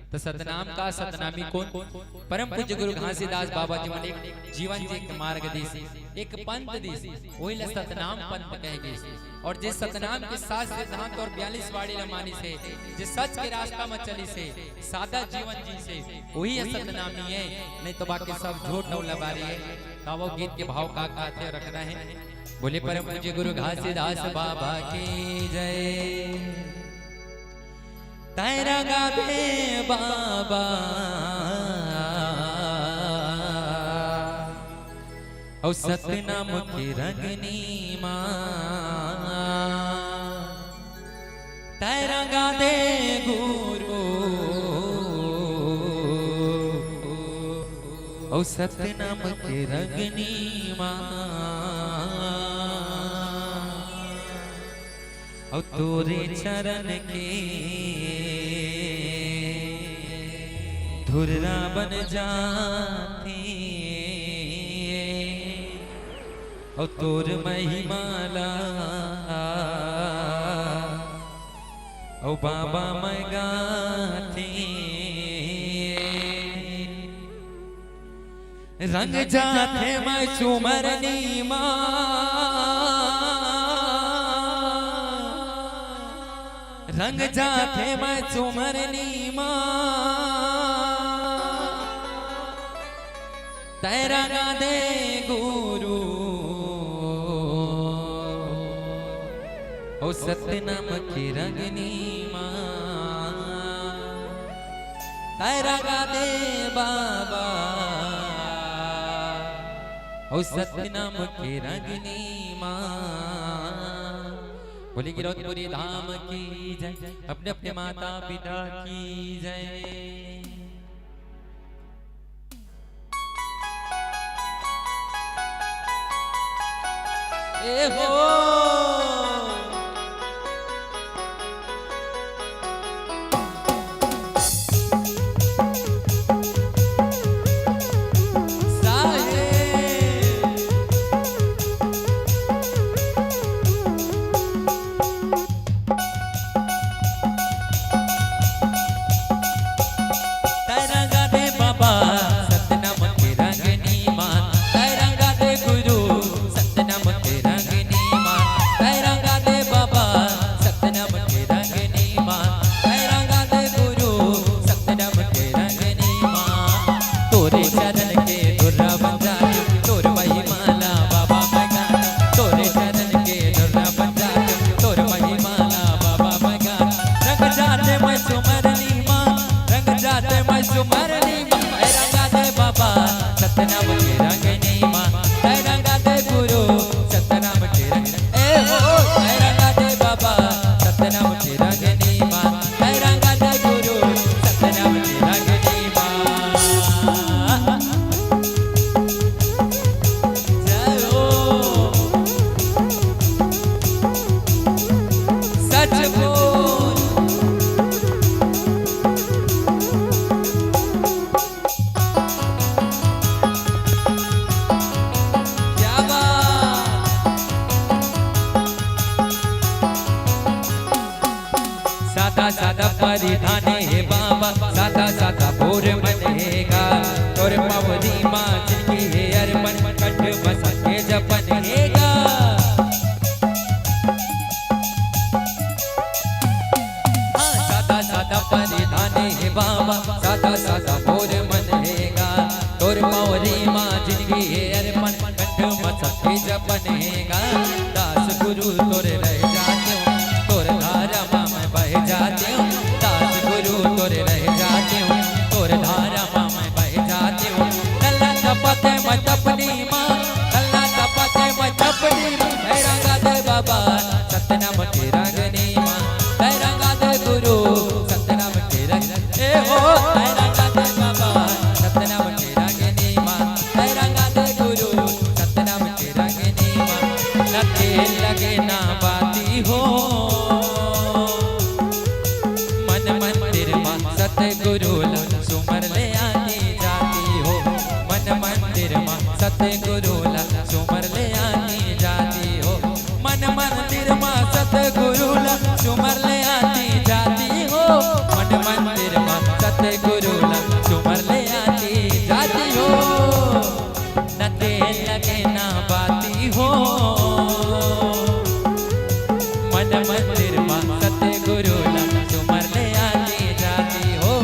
तो सतनाम का सतनामी कोन? परम पूज्य गुरु घासीदास बाबा जी मन एक जीवन जी के मार्ग दीस, एक पंथ दीस, वही ला सतनाम पंथ कहे गीस। और जे सतनाम के सात सिद्धांत और बयालीस वाणी ला मानिस हे, जे सच के रास्ता में चलिस हे, सादा जीवन जीस हे, वही सतनामी है, नहीं तो बाकी सब झूठ और लबारी है। तो वो गीत के भाव का कहथे रखना है। बोले परम पूज्य गुरु घासीदास बाबा की जय। तैं रंगा दे बाबा, अउ सतनाम के रंगनी मा। तैं रंगा दे गुरु, अउ सतनाम के रंगनी मा। अउ तोरे चरण के धुर्रा बन जाथे, अउ तोर महिमा ला, अउ बाबा मैं गाथे। रंग जाथे मैं सुमरनी मा, रंग जाथे मैं सुमरनी मा। तैं रंगा दे गुरु, ओ सतनाम के रंगनी मा। तैं रंगा दे बाबा, ओ सतनाम के रंगनी मा। बोली गिरौदपुरी धाम की जय, अपने अपने माता पिता की जय। ए हो। साहेब। तैं रंगा दे बाबा, सतनाम के रंगनी मा। तैं रंगा दे गुरु, सतनाम के रंगनी मा। तोर मन हे गा, तोर पावरी माँ जिनगी हे अरपन, कंठ म सत्य जपन हे गा। हाँ, सादा सादा परिधान हे बाबा, सादा सादा मोर मन हे गा। तोर पावरी माँ जिनगी हे अरपन, कंठ म सत्य जपन हे गा। दास गुरु तोर रह जातेंव, तोर धारा म मैं बह जातेंव। दास गुरु तोर रह जातेंव, तोर धारा म मैं बह जातेंव। नल्ला तपते मैं तपनी माँ, नल्ला तपते मैं तपनी माँ। हे रंगा दे बाबा, सतनाम के रंगनी माँ। हे रंगा दे गुरु, सतनाम के रंग, ए हो। हे रंगा दे बाबा, सतनाम के रंगनी माँ। हे रंगा दे गुरु, सतनाम के रंगनी माँ। न तेल लगे ना बाती हो, मन मंदिर माँ सतगुरु ला सुमर ले आती जाती हो। मन मंदिर माँ सतगुरु ला सुमर ले आती जाती हो। मन मंदिर माँ सतगुरु ला सुमर ले आती जाती हो। मन मंदिर माँ सतगुरु ला सुमर ले आती जाती हो। न तेल लगे ना बाती हो। मन मंदिर माँ सतगुरु ला सुमर ले आती जाती हो।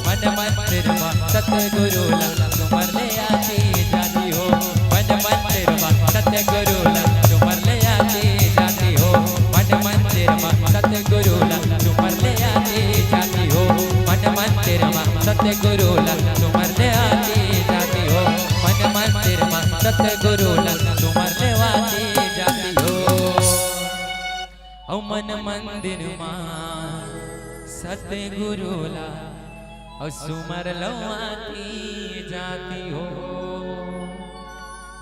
मन मंदिर माँ सतगुरु ला सुमर ले आती जाती हो। मन मंदिर माँ सतगुरु ला सुमर ले आती जाती हो। मन मंदिर माँ सतगुरु ला सुमर ले आती जाती हो। मन मंदिर माँ सतगुरु ला सुमर ले आती जाती हो। मन मंदिर माँ सतगुरु ला सुमर लेवाती जाती हो। अउ मन मंदिर माँ सतगुरु ला अउ सुमर लवाती जाती हो।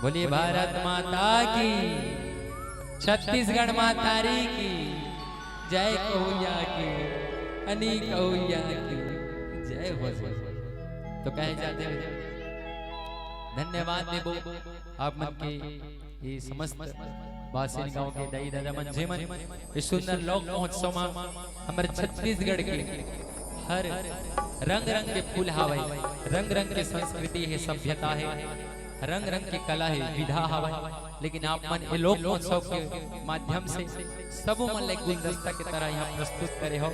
बोलिए भारत माता की, छत्तीसगढ़ मातारी की जय, कहुया की, अनी कहुया की जय हो। तो कहे जाते हैं, धन्यवाद देबो आप मन के, ये समस्त बासिन गांव के दाई ददा मन, जे मन इस सुंदर लोक महोत्सव में हमर छत्तीसगढ़ के हर रंग रंग के फूल हावय, रंग रंग के संस्कृति हे, सभ्यता हे, रंग रंग के कला हे, विधा हावय, लेकिन आप मन ए लोक महोत्सव के माध्यम से सबो मन ला एक गुलदस्ता के तरह यहाँ प्रस्तुत करे हो।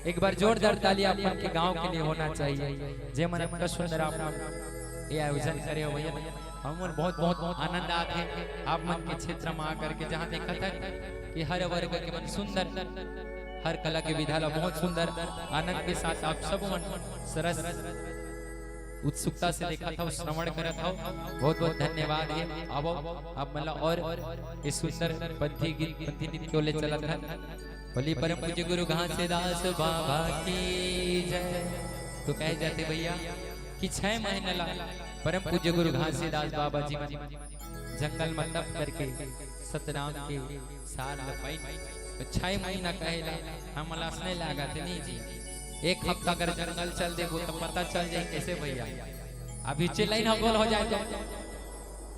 एक बार जोरदार ताली आप मन के गांव के लिए होना चाहिए, जे मन अतका सुंदर आप मन ये आयोजन करे हो भैया। हम मन बहुत बहुत आनंद आथे आप मन के क्षेत्र में आकर के, जहाँ देखत है कि हर वर्ग के मन सुंदर, हर कला के विधा ला बहुत सुंदर आनंद के साथ आप सब मन सरस उत्सुकता से देखत हव, श्रवण करत हव। बहुत बहुत धन्यवाद हे। अब आप मन ला और ये सुंदर पंथी गीत, पंथी नृत्य ले चलत हन। बोली परम पूज्य गुरु घासीदास बाबा की जय। तो कहे जाते भैया कि छह महीना ला परम पूज्य गुरु घासीदास बाबा जी मन जंगल में तप करके सतनाम के सार ल पाइन। तो छह महीना कहे ला हमला असने लागत नहीं जी, एक हफ्ता अगर जंगल चल देबो तो पता चल जाए कैसे भैया। अभी चिल्लाई ना बोल हो जाए तो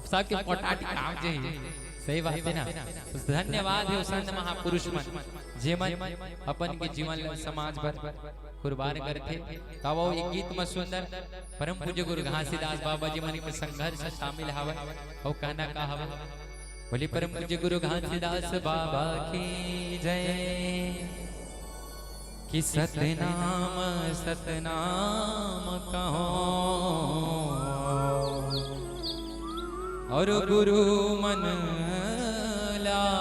सबके पोटाटी काम जे ही। सही बात है ना? तो धन्यवाद हे ओ संत महापुरुष मन, जे मन अपन के जीवन ल समाज बर कुर्बान करथे। तब वो एक गीत में सुंदर परम पूज्य गुरु घासीदास बाबा जी मन के संघर्ष शामिल हवय। अउ कहना का हवय? बोली परम पूज्य गुरु घासीदास बाबा की जय। कि सतनाम सतनाम कहो और गुरु मन लाए।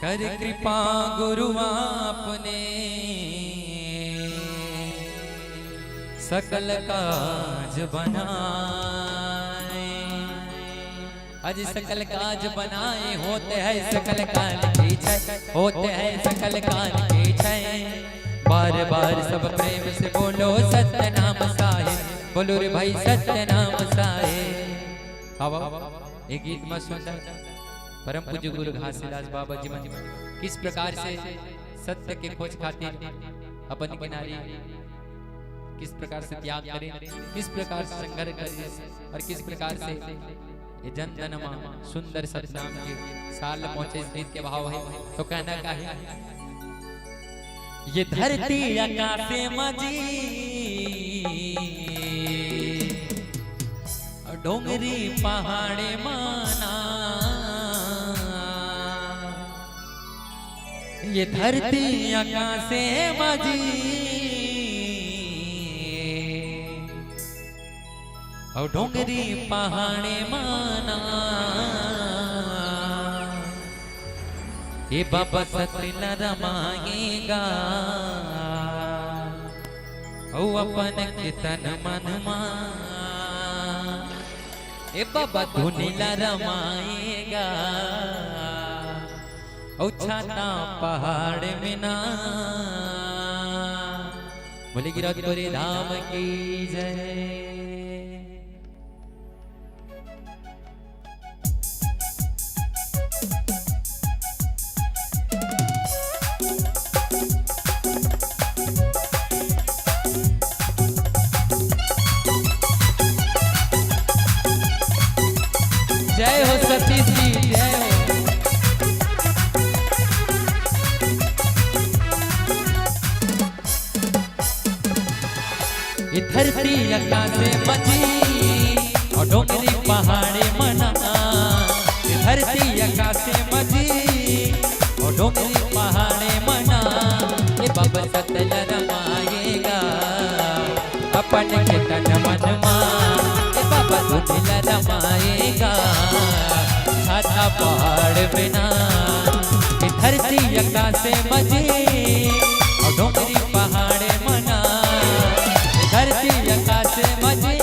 कर कृपा गुरु आपने सकल काज बनाए। अज सकल काज बनाए होत हे सकल काल के छै, होत हे सकल काल के छै। बार बार सब प्रेम से बोलो सतनाम साहेब, बोलो रे भाई सतनाम साहेब। अब ये गीत में सुंदर परम पूज्य गुरु घासीदास बाबा जी मन किस प्रकार से सत्य के खोज खातिर अपन के नारी किस प्रकार से त्याग करें, किस प्रकार से संघर्ष करें और किस प्रकार से ये जन तन मा सुंदर सतनाम के सार ल पहुंचे, इस गीत के भाव हे। तो कहना का हे? ये धरती अकासे मजी, डोंगरी पहाड़े मना। ये धरती अकासे मजी, अउ डोंगरी पहाड़े मना। ए बाबा सत ल रमाएगा, अउ अपन के तन मन मा। ए बाबा धुन ल रमाएगा, अउ छाता पहाड़ में ना। बोले गिरौदपुरी धाम की जय। जय हो सतीश जी, जय हो। ये धरती अकासे मजी, अउ डोंगरी पहाड़े मना। ये धरती अकासे मजी, अउ डोंगरी पहाड़े मना। ए बाबा सत ल रमाएगा, अपन के तन मन मा। ए बाबा धुन ल रमाएगा, छाता पहाड़ में ना। ए धरती अकासे मजी, अउ डोंगरी पहाड़े मना। ए धरती अकासे मजी,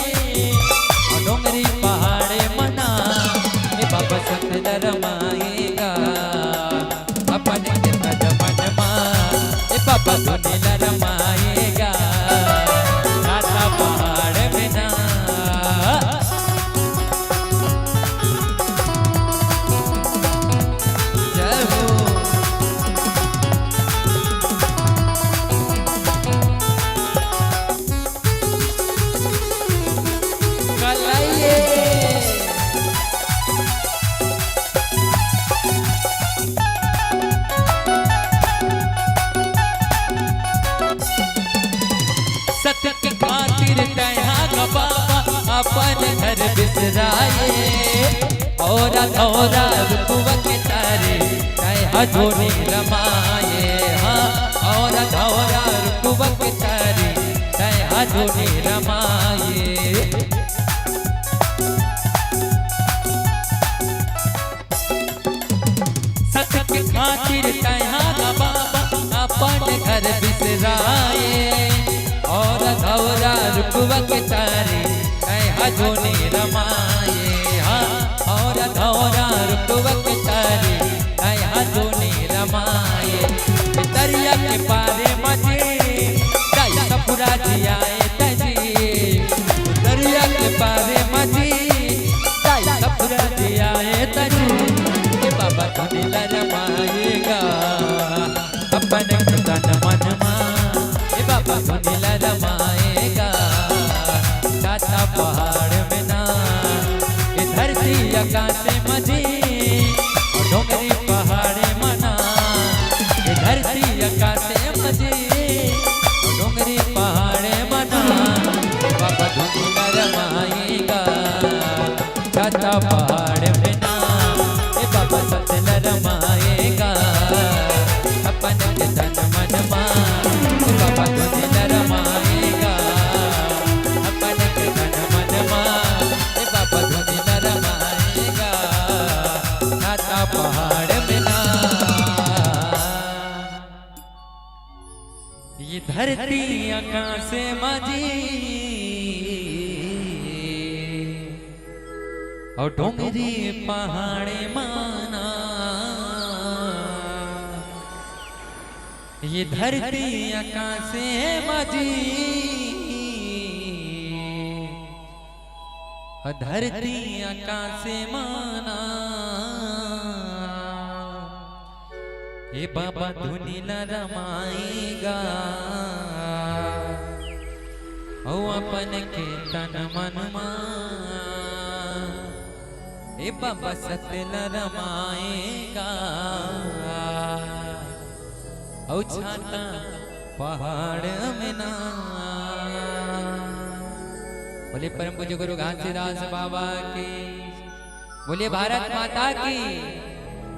अउ डोंगरी पहाड़े मना। ए बाबा सत ल रमाएगा, अपन के तन मन मा। ए बाबा धुन ल रमाएगा, छाता पहाड़ में ना। जय हो। कलाइए। सत्य के खातिर तैहा ग बाबा अपन घर बिसराए, औरा धौरा रुपवा के तारे तैहा जोनी रमाए। हाँ, औरा धौरा रुपवा के तारे तैहा जोनी रमाए। सत के खातिर तैहा ग बाबा अपन घर बिसराए, औरा धौरा रुपवा के तारे तैहा जोनी रमाए। हाँ, औरा धौरा रुपवा के तारे तैहा जोनी रमाए। दरिया के पारे मजे दाई सपुरा जी आए तजी, दरिया के पारे मजी दाई सपुरा जी आए तजी। ए बाबा धुन ल रमाएगा, अपन के तन मन मा। ए बाबा धुन ल रमाएगा, छाता पहाड़ में ना। ए धरती अकासे मजी, अउ डोंगरी पहाड़े मना। ए धरती अकासे मजी, अउ डोंगरी पहाड़े मना। ए बाबा धुन ल रमाएगा, छाता पहाड़ में ना। ए बाबा सत ल रमाएगा, अपन के तन मन मा। ए बाबा धुन ल रमाएगा, अपन के तन मन मा। ए बाबा धुन ल रमाएगा, छाता पहाड़ में ना। ये धरती अकासे मजी, अउ डोंगरी पहाड़े मना। ये धरती अकासे मजी, अउ धरती अकासे मना। ए बाबा धुन ल रमाएगा, अउ अपन के तन मन मा। ए बाबा सत ल रमाएगा, अउ छाता पहाड़ में ना। बोलिए परम पूज्य गुरु घासीदास बाबा की, बोलिए भारत माता की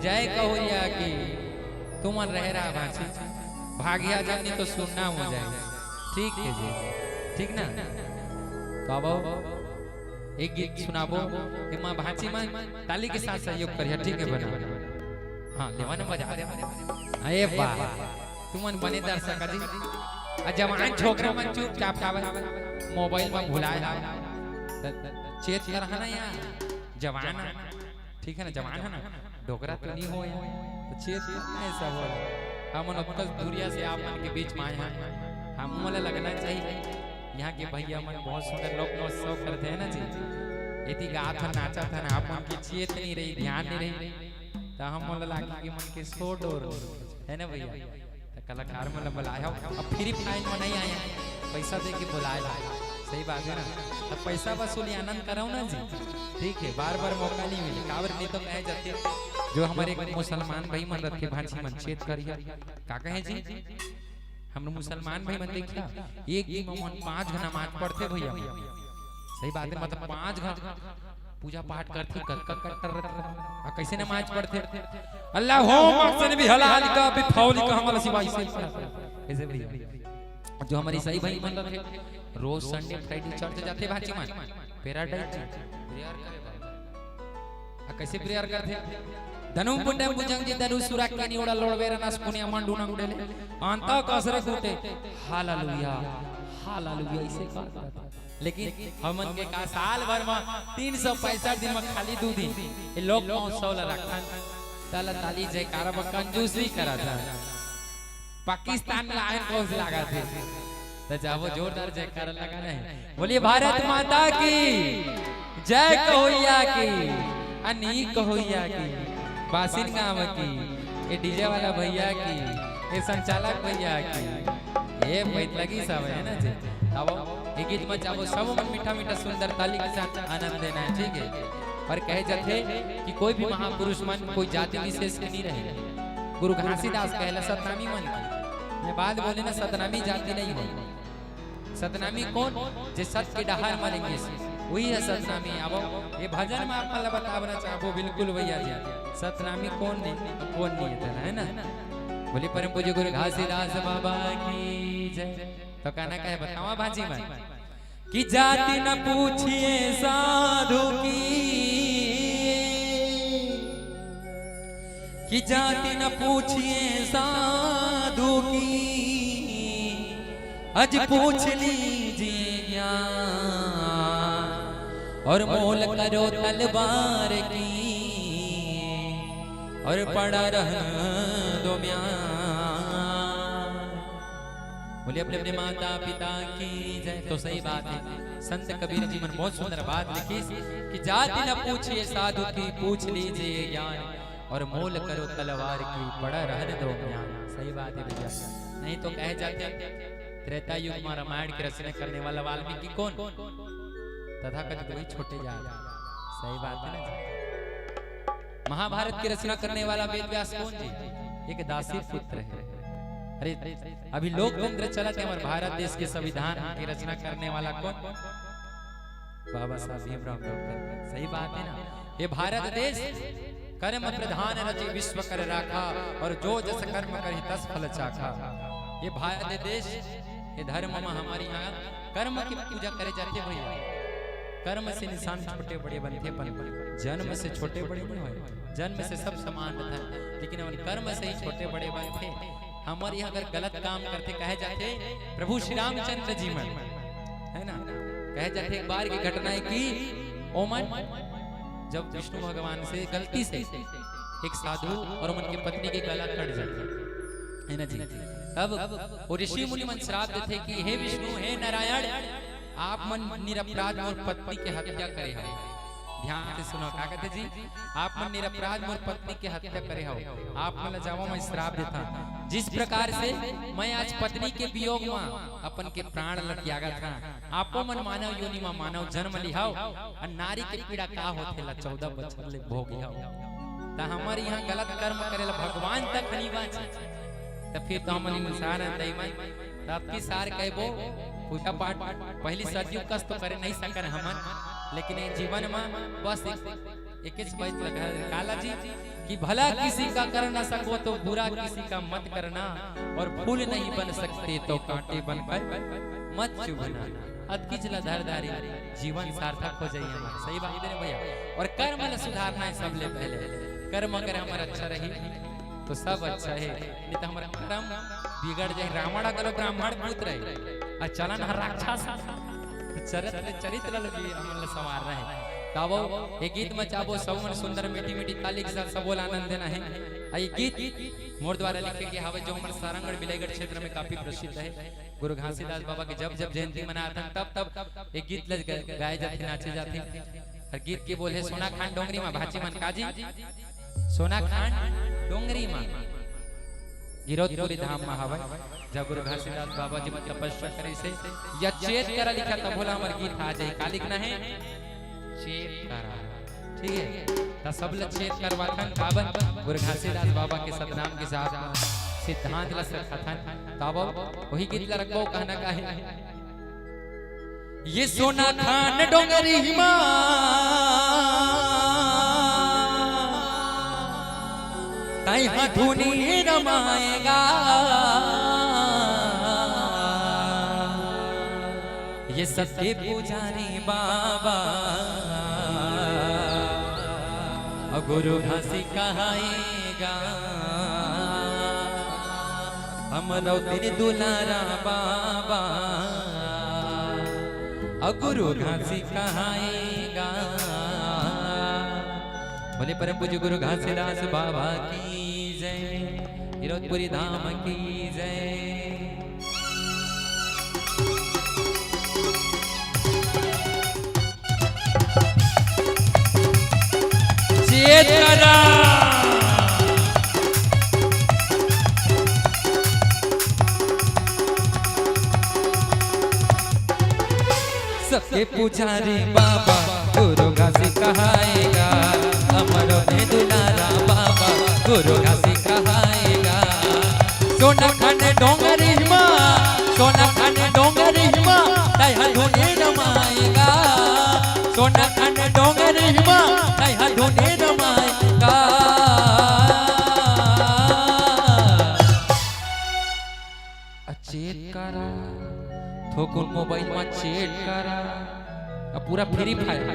जय कहोइया की। तुमन रहे रहा भांची, भागिया जन नहीं तो सुनना हो जाए। ठीक है जी, ठीक ना? तो अब एक गीत सुनाबो, एमा भांची मन ताली के साथ सहयोग करिया, ठीक है बना? हाँ, लेवा ना बजा। अरे वाह, तुमन बने दर्शक जी। आ जवान छोकरा मन चुपचाप काबर मोबाइल में भुलाए हा। त चेत कर हा ना यार, जवान हा। ठीक है ना, जवान है ना, डोकरा तो नहीं हो यार, तो चेत कर ना ऐसा बोल। हमन ओतकस दूरिया से आप मन के बीच में आए हैं, हमन ला लगना चाहिए। यहाँ के भैया मन बहुत सुंदर लोक महोत्सव करते हैं ना जी, एती गात हन, नाचत हन, आप मन के चेत नहीं रही, ध्यान नहीं रही, तो हमन ला लागे कि मन के सो डोर नहीं है ना भैया। त कलाकार मन ला बुलाए हो, अब फ्री फायर में नहीं आए, पैसा दे के बुलाए ला। सही बात है ना? अब पैसा वसूली आनंद कराओ ना जी। ठीक है, बार बार मौका नहीं मिले, काबर नहीं तो कहे जाते, जो हमारे मुसलमान भाई मन रखे, भांची मन चेत करिया। का कहे जी? हम मुसलमान भाई मन देखिया, एक दिन में मन पांच घंटा नमाज पढ़ते भैया। सही बात है, मतलब पांच घंटा पूजा पाठ करथे, कर, कर, कर, कर, कर, आ, कैसे नमाज पढ़थे? अल्लाह हो मकसन भी हलाल का, भी फौली का, हमला सिवाय से। ऐसे भैया, जो हमारे ईसाई भाई मन रथे, रोज संडे फ्राइडे चर्च जाथे भांची मन, पैराडाइज जी, प्रेयर करे बर। आ, कैसे प्रेयर करथे? धनु पुंडे भुजंग जी, धनु सुरा के नियोड़ा लोड़वे रनस पुनिया मंडू नंगुडेले, अंता कसरे कूटे, हालेलुया, हालेलुया, ऐसे कर लेकिन हमन के का साल भर म तीन सौ पैंसठ दिन म खाली दू दिन ये लोक महोत्सव ला रखन, ताला ताली जयकारा म कंजूसी करत हन। पाकिस्तान ला आयन कौन से लागत हे? त जाबो जोरदार जयकारा लगा नहीं। बोलिए भारत माता की जय कहोइया की, अनी कहोइया की, बासिन गांव की, ये डीजे वाला भैया की, ये संचालक भैया की। ए, बैठ लगी सब, है ना जी? तब ये गीत में जाबो, सब मन मीठा मीठा सुंदर ताली के साथ आनंद लेना है, ठीक है? और कहे जाथे कि कोई भी महापुरुष मन कोई जाति विशेष के नहीं रहे। गुरु घासीदास कहला सतनामी मन के, मैं बाद बोले ना, सतनामी जाति नहीं हो। सतनामी कौन? जे सत के डहार मारेंगे, वही है सतनामी। अब ये भजन में आप मन ला बतावना चाहबो, बिल्कुल भैया जी, सतनामी कौन नहीं, कौन नहीं है, है ना? बोलिए परम पूज्य गुरु घासीदास बाबा की जय। तो कहना का है, बतावा भांची मन कि जाति न पूछिए साधु की, कि जाति न पूछिए साधु की, अज पूछ लीजिए ज्ञान, और मोल करो तलवार की, और पड़ा रहन दो म्यान। बोलिए अपने अपने माता पिता की जय। तो सही बात है, संत कबीर जी मन बहुत सुंदर बात लिखिस कि जाति न पूछिए साधु की, पूछ लीजिए ज्ञान, और मोल करो तलवार की, पड़ा रहन दो म्यान। सही बात है भैया, नहीं तो कहे जाते त्रेता युग में रामायण की रचना करने वाला वाल्मीकि कौन? तथाकथित वही छोटे जात। सही बात है ना? महाभारत की रचना करने वाला वेद व्यास कौन जी? एक दासी पुत्र है। अरे, अभी लोकतंत्र चलत है, हमारे भारत देश के संविधान की रचना करने वाला कौन? बाबा साहब भीमराव अम्बेडकर। सही बात है ना? ये भारत देश कर्म प्रधान रचि विश्व कर राखा, और जो जस कर्म करहि तस फल चाखा। ये भारत देश, ये धर्म में हमारे यहाँ कर्म की पूजा करे जाथे भैया। कर्म से इंसान छोटे बड़े बनथे, पर जन्म से छोटे बड़े नहीं होय। जन्म से सब समान रहता है, लेकिन अपन कर्म से ही छोटे बड़े बनथे। हमर यहाँ अगर गलत काम करथे, कहे जाथे प्रभु श्री रामचंद्र जी मन, है ना, कहे जाथे एक बार की घटना है कि ओमन जब विष्णु भगवान से गलती से एक साधु और उनकी पत्नी के गला कट जाता है, है ना जी, तब वो ऋषि मुनि मन श्राप देथे कि हे विष्णु, हे नारायण, आप मन निरपराध मोर पत्नी के हत्या करे हवे। ध्यान से सुनो, का कहते जी, आप मन निरपराध मोर पत्नी के हत्या करे हव, आप मन ला जावा मैं श्राप देता। जिस प्रकार से मैं आज पत्नी के वियोग में अपन के प्राण ल त्यागत हंव, आपो मन मानव योनि में मानव जन्म लिहाव, और नारी के पीड़ा का होथे ला चौदह बछर ले भोगे हव। त हमर यहाँ गलत कर्म करे ला भगवान तक नहीं बाँचे, त फिर तो हमन इंसान हन, दई मन। तब की सार कहबो, पूजा पाठ पहली सदियों कस तो करे नहीं सकन हमन, लेकिन ये जीवन में बस एक, एक ही बात लगा काला जी कि भला किसी का कर ना सको तो बुरा किसी का मत करना, और फूल नहीं बन सकते तो कांटे बनकर मत चुभना। अतकिच ला धर धारी जीवन सार्थक हो जाई हमार। सही बात है रे भैया। और कर्म ला सुधारना है सबले पहले, कर्म अगर हमार अच्छा रही तो सब अच्छा है, नहीं तो हमारा कर्म बिगड़ जाए। रावण अगलो ब्राह्मण पुत्र है और चलन हर राक्षस, तो चरित्र, चरित्र ला भी हमन ला संवारना है। ताबो ये गीत में चाबो सब मन सुंदर मीठी मीठी ताली के साथ सबो ला आनंद देना है। आ ये गीत मोर द्वारा लिखे गए हवे, जो हमर सारंगढ़ बिलाईगढ़ क्षेत्र में काफी प्रसिद्ध है। गुरु घासीदास बाबा के जब जब जयंती मनात हन, तब तब एक गीत ल ग-, गाए जाथे, नाचे जाथे। और गीत के बोल है सोना खान डोंगरी मा, भाची मन काजी, सोना खान डोंगरी मा, गिरौदपुरी धाम मा हवय, जब गुरु घासीदास बाबा जी मन तपस्या करे से या चेत करा लिखा, तब भोला हमर गीत आ जाए। का लिखना है? चेत करा। ठीक है, त सब ल चेत करवाथन। काबर? गुरु घासीदास बाबा के सतनाम के साथ सिद्धांत ल सिखाथन। तब वही गीत ल रखबो, कहना का है? ये सोना खान डोंगरी मा, तैहा धुनी रमाएगा। ये सबके पुजारी बाबा, गुरु घासी कहाएगा। हमरो दिन दुलारा बाबा, गुरु घासी कहाएगा। बोले परम पूज्य गुरु घासीदास बाबा की जय, गिरौदपुरी धाम की जय। चेत करा। सबके पुजारी बाबा गुरु घासी कहाएगा, हमरो ने दुलारा बाबा गुरु घासी कहाएगा। सोना खान डोंगरी मा, सोना खान डोंगरी मा, तैहा धुनी रमाएगा। सोना खान डोंगरी मा, तैहा धुनी रमाएगा। आ चेत करा, थोकुन मोबाइल मा चेत करा। अब पूरा फ्री फायर,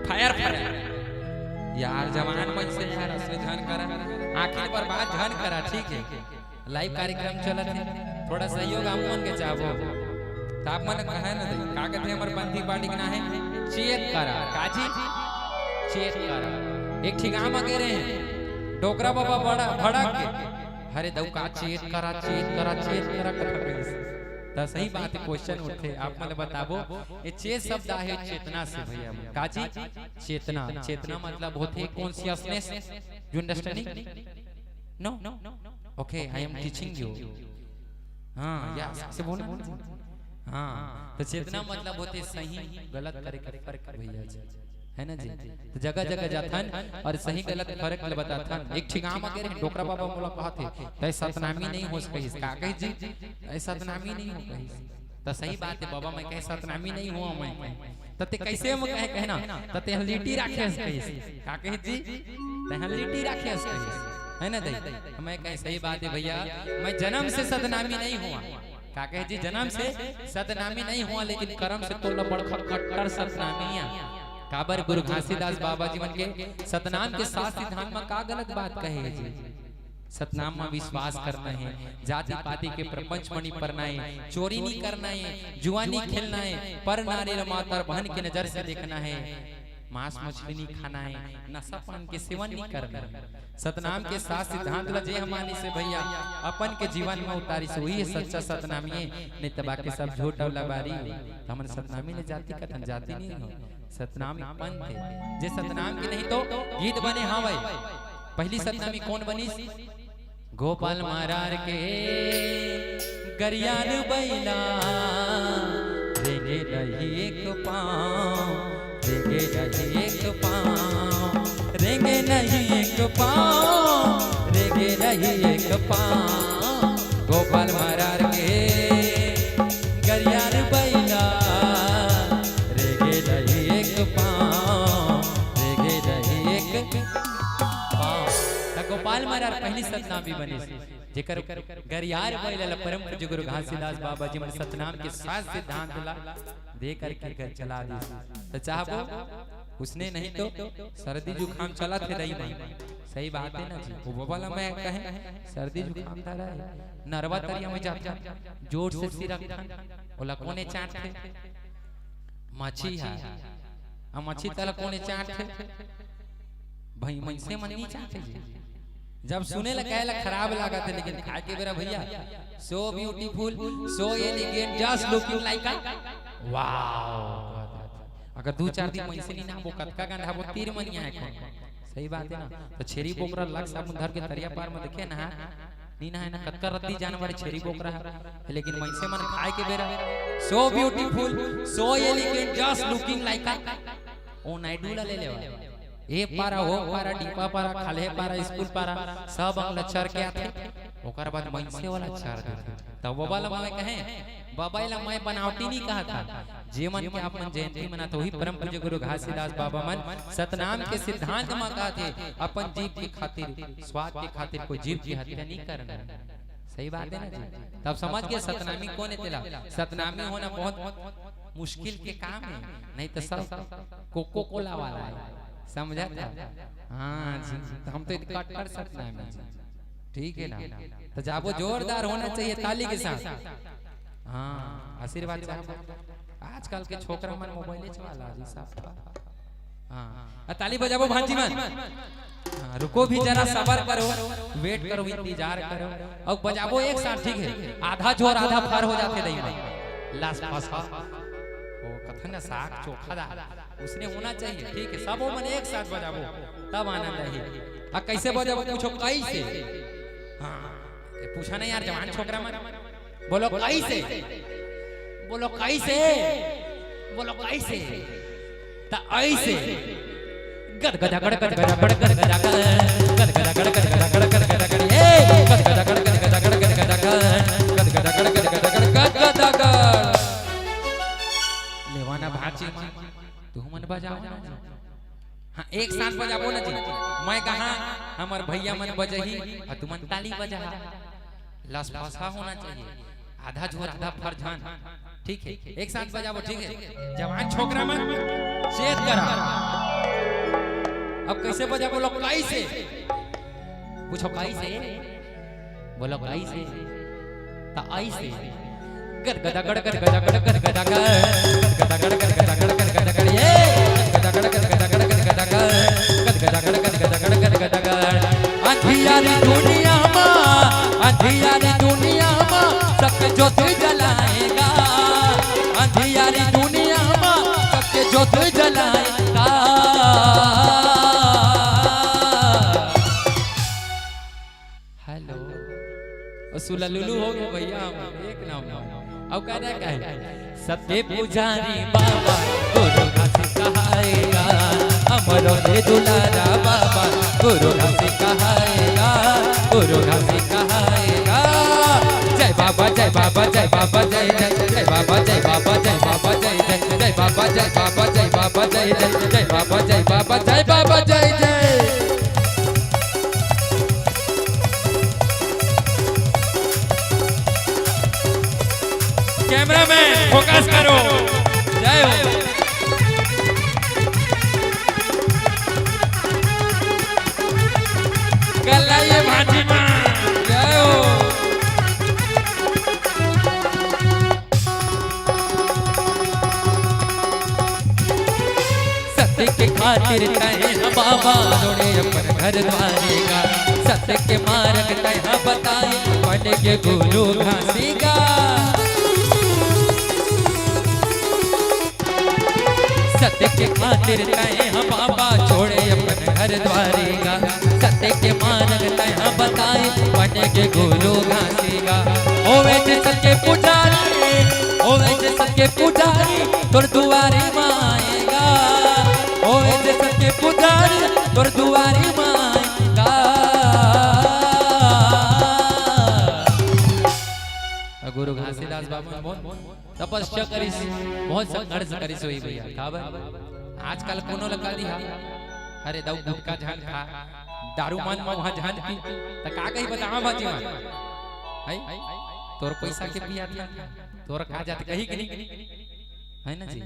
फायर फायर। यार जवान मन से यार असली झन करा, आँखी बर्बाद झन करा, ठीक है। लाइव कार्यक्रम चलत है, थोड़ा सहयोग आप मन के चाहबो। त आप मन कहे न दे, का कहते हमर पंथी पार्टी के ना है, चेत करा, काजी? चेत करा। एक ठिक आम गे रहे, डोकरा बाबा बड़ा भड़क के, "अरे दऊ का चेत करा, चेत करा, चेत करा," कथा कहिस। त सही बात है, क्वेश्चन उठथे, आप मन बताबो, ये चेत शब्द आहे चेतना से भैया, काजी? चेतना, चेतना मतलब होथे consciousness, you understanding? No? Okay, I am teaching you. हाँ, yes, ऐसे बोलना। हाँ, त चेतना मतलब होथे सही गलत करे के फर्क भैया जी, है ना जी? त जगह जगह जाथन और सही गलत फर्क ल बताथन। एक ठिक आम गे रहे, डोकरा बाबा मोला कहत हे, "तैं सतनामी नहीं होस," कहिस। का कहिस जी? "तैं सतनामी नहीं हो," कहिस। त सही बात है बाबा, मैं कहे सतनामी नहीं हुआ मैं कहे। त ते कैसे हम कहे, कहे ना, त ते लिट्टी राखे हस कहिस। का कहे जी? ते लिट्टी राखे हस कहिस। है ना दई? मैं कहे सही बात है भैया, मैं जन्म से सतनामी नहीं हुआ। का कहे जी? जन्म से सतनामी नहीं हुआ, लेकिन कर्म से तोला बड़खा कट्टर सतनामी आ। काबर गुरु घासीदास बाबा जी मन के सतनाम के सात सिद्धांत मा का गलत बात कहे है जी? सतनाम मा विश्वास करना है, जाति पाति के प्रपंच मा नी परना है, चोरी नी करना है, जुआ नी खेलना है, पर नारी ल मातर बहन के नजर से देखना है, मांस मछली नी खाना है, नशा पान के सेवन नी करना है। सतनाम के सात सिद्धांत ल जे ह मानिस हे भैया, अपन के जीवन मा उतारिस हे, वही सच्चा सतनामी हे, नहीं त बाकी सब झूठ अउ लबारी हे। त हमन सतनामी ल जाति कथन, जाति नहीं हो, सतनाम एक पंथ हे। जे सतनाम के नहीं तो गीत बने हावय। पहली सतनामी कोन बनिस? गोपाल मारार के गरियान बैला, रेंगे नहीं एक पाँव, रेंगे नहीं एक पाँव, रेंगे नहीं एक पाँव, रेंगे नहीं एक पाँव। गोपाल मारार के यार, पहली सतनामी बनिस, जेकर गरियार बइला ला परम पूज्य गुरु घासीदास बाबा जी मन सतनाम के सात सिद्धांत ला दे करके घर चला दिस। त चाहबो उसने नहीं तो सर्दी जुकाम चलत हे दई माई। सही बात है ना जी। वो बबा ला मैं कहे सर्दी जुकाम धरा है, नरवा तरिया में जाथे, जोर से सिरकथन, ओला कोने चाटथे? मछी हा। आ मछी तला कोने चाटथे? भाई, मइनसे मन नहीं चाटथे जी। जब सुने ला, कहे ला खराब लागत है, लेकिन खाए के बेरा भैया, so beautiful, so elegant, just looking like a wow। अगर दू चार दिन मइनसे नहीं ना, वो कतका गंधाबो, तीर मन नहीं आए कौन। सही बात है ना? तो छेरी बोकरा लग साबुन धर के तरिया पार में देखे ना, नहीं ना है ना, कतका रद्दी जानवर छेरी बोकरा है, लेकिन मइनसे मन खाए के बेरा, so beautiful, so elegant, just looking like a, ओ नायडू ला ले लेवा। ए पारा, ओ पारा, डीपा पारा, खाल्हे पारा, स्कूल पारा, सब अंग ला चर के आथे, ओकर बाद मइनसे वाला चर देथे। तब वो वाला मैं कहे, बबा ला मैं बनावटी नहीं कहा था। जे मन के आप मन जयंती मनात हो, वही परम पूज्य गुरु घासीदास बाबा मन सतनाम के सिद्धांत म कहत हे, अपन जीव के खातिर, स्वाद के खातिर कोई जीव की हत्या नहीं करना। सही बात है ना जी? तब समझ गए सतनामी कौन है तेला। सतनामी होना बहुत मुश्किल के काम है, नहीं तो सब कोको कोला वाला है, समझा था? हाँ जी, तो हम तो कट्टर सतनामी जी। ठीक है ना? तो जाबो, जोरदार होना चाहिए ताली के साथ। हाँ, आशीर्वाद चाहबो। आजकल के छोकरा मन मोबाइल चला जी साहब। हाँ, आ, ताली बजाबो भांजी मन। हाँ, रुको भी जरा, सबर करो, वेट करो, इंतजार करो। अब बजाबो एक साथ, ठीक है? आधा झोर आधा फर हो जाथे दई माई। लस फस। ओ कथन ना, साग चोखा दा, उसने होना चाहिए, ठीक है? सब मन एक साथ बजाबो, तब आनंद आही। आ, कैसे बजाबो, पूछो कैसे? हाँ, ये पूछा नहीं यार, जवान छोकरा मन। बोलो कैसे? बोलो कैसे? बोलो कैसे? त ऐसे। गद गदा गड़ गद गदा गड़ गद गदा गड़, गद गदा गड़ गद गदा गड़ गद गदा गड़, ए, गद गदा गड़ गद गदा गड़ गद गदा गड़, गद गदा गड़ गद गदा गड़ गद गदा गड़। लेवाना भांची मन, तू मन बजाओ ना। हाँ, एक साथ बजाबो ना जी। मैं कहा, हमर भैया मन बजही, और तुमन ताली बजा। लसफसा होना चाहिए, आधा झोर आधा फरझन। ठीक है, एक साथ बजाबो, ठीक है? जवान छोकरा मन चेत करा। अब कैसे बजाबो लोग, कैसे? पूछो कैसे? बोलो कैसे? त ऐसे। गद गदा गड़ गद गदा गड़ गद गदा गड़, गद गदा गड़ गद गदा गड़ गद गदा गड़, ये। गद गदा गड़ गद गदा गड़ गद गदा गड़, गद गदा गड़ गद गदा गड़ गद गदा गड़। अंधियारी दुनिया मा, अंधियारी दुनिया मा सबके ज्योत जलाएगा। अंधियारी दुनिया मा सबके ज्योत जलाएगा। हेलो। ओ सुलालुलु हो गए भैया, हम एक नंबर। अब कहना क्या है? सत्य पुजारी बाबा गुरु घासी कहाएगा, अमरों के दुलारा बाबा गुरु घासी कहाएगा, गुरु घासी कहाएगा। जय बाबा, जय बाबा, जय बाबा, जय जय, जय बाबा, जय बाबा, जय बाबा, जय जय, जय बाबा, जय बाबा, जय बाबा, जय जय, जय बाबा, जय बाबा, जय बाबा, जय जय। कैमरामैन फोकस करो। जय हो। कल्लाइए भांजी मां। जय हो। सत्य के खातिर तैं ह बाबा छोड़े अपन घर द्वारे गा। सत्य के मार्ग तैं ह बताई बन के गुरु घासी गा। सत्य के खातिर तैं ह बाबा छोड़े अपन घर द्वारे गा। सत्य के मार्ग तैं ह बताई बन के गुरु घासी गा। होवे जे सत्य पुजारी, होवे जे सत्य पुजारी, तोर दुआरे माएगा। होवे जे सत्य पुजारी, तोर दुआरे माएगा। गुरु घासीदास बाबा बहुत तपस्या करिस, बहुत संघर्ष करिस होही भैया। काबर? आजकल कोनो ल कह दिहा, "अरे दाऊ, गुटखा झन खा, दारू मन म वहाँ जान पी, त का कही बतावा भाजी मन? है? तोर पैसा के पिया था, तोर का जात कही कि नहीं? है ना जी?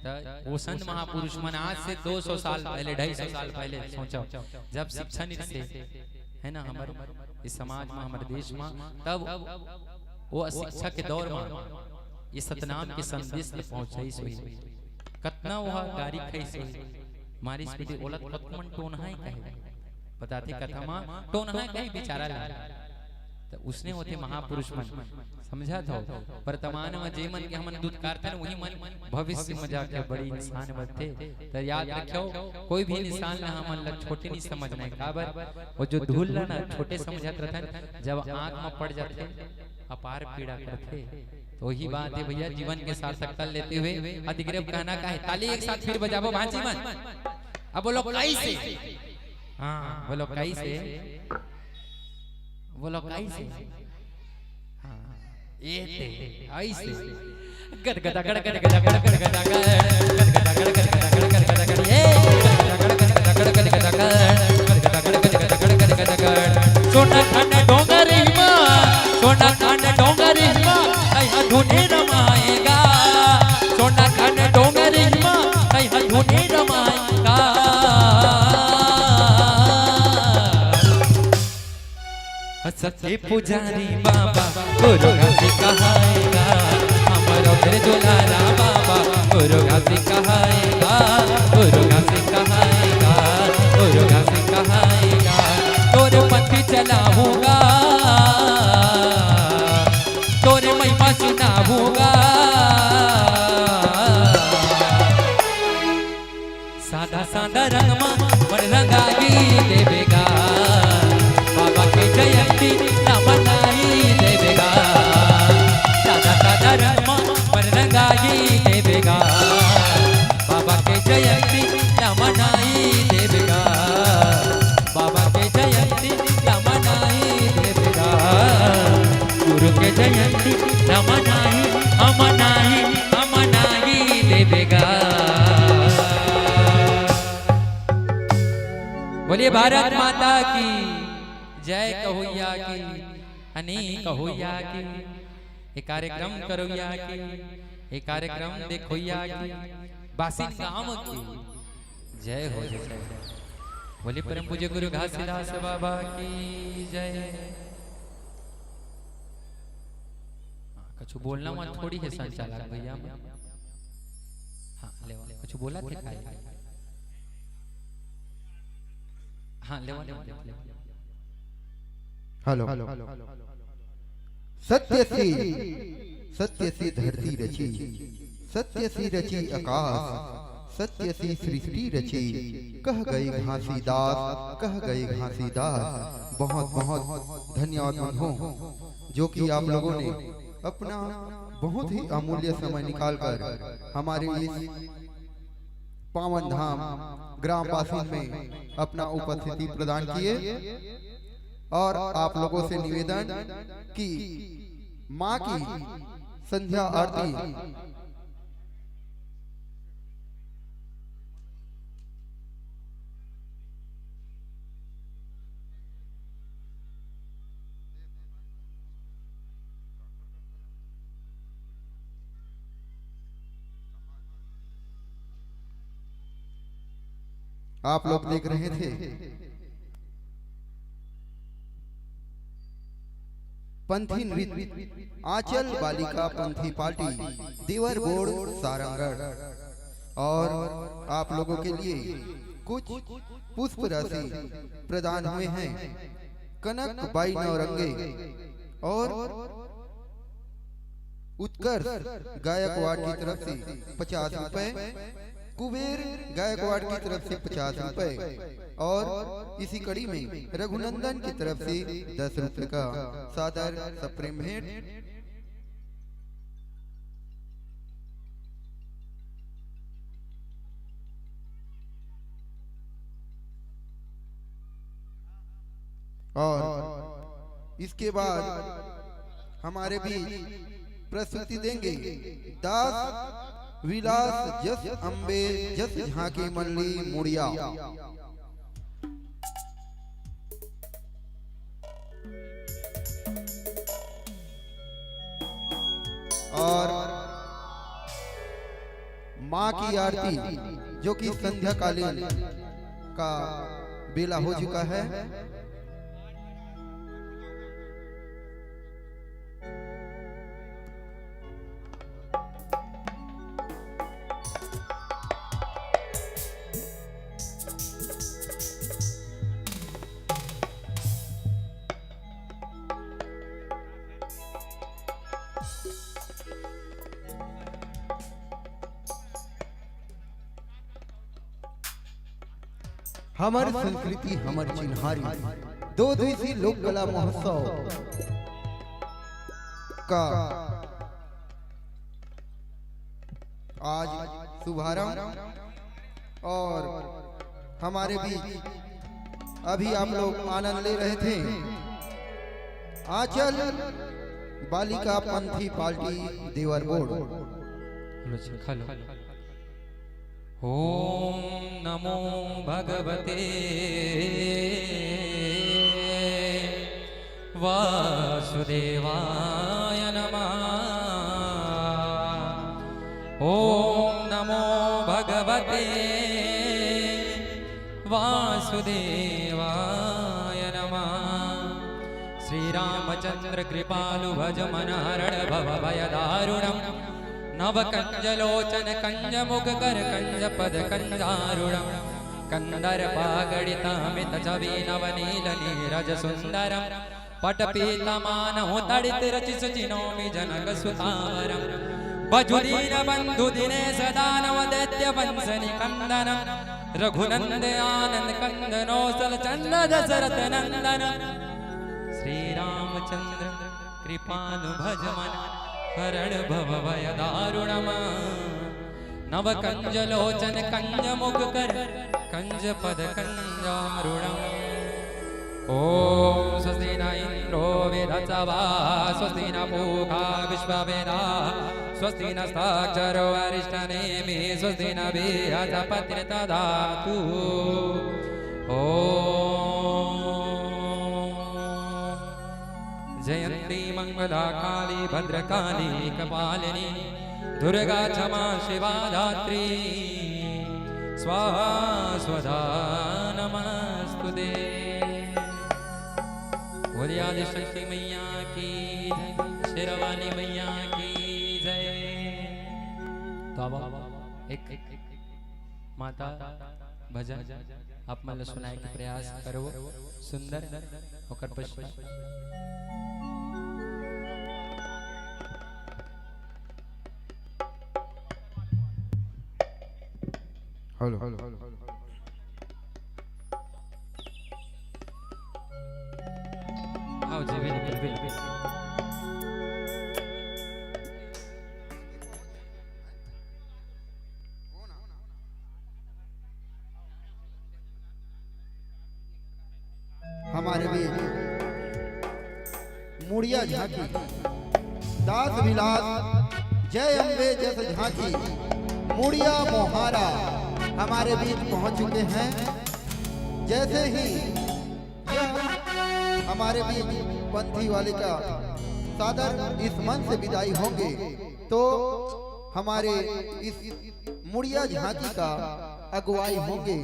त वो संत महापुरुष मन आज से दो सौ साल पहले, ढाई सौ साल पहले सोचो, जब शिक्षा नहीं से, है ना, हमर इस समाज में, हमर देश में, तब वो अशिक्षा के दौर में ये सतनाम के संदेश ल पहुंचाइस होही। कतना ओहा गारी खाइस होही, मारिस पीटिस, ओला कतको मन टोनहा ही कहे। बताथे कथा मा टोनहा कहे बिचारा ला। त उसने होथे महापुरुष मन, समझत हो? वर्तमान में जे मन के हमन दुत्कारथन, वही मन भविष्य में जाके बड़ी इंसान बनथे। त याद रखियो, कोई भी इंसान ला हमन ला छोटे नहीं समझना है। काबर? वो जो धूल ला ना छोटे समझत रथन, जब आंख में पड़ जाथे, अपार पीड़ा करथे। तो वही बात है भैया, जीवन के सार्थकता लेते हुए अधिग्रह कहना का है। ताली एक साथ फिर बजाबो भांजी मन। अब बोलो कैसे? हाँ, बोलो कैसे? बोलो कैसे? हाँ, ये ते, ऐसे। गद गदा गड़, गद गदा गड़, गद गदा गड़, गद गदा गड़, गद गदा गड़, गद गदा गड़, ये। गद गदा गड़, गद गदा गड़, गद गदा गड़, गद गदा गड़, गद गदा गड़, गद गदा गड़। सोना खाना डोंगरी मा, सोना खाना डोंगरी मा, कहीं धुने रमाएगा। सोना खाना डोंगरी मा, कहीं धुने रमाएगा। सच्चे पुजारी बाबा, गुरु घासी कहाएगा। हमारा घर दुलारा बाबा, गुरु घासी कहाएगा। गुरु घासी कहाएगा। गुरु घासी कहाएगा। तोरे पति चलाऊंगा, तोरे महिमा सुनाऊंगा। सादा सादा रंग मा मन रंगाई देबे गा, बाबा के जयंती ला मनाई देबे गा। सादा सादा रंग मा मन रंगाई देबे गा, बाबा के जयंती ला मनाई देबे गा। बाबा के जयंती ला मनाई देबे गा। गुरु के जयंती ला मनाई, हम मनाई, हम मनाई देबे गा। बोलिए भारत माता की जय कहोइया की, हनी कहोइया की, ये कार्यक्रम करोइया की, ये कार्यक्रम देखोइया की, बासिन गांव की जय हो, जय हो। बोलिए परम पूज्य गुरु घासीदास बाबा की जय। हाँ, कुछ बोलना मन थोड़ी है संचालक भैया। हाँ, लेवा, कुछ बोला थे खाए। हाँ, लेवा, लेवा, लेवा। हेलो। सत्य से, सत्य से धरती रची, सत्य से रची आकाश, सत्य से सृष्टि रची। कह गए घासीदास, कह गए घासीदास। बहुत बहुत धन्यवाद बंधुओं, जो कि आप लोगों ने अपना बहुत ही अमूल्य समय निकालकर हमारे इस पावन धाम ग्राम बासिन में अपना उपस्थिति प्रदान किए। और आप लोगों से निवेदन कि माँ की संध्या आरती आप लोग देख रहे थे। पंथी नृत्य, आंचल बालिका पंथी पार्टी, देवर बोर्ड, सारंगढ़। और आप लोगों के लिए कुछ पुष्प राशि प्रदान हुए हैं। कनक बाई नौरंगे और उत्कर्ष गायकवाड़ की तरफ से पचास रुपए, कुबेर गायकवाड़ की तरफ से पचास रुपए और इसी कड़ी में रघुनंदन की तरफ से दस रुपए का सादर सप्रेम भेंट। और इसके बाद हमारे बीच प्रस्तुति देंगे दास विलास जस अम्बे जस झांकी मंडली मुड़िया। और माँ की आरती, जो कि संध्याकालीन का बेला हो चुका है। हमर संस्कृति, हमर चिन्हारी, दो दिवसीय लोक कला महोत्सव का आज शुभारंभ। और हमारे बीच अभी आप लोग आनंद ले रहे थे आंचल बालिका पंथी पार्टी देवर बोर्ड। Hello, hello. ॐ नमो भगवते वासुदेवाय नमः। ॐ नमो भगवते वासुदेवाय नमः। श्रीरामचंद्र कृपालु भज मन हरण भव भय दारुणम। नव कंज लोचन कंज मुख कर कंज पद कंजारुणम। कंदर पागड़ित अमित छवि नव नील नीरज सुंदरम। पट पीत मानहु तड़ित रचि सुचि नौमि जनक सुतावरम। बजु दीन बंधु दिनेश दानव दैत्य वंश निकंदनम। रघुनंद आनंद कंद नौसल चंद दशरथ नंदनम। श्री रामचंद्र कृपालु भज मन हरण भव भय दारुणम। नव कंज लोचन कंज मुख कर कंज पद कंजारुणम। ॐ स्वस्ति न इंद्रो वृद्धश्रवा स्वस्ति न पूषा विश्ववेदाः स्वस्ति नस्ताक्षरो अरिष्टनेमिः स्वस्ति न बृहस्पतिर्दधातु। ॐ जयंती मंगला काली भद्रकाली कपालिनी दुर्गा क्षमा शिवा धात्री स्वाहा स्वधा नमस्तुते। बोलिए आदिशक्ति मैया की जय, शेरावाली मैया की जय। तो अब एक माता भजन आप मन ल सुनाए के प्रयास करबो। सुंदर ओकर पश्चात। हेलो। आओ जी, बिल्कुल, बिल्कुल। हमारे बीच मुड़िया झांकी, दास विलास, जय अम्बे जस झांकी, मुड़िया मोहारा हमारे बीच पहुंच चुके हैं। जैसे ही यह हमारे बीच पंथी वाले का सादर इस मंच से विदाई होंगे, तो हमारे इस मुड़िया झांकी का अगुवाई होंगे।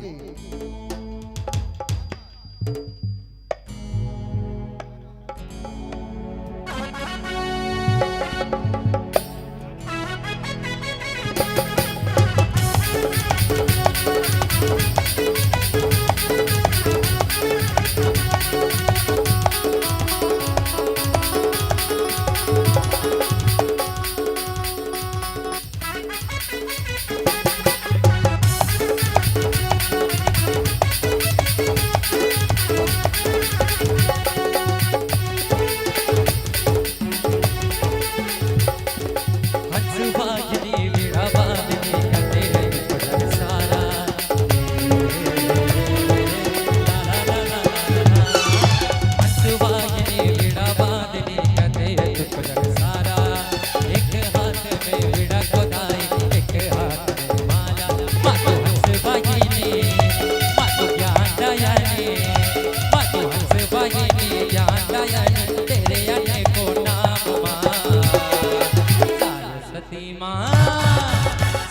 माँ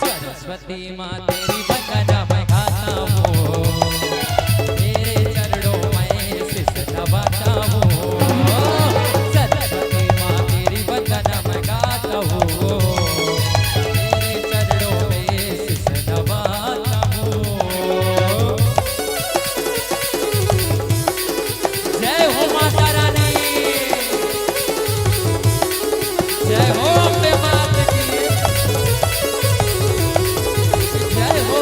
सरस्वती माँ, तेरी वंदना मैं गाता हूँ, तेरे चरणों में शीश नवाता हूँ। सरस्वती माँ, तेरी वंदना मैं गाता हूँ, तेरे चरणों में शीश नवाता हूँ। जय हो माता रानी, जय हो अम्बे मात की, जय हो।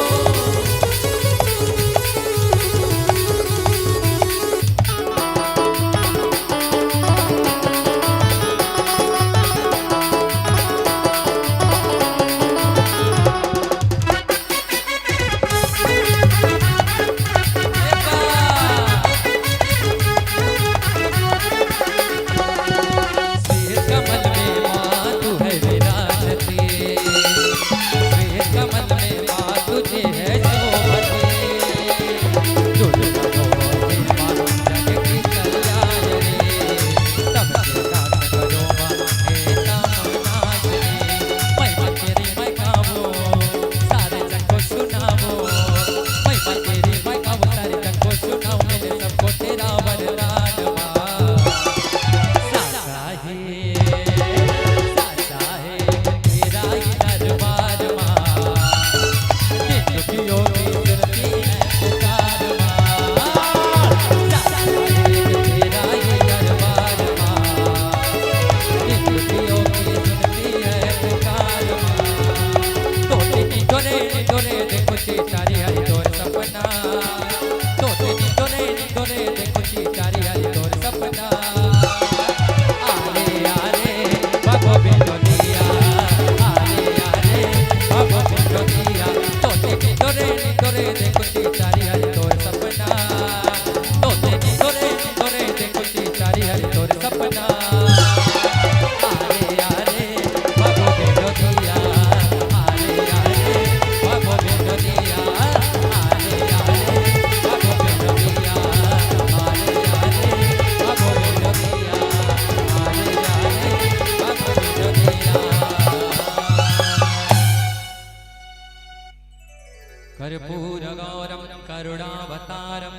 कर्पूरगौरं करुणावतारं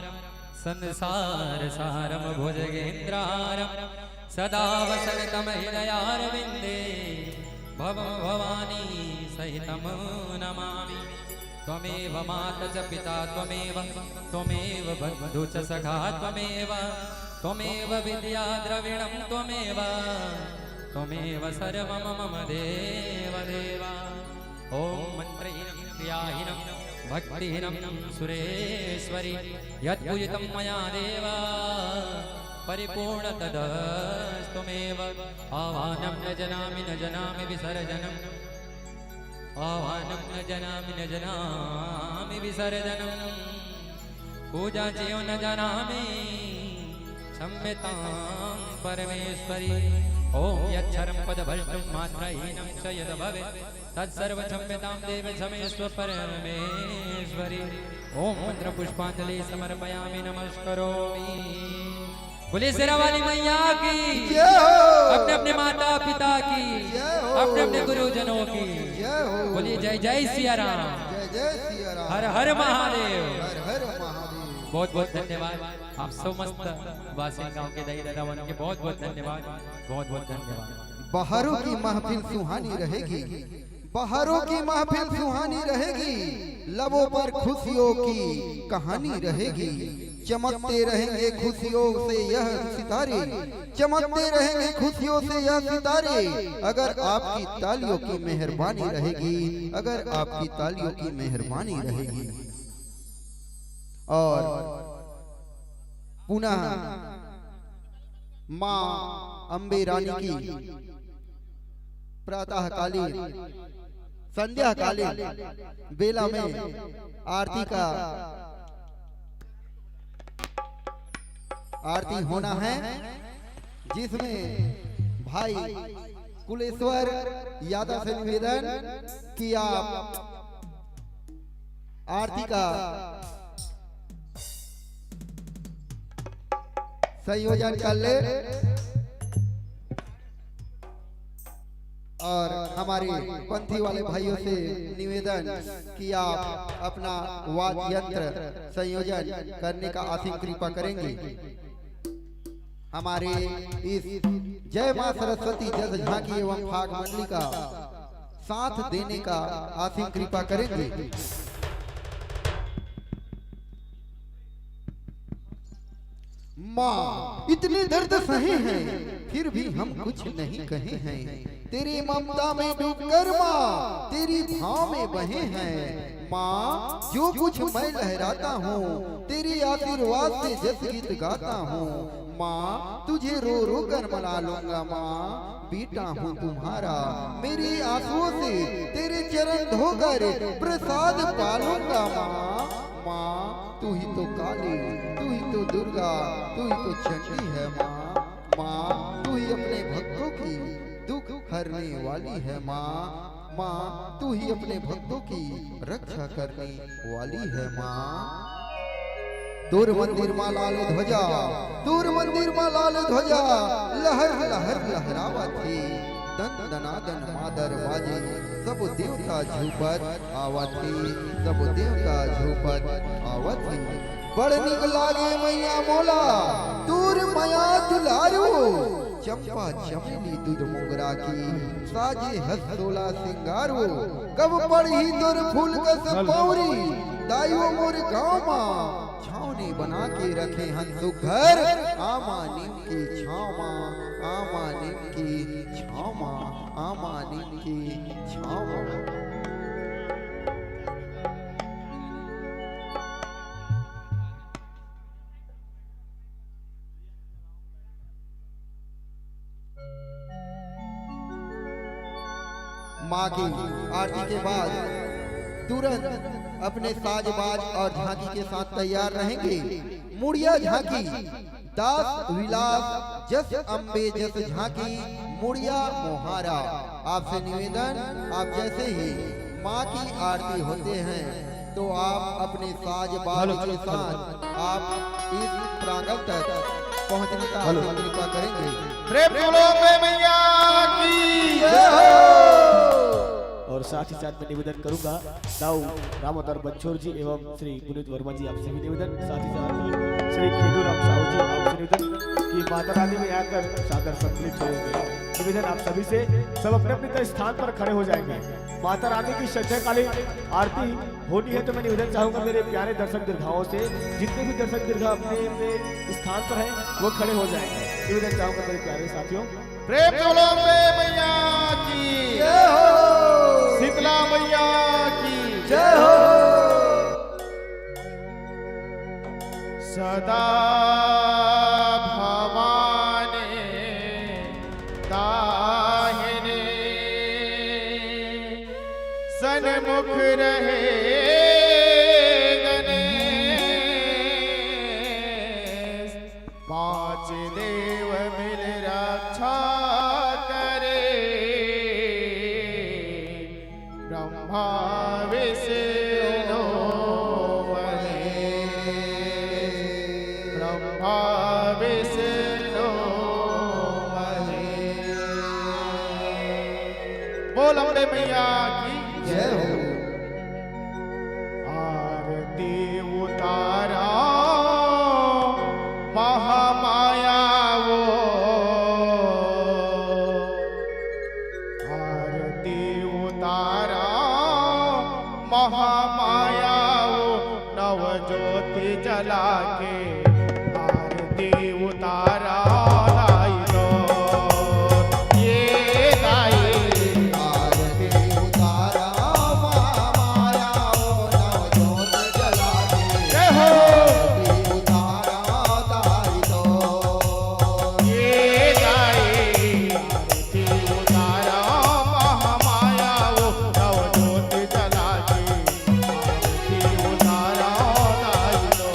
संसारसारं भुजगेन्द्रहारं सदा वसन्तमहृदयारविन्दे भवं भवानी सहितं नमामि। त्वमेव माता च पिता त्वमेव, त्वमेव बन्धु च सखा त्वमेव, त्वमेव विद्या द्रविणं त्वमेव, त्वमेव सर्वं मम देव देव। ॐ मन्त्रहीनं क्रियाहीनं भक्तिहीनं सुरेश्वरी, यत्पूजितं मया देव परिपूर्ण तदस्तु मेव। आह्वानं न जानामि न जानामि विसर्जनम्, आह्वानं न जानामि न जानामि विसर्जनम्, पूजा चेयो न जानामि क्षम्यतां परमेश्वरी। ॐ यच्छरं पदभ्रष्टं मात्राहीनं च यद्भवेत् तत्सर्वं क्षम्यतां देव क्षमस्व परमेश्वरी। ॐ मन्त्र पुष्पांजलि समर्पयामि नमस्करोमि। बोलिए शेरा वाली मैया की, जय हो। अपने अपने माता पिता की, जय हो। अपने अपने गुरुजनों की, जय हो। बोलिए जय जय सिया राम, जय जय सिया राम। हर हर महादेव, हर हर महादेव। बहुत बहुत धन्यवाद आप समस्त वासिंग गांव के दाई दादा मन के, बहुत बहुत धन्यवाद, बहुत बहुत धन्यवाद। बहारों की महफिल सुहानी रहेगी, बहारों की महफिल सुहानी रहेगी, लबों पर खुशियों की कहानी रहेगी। चमकते रहेंगे खुशियों से यह सितारे, चमकते रहेंगे खुशियों से यह सितारे, अगर आपकी तालियों की मेहरबानी रहेगी, अगर आपकी तालियों की मेहरबानी रहेगी। और पुनः माँ अम्बे रानी की प्रातःकालीन, संध्याकालीन बेला में आरती का, आरती होना है, जिसमें भाई कुलेश्वर यादव से निवेदन कि आप आरती का संयोजन कर ले। और हमारे पंथी वाले भाइयों से निवेदन कि आप अपना वाद्य यंत्र संयोजन करने का आसिम कृपा करेंगे। हमारे इस जय मां सरस्वती जस झांकी एवं फाग मंडली का साथ देने का आसिम कृपा करेंगे। माँ, इतने दर्द सहे हैं, फिर भी हम कुछ नहीं कहे हैं। तेरी ममता में डूबकर माँ, तेरी भाव में बहे हैं। माँ, जो कुछ मैं लहराता हूँ, तेरे आशीर्वाद से जस गीत गाता हूँ। माँ, तुझे रो रो कर मना लूंगा माँ, बेटा हूँ तुम्हारा। मेरे आंसुओं से तेरे चरण धोकर प्रसाद पालूंगा माँ। माँ, तू ही तो काली, तू ही तो दुर्गा, तू ही तो चंडी है माँ। माँ, तू ही अपने भक्तों की दुख हरने वाली है माँ। माँ, तू ही अपने भक्तों की रक्षा करने वाली है माँ। तोर मंदिर मा लाल ध्वजा, तोर मंदिर मा लाल ध्वजा, लहर लहर लहरावत हे। दन दनादन मादर बाजे, सब देवता झूपत आवत हे, सब देवता झूपत आवत हे। बड़ निक लागे मैया मोला, तोर मया दुलारू, चंपा चमेली दूध मोंगरा की, साजे हस सोला सिंगारू। कब पड़ही तोर फूल कस पौरी, दाई वो मोर गाँव मा छावनी बना के रखे हन सुघर। आमा नीम के छाँव मा, आमा नीम के छाँव मा, आमा नीम के छाँव मा। माँ की आरती के बाद तुरंत अपने साज बाज और झांकी के साथ तैयार रहेंगे। मुड़िया झांकी, दास विलास जस अम्बे जस झांकी, मुड़िया मोहारा। आपसे निवेदन, आप जैसे ही माँ की आरती होते हैं तो आप अपने साज बाज के साथ आप इस प्रांगण तक पहुंचने का कृपा करेंगे। प्रेम से बोलो अम्बे मैया की जय हो। और साथ ही साथ मैं निवेदन करूंगा, दाऊ राम अवतार बंछोर जी एवं श्री पुनीत वर्मा जी, आपसे भी निवेदन, साथ ही साथ श्री खेलू राम साहू जी, आपसे निवेदन कि माता रानी में आकर सादर सम्मिलित हो जाएंगे। निवेदन आप सभी से, सब अपने अपने स्थान पर खड़े हो जाएंगे। माता रानी की श्रद्धाकालीन आरती होनी है, तो मैं निवेदन चाहूंगा मेरे प्यारे दर्शक दीर्घाओं से, जितने भी दर्शक दीर्घा अपने अपने स्थान पर हैं, वो खड़े हो जाएंगे। निवेदन चाहूंगा मेरे प्यारे साथियों, प्रेम से बोलो अम्बे मैया की जय हो। शीतला मैया की जय हो। सदा भवानी दाहिने सन्मुख रहे गणेश, पांच देव मिल रक्षा करे। ब्रह्मा विष्णु महेश, ब्रह्मा विष्णु महेश। बोल अम्बे मैया की जय हो। आरती उतारा महामाया वो, आरती उतारा महामाया वो, नव ज्योति जला के आरती उतारा दाई तो, ये दाई। आरती उतारा महामाया वो, नव ज्योति जला के जय हो। आरती उतारा दाई तो, ये दाई। आरती उतारा महामाया वो, नव ज्योति जला के। आरती उतारा दाई तो।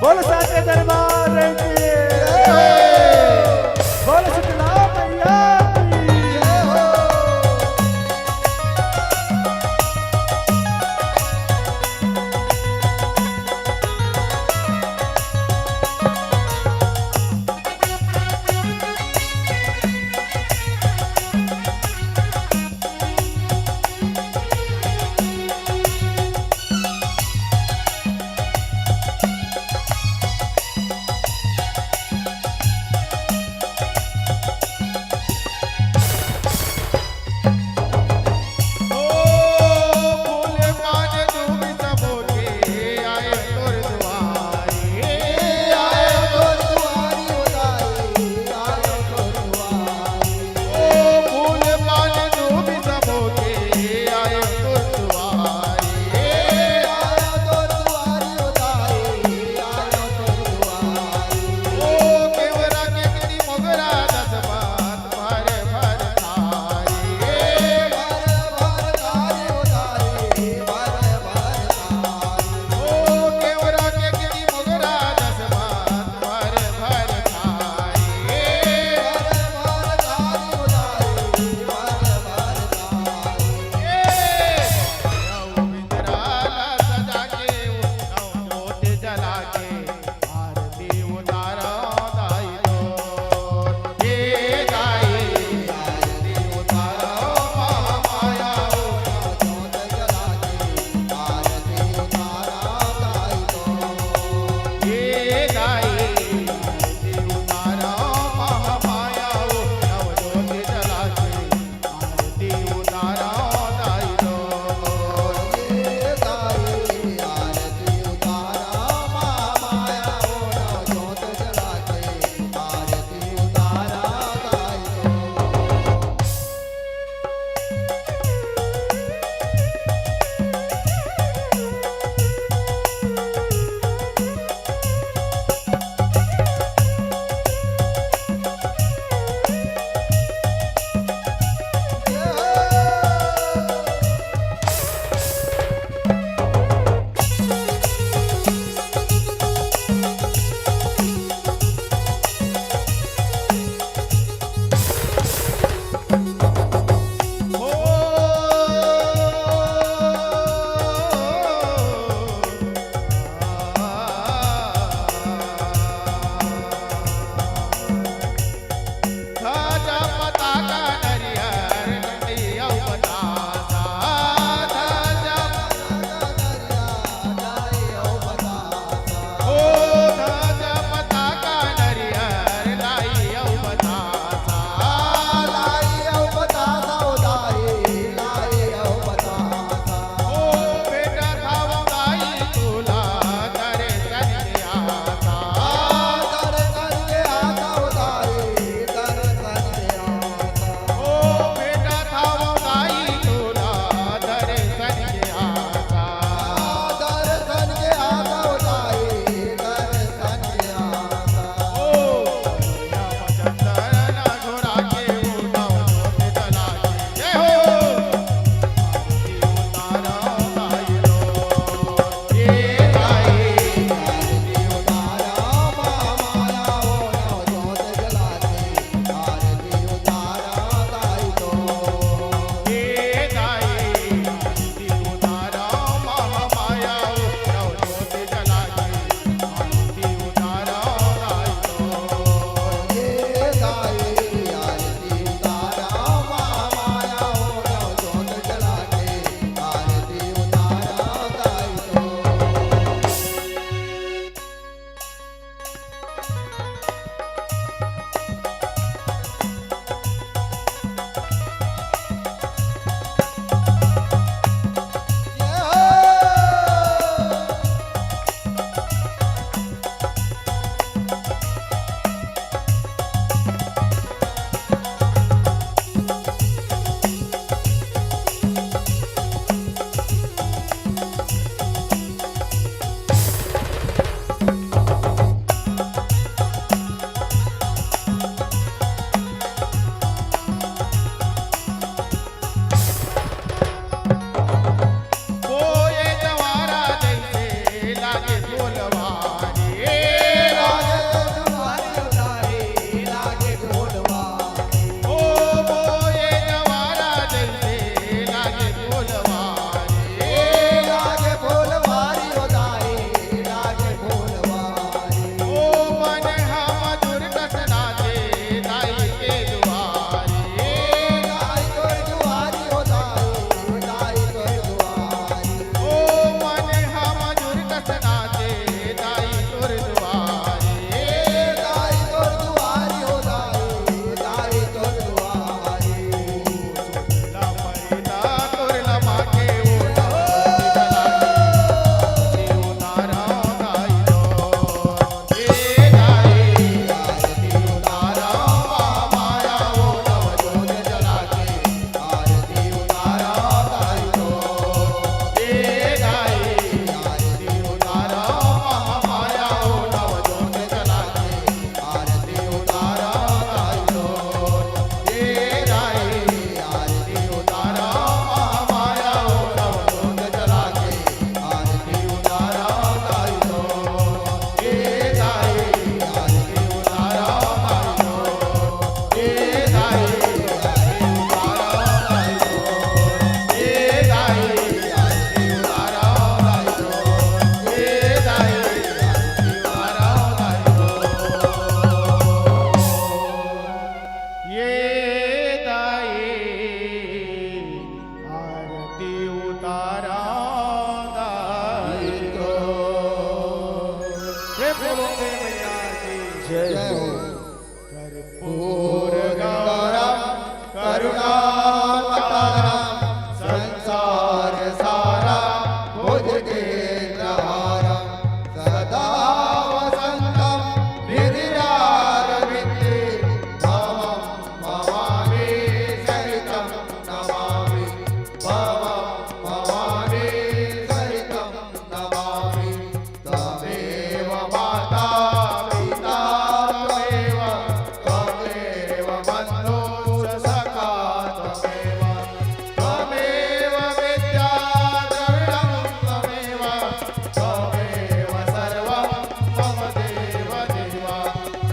बोल साचे दरबार की। बोल शीतला मैया की। बोलो देव मैया की जय हो। कर्पूर गौरम करुणावतारम संसार सारम भुजगेंद्रहारम सदा वसंतम हृदयारविंदे भवम भवानी सहितम नमामि। भवम भवानी सहितम नमामि। त्वमेव माता पिता त्वमेव, त्वमेव बन्धु च सखा त्वमेव, त्वमेव विद्या द्रविणं त्वमेव, त्वमेव सर्वं मम देव देव,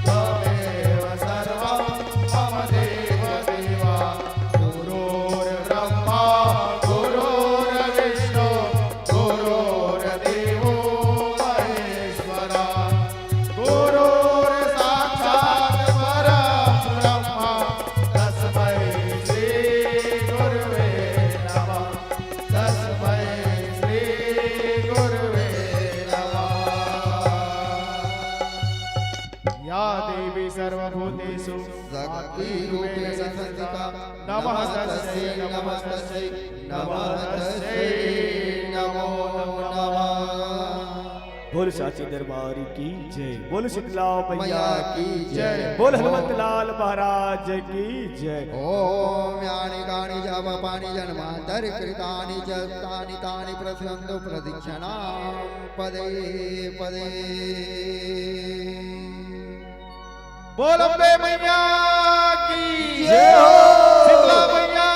त्वमेव सर्वं मम देव देव। गुरुर्ब्रह्मा गुरुर्विष्णु गुरुर्देवो महेश्वरा। गुरुर्साक्षात् परं ब्रह्म तस्मै श्री गुरुवे नमः। तस्मै श्री गुरुवे नमः। या देवी सर्वभूतेषु शक्तिरूपेण संस्थिता। नमः तस्यै नमः तस्यै नमः तस्यै नमो नमः। बोल साचे दरबार की जय। बोल शीतला मैया की जय। बोल हनुमत लाल महाराज की जय। ओम यानि कानि च पापानि जन्मांतर कृतानि च तानि तानि प्रसंतु प्रदक्षिणां पदे पदे। बोल अम्बे मैया की जय हो। शीतला मैया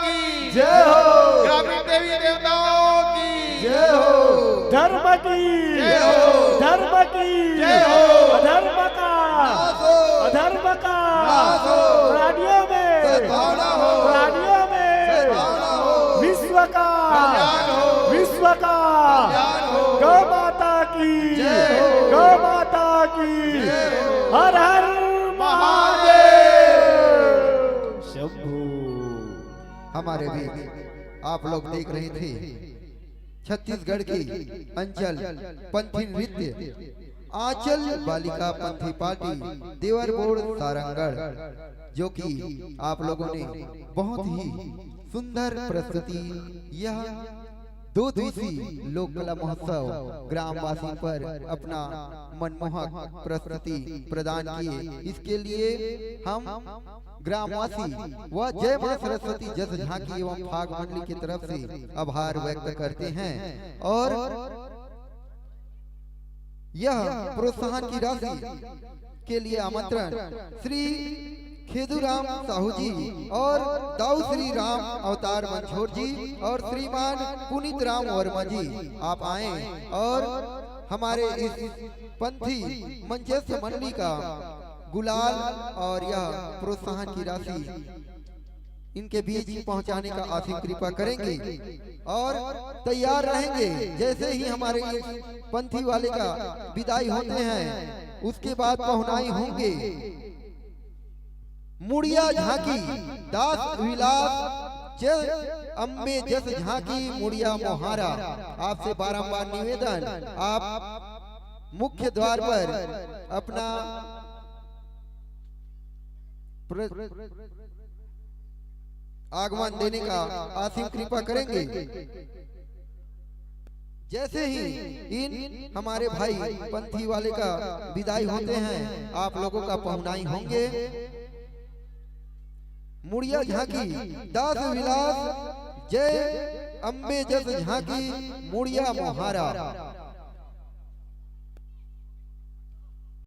की जय हो। ग्रामीण देवी देवताओं की जय हो। धर्म की जय हो। धर्म की जय हो। अधर्म का नाश हो। अधर्म का नाश हो। प्राणियों में सद्भावना हो। प्राणियों में सद्भावना हो। विश्व का कल्याण हो। विश्व का कल्याण हो। गौ माता की जय हो। गौ माता की जय हो। हर हर महादेव। शंभू। हमारे बीच आप लोग देख रहे थे छत्तीसगढ़ की अंचल पंथी नृत्य आंचल बालिका पंथी पार्टी देवरबोड़ सारंगढ़, जो कि आप लोगों ने बहुत ही सुंदर प्रस्तुति, यह दो दिवसीय लोक कला महोत्सव ग्रामवासी पर अपना मनमोहक प्रस्तुति प्रदान किए। इसके लिए हम ग्रामवासी व जय मां सरस्वती जस झांकी एवं फाग मंडली की तरफ से आभार व्यक्त करते हैं और यह प्रोत्साहन की राशि के लिए आमंत्रण श्री खेदूराम साहू जी और दाऊ श्री राम अवतार मंझौर जी और श्रीमान पुनीत राम वर्मा जी, आप आए और हमारे इस पंथी मंचस्थ मंडली का गुलाल और यह प्रोत्साहन की राशि इनके बीच पहुंचाने का आसिम कृपा करेंगे और तैयार रहेंगे। जैसे ही हमारे इस पंथी वाले का विदाई होते हैं, उसके बाद पहुनाई होंगे। मुड़िया झांकी दास विलास जय अम्बे जस झांकी मुड़िया मोहारा। आपसे बारंबार निवेदन, आप मुख्य द्वार पर अपना प्र-, आगमन देने का आसिम कृपा करेंगे। जैसे ही इन हमारे भाई पंथी वाले का विदाई होते हैं, आप लोगों का पहुनाई होंगे। मुड़िया झांकी दास विलास जय अम्बे जस झांकी मुड़िया मोहारा।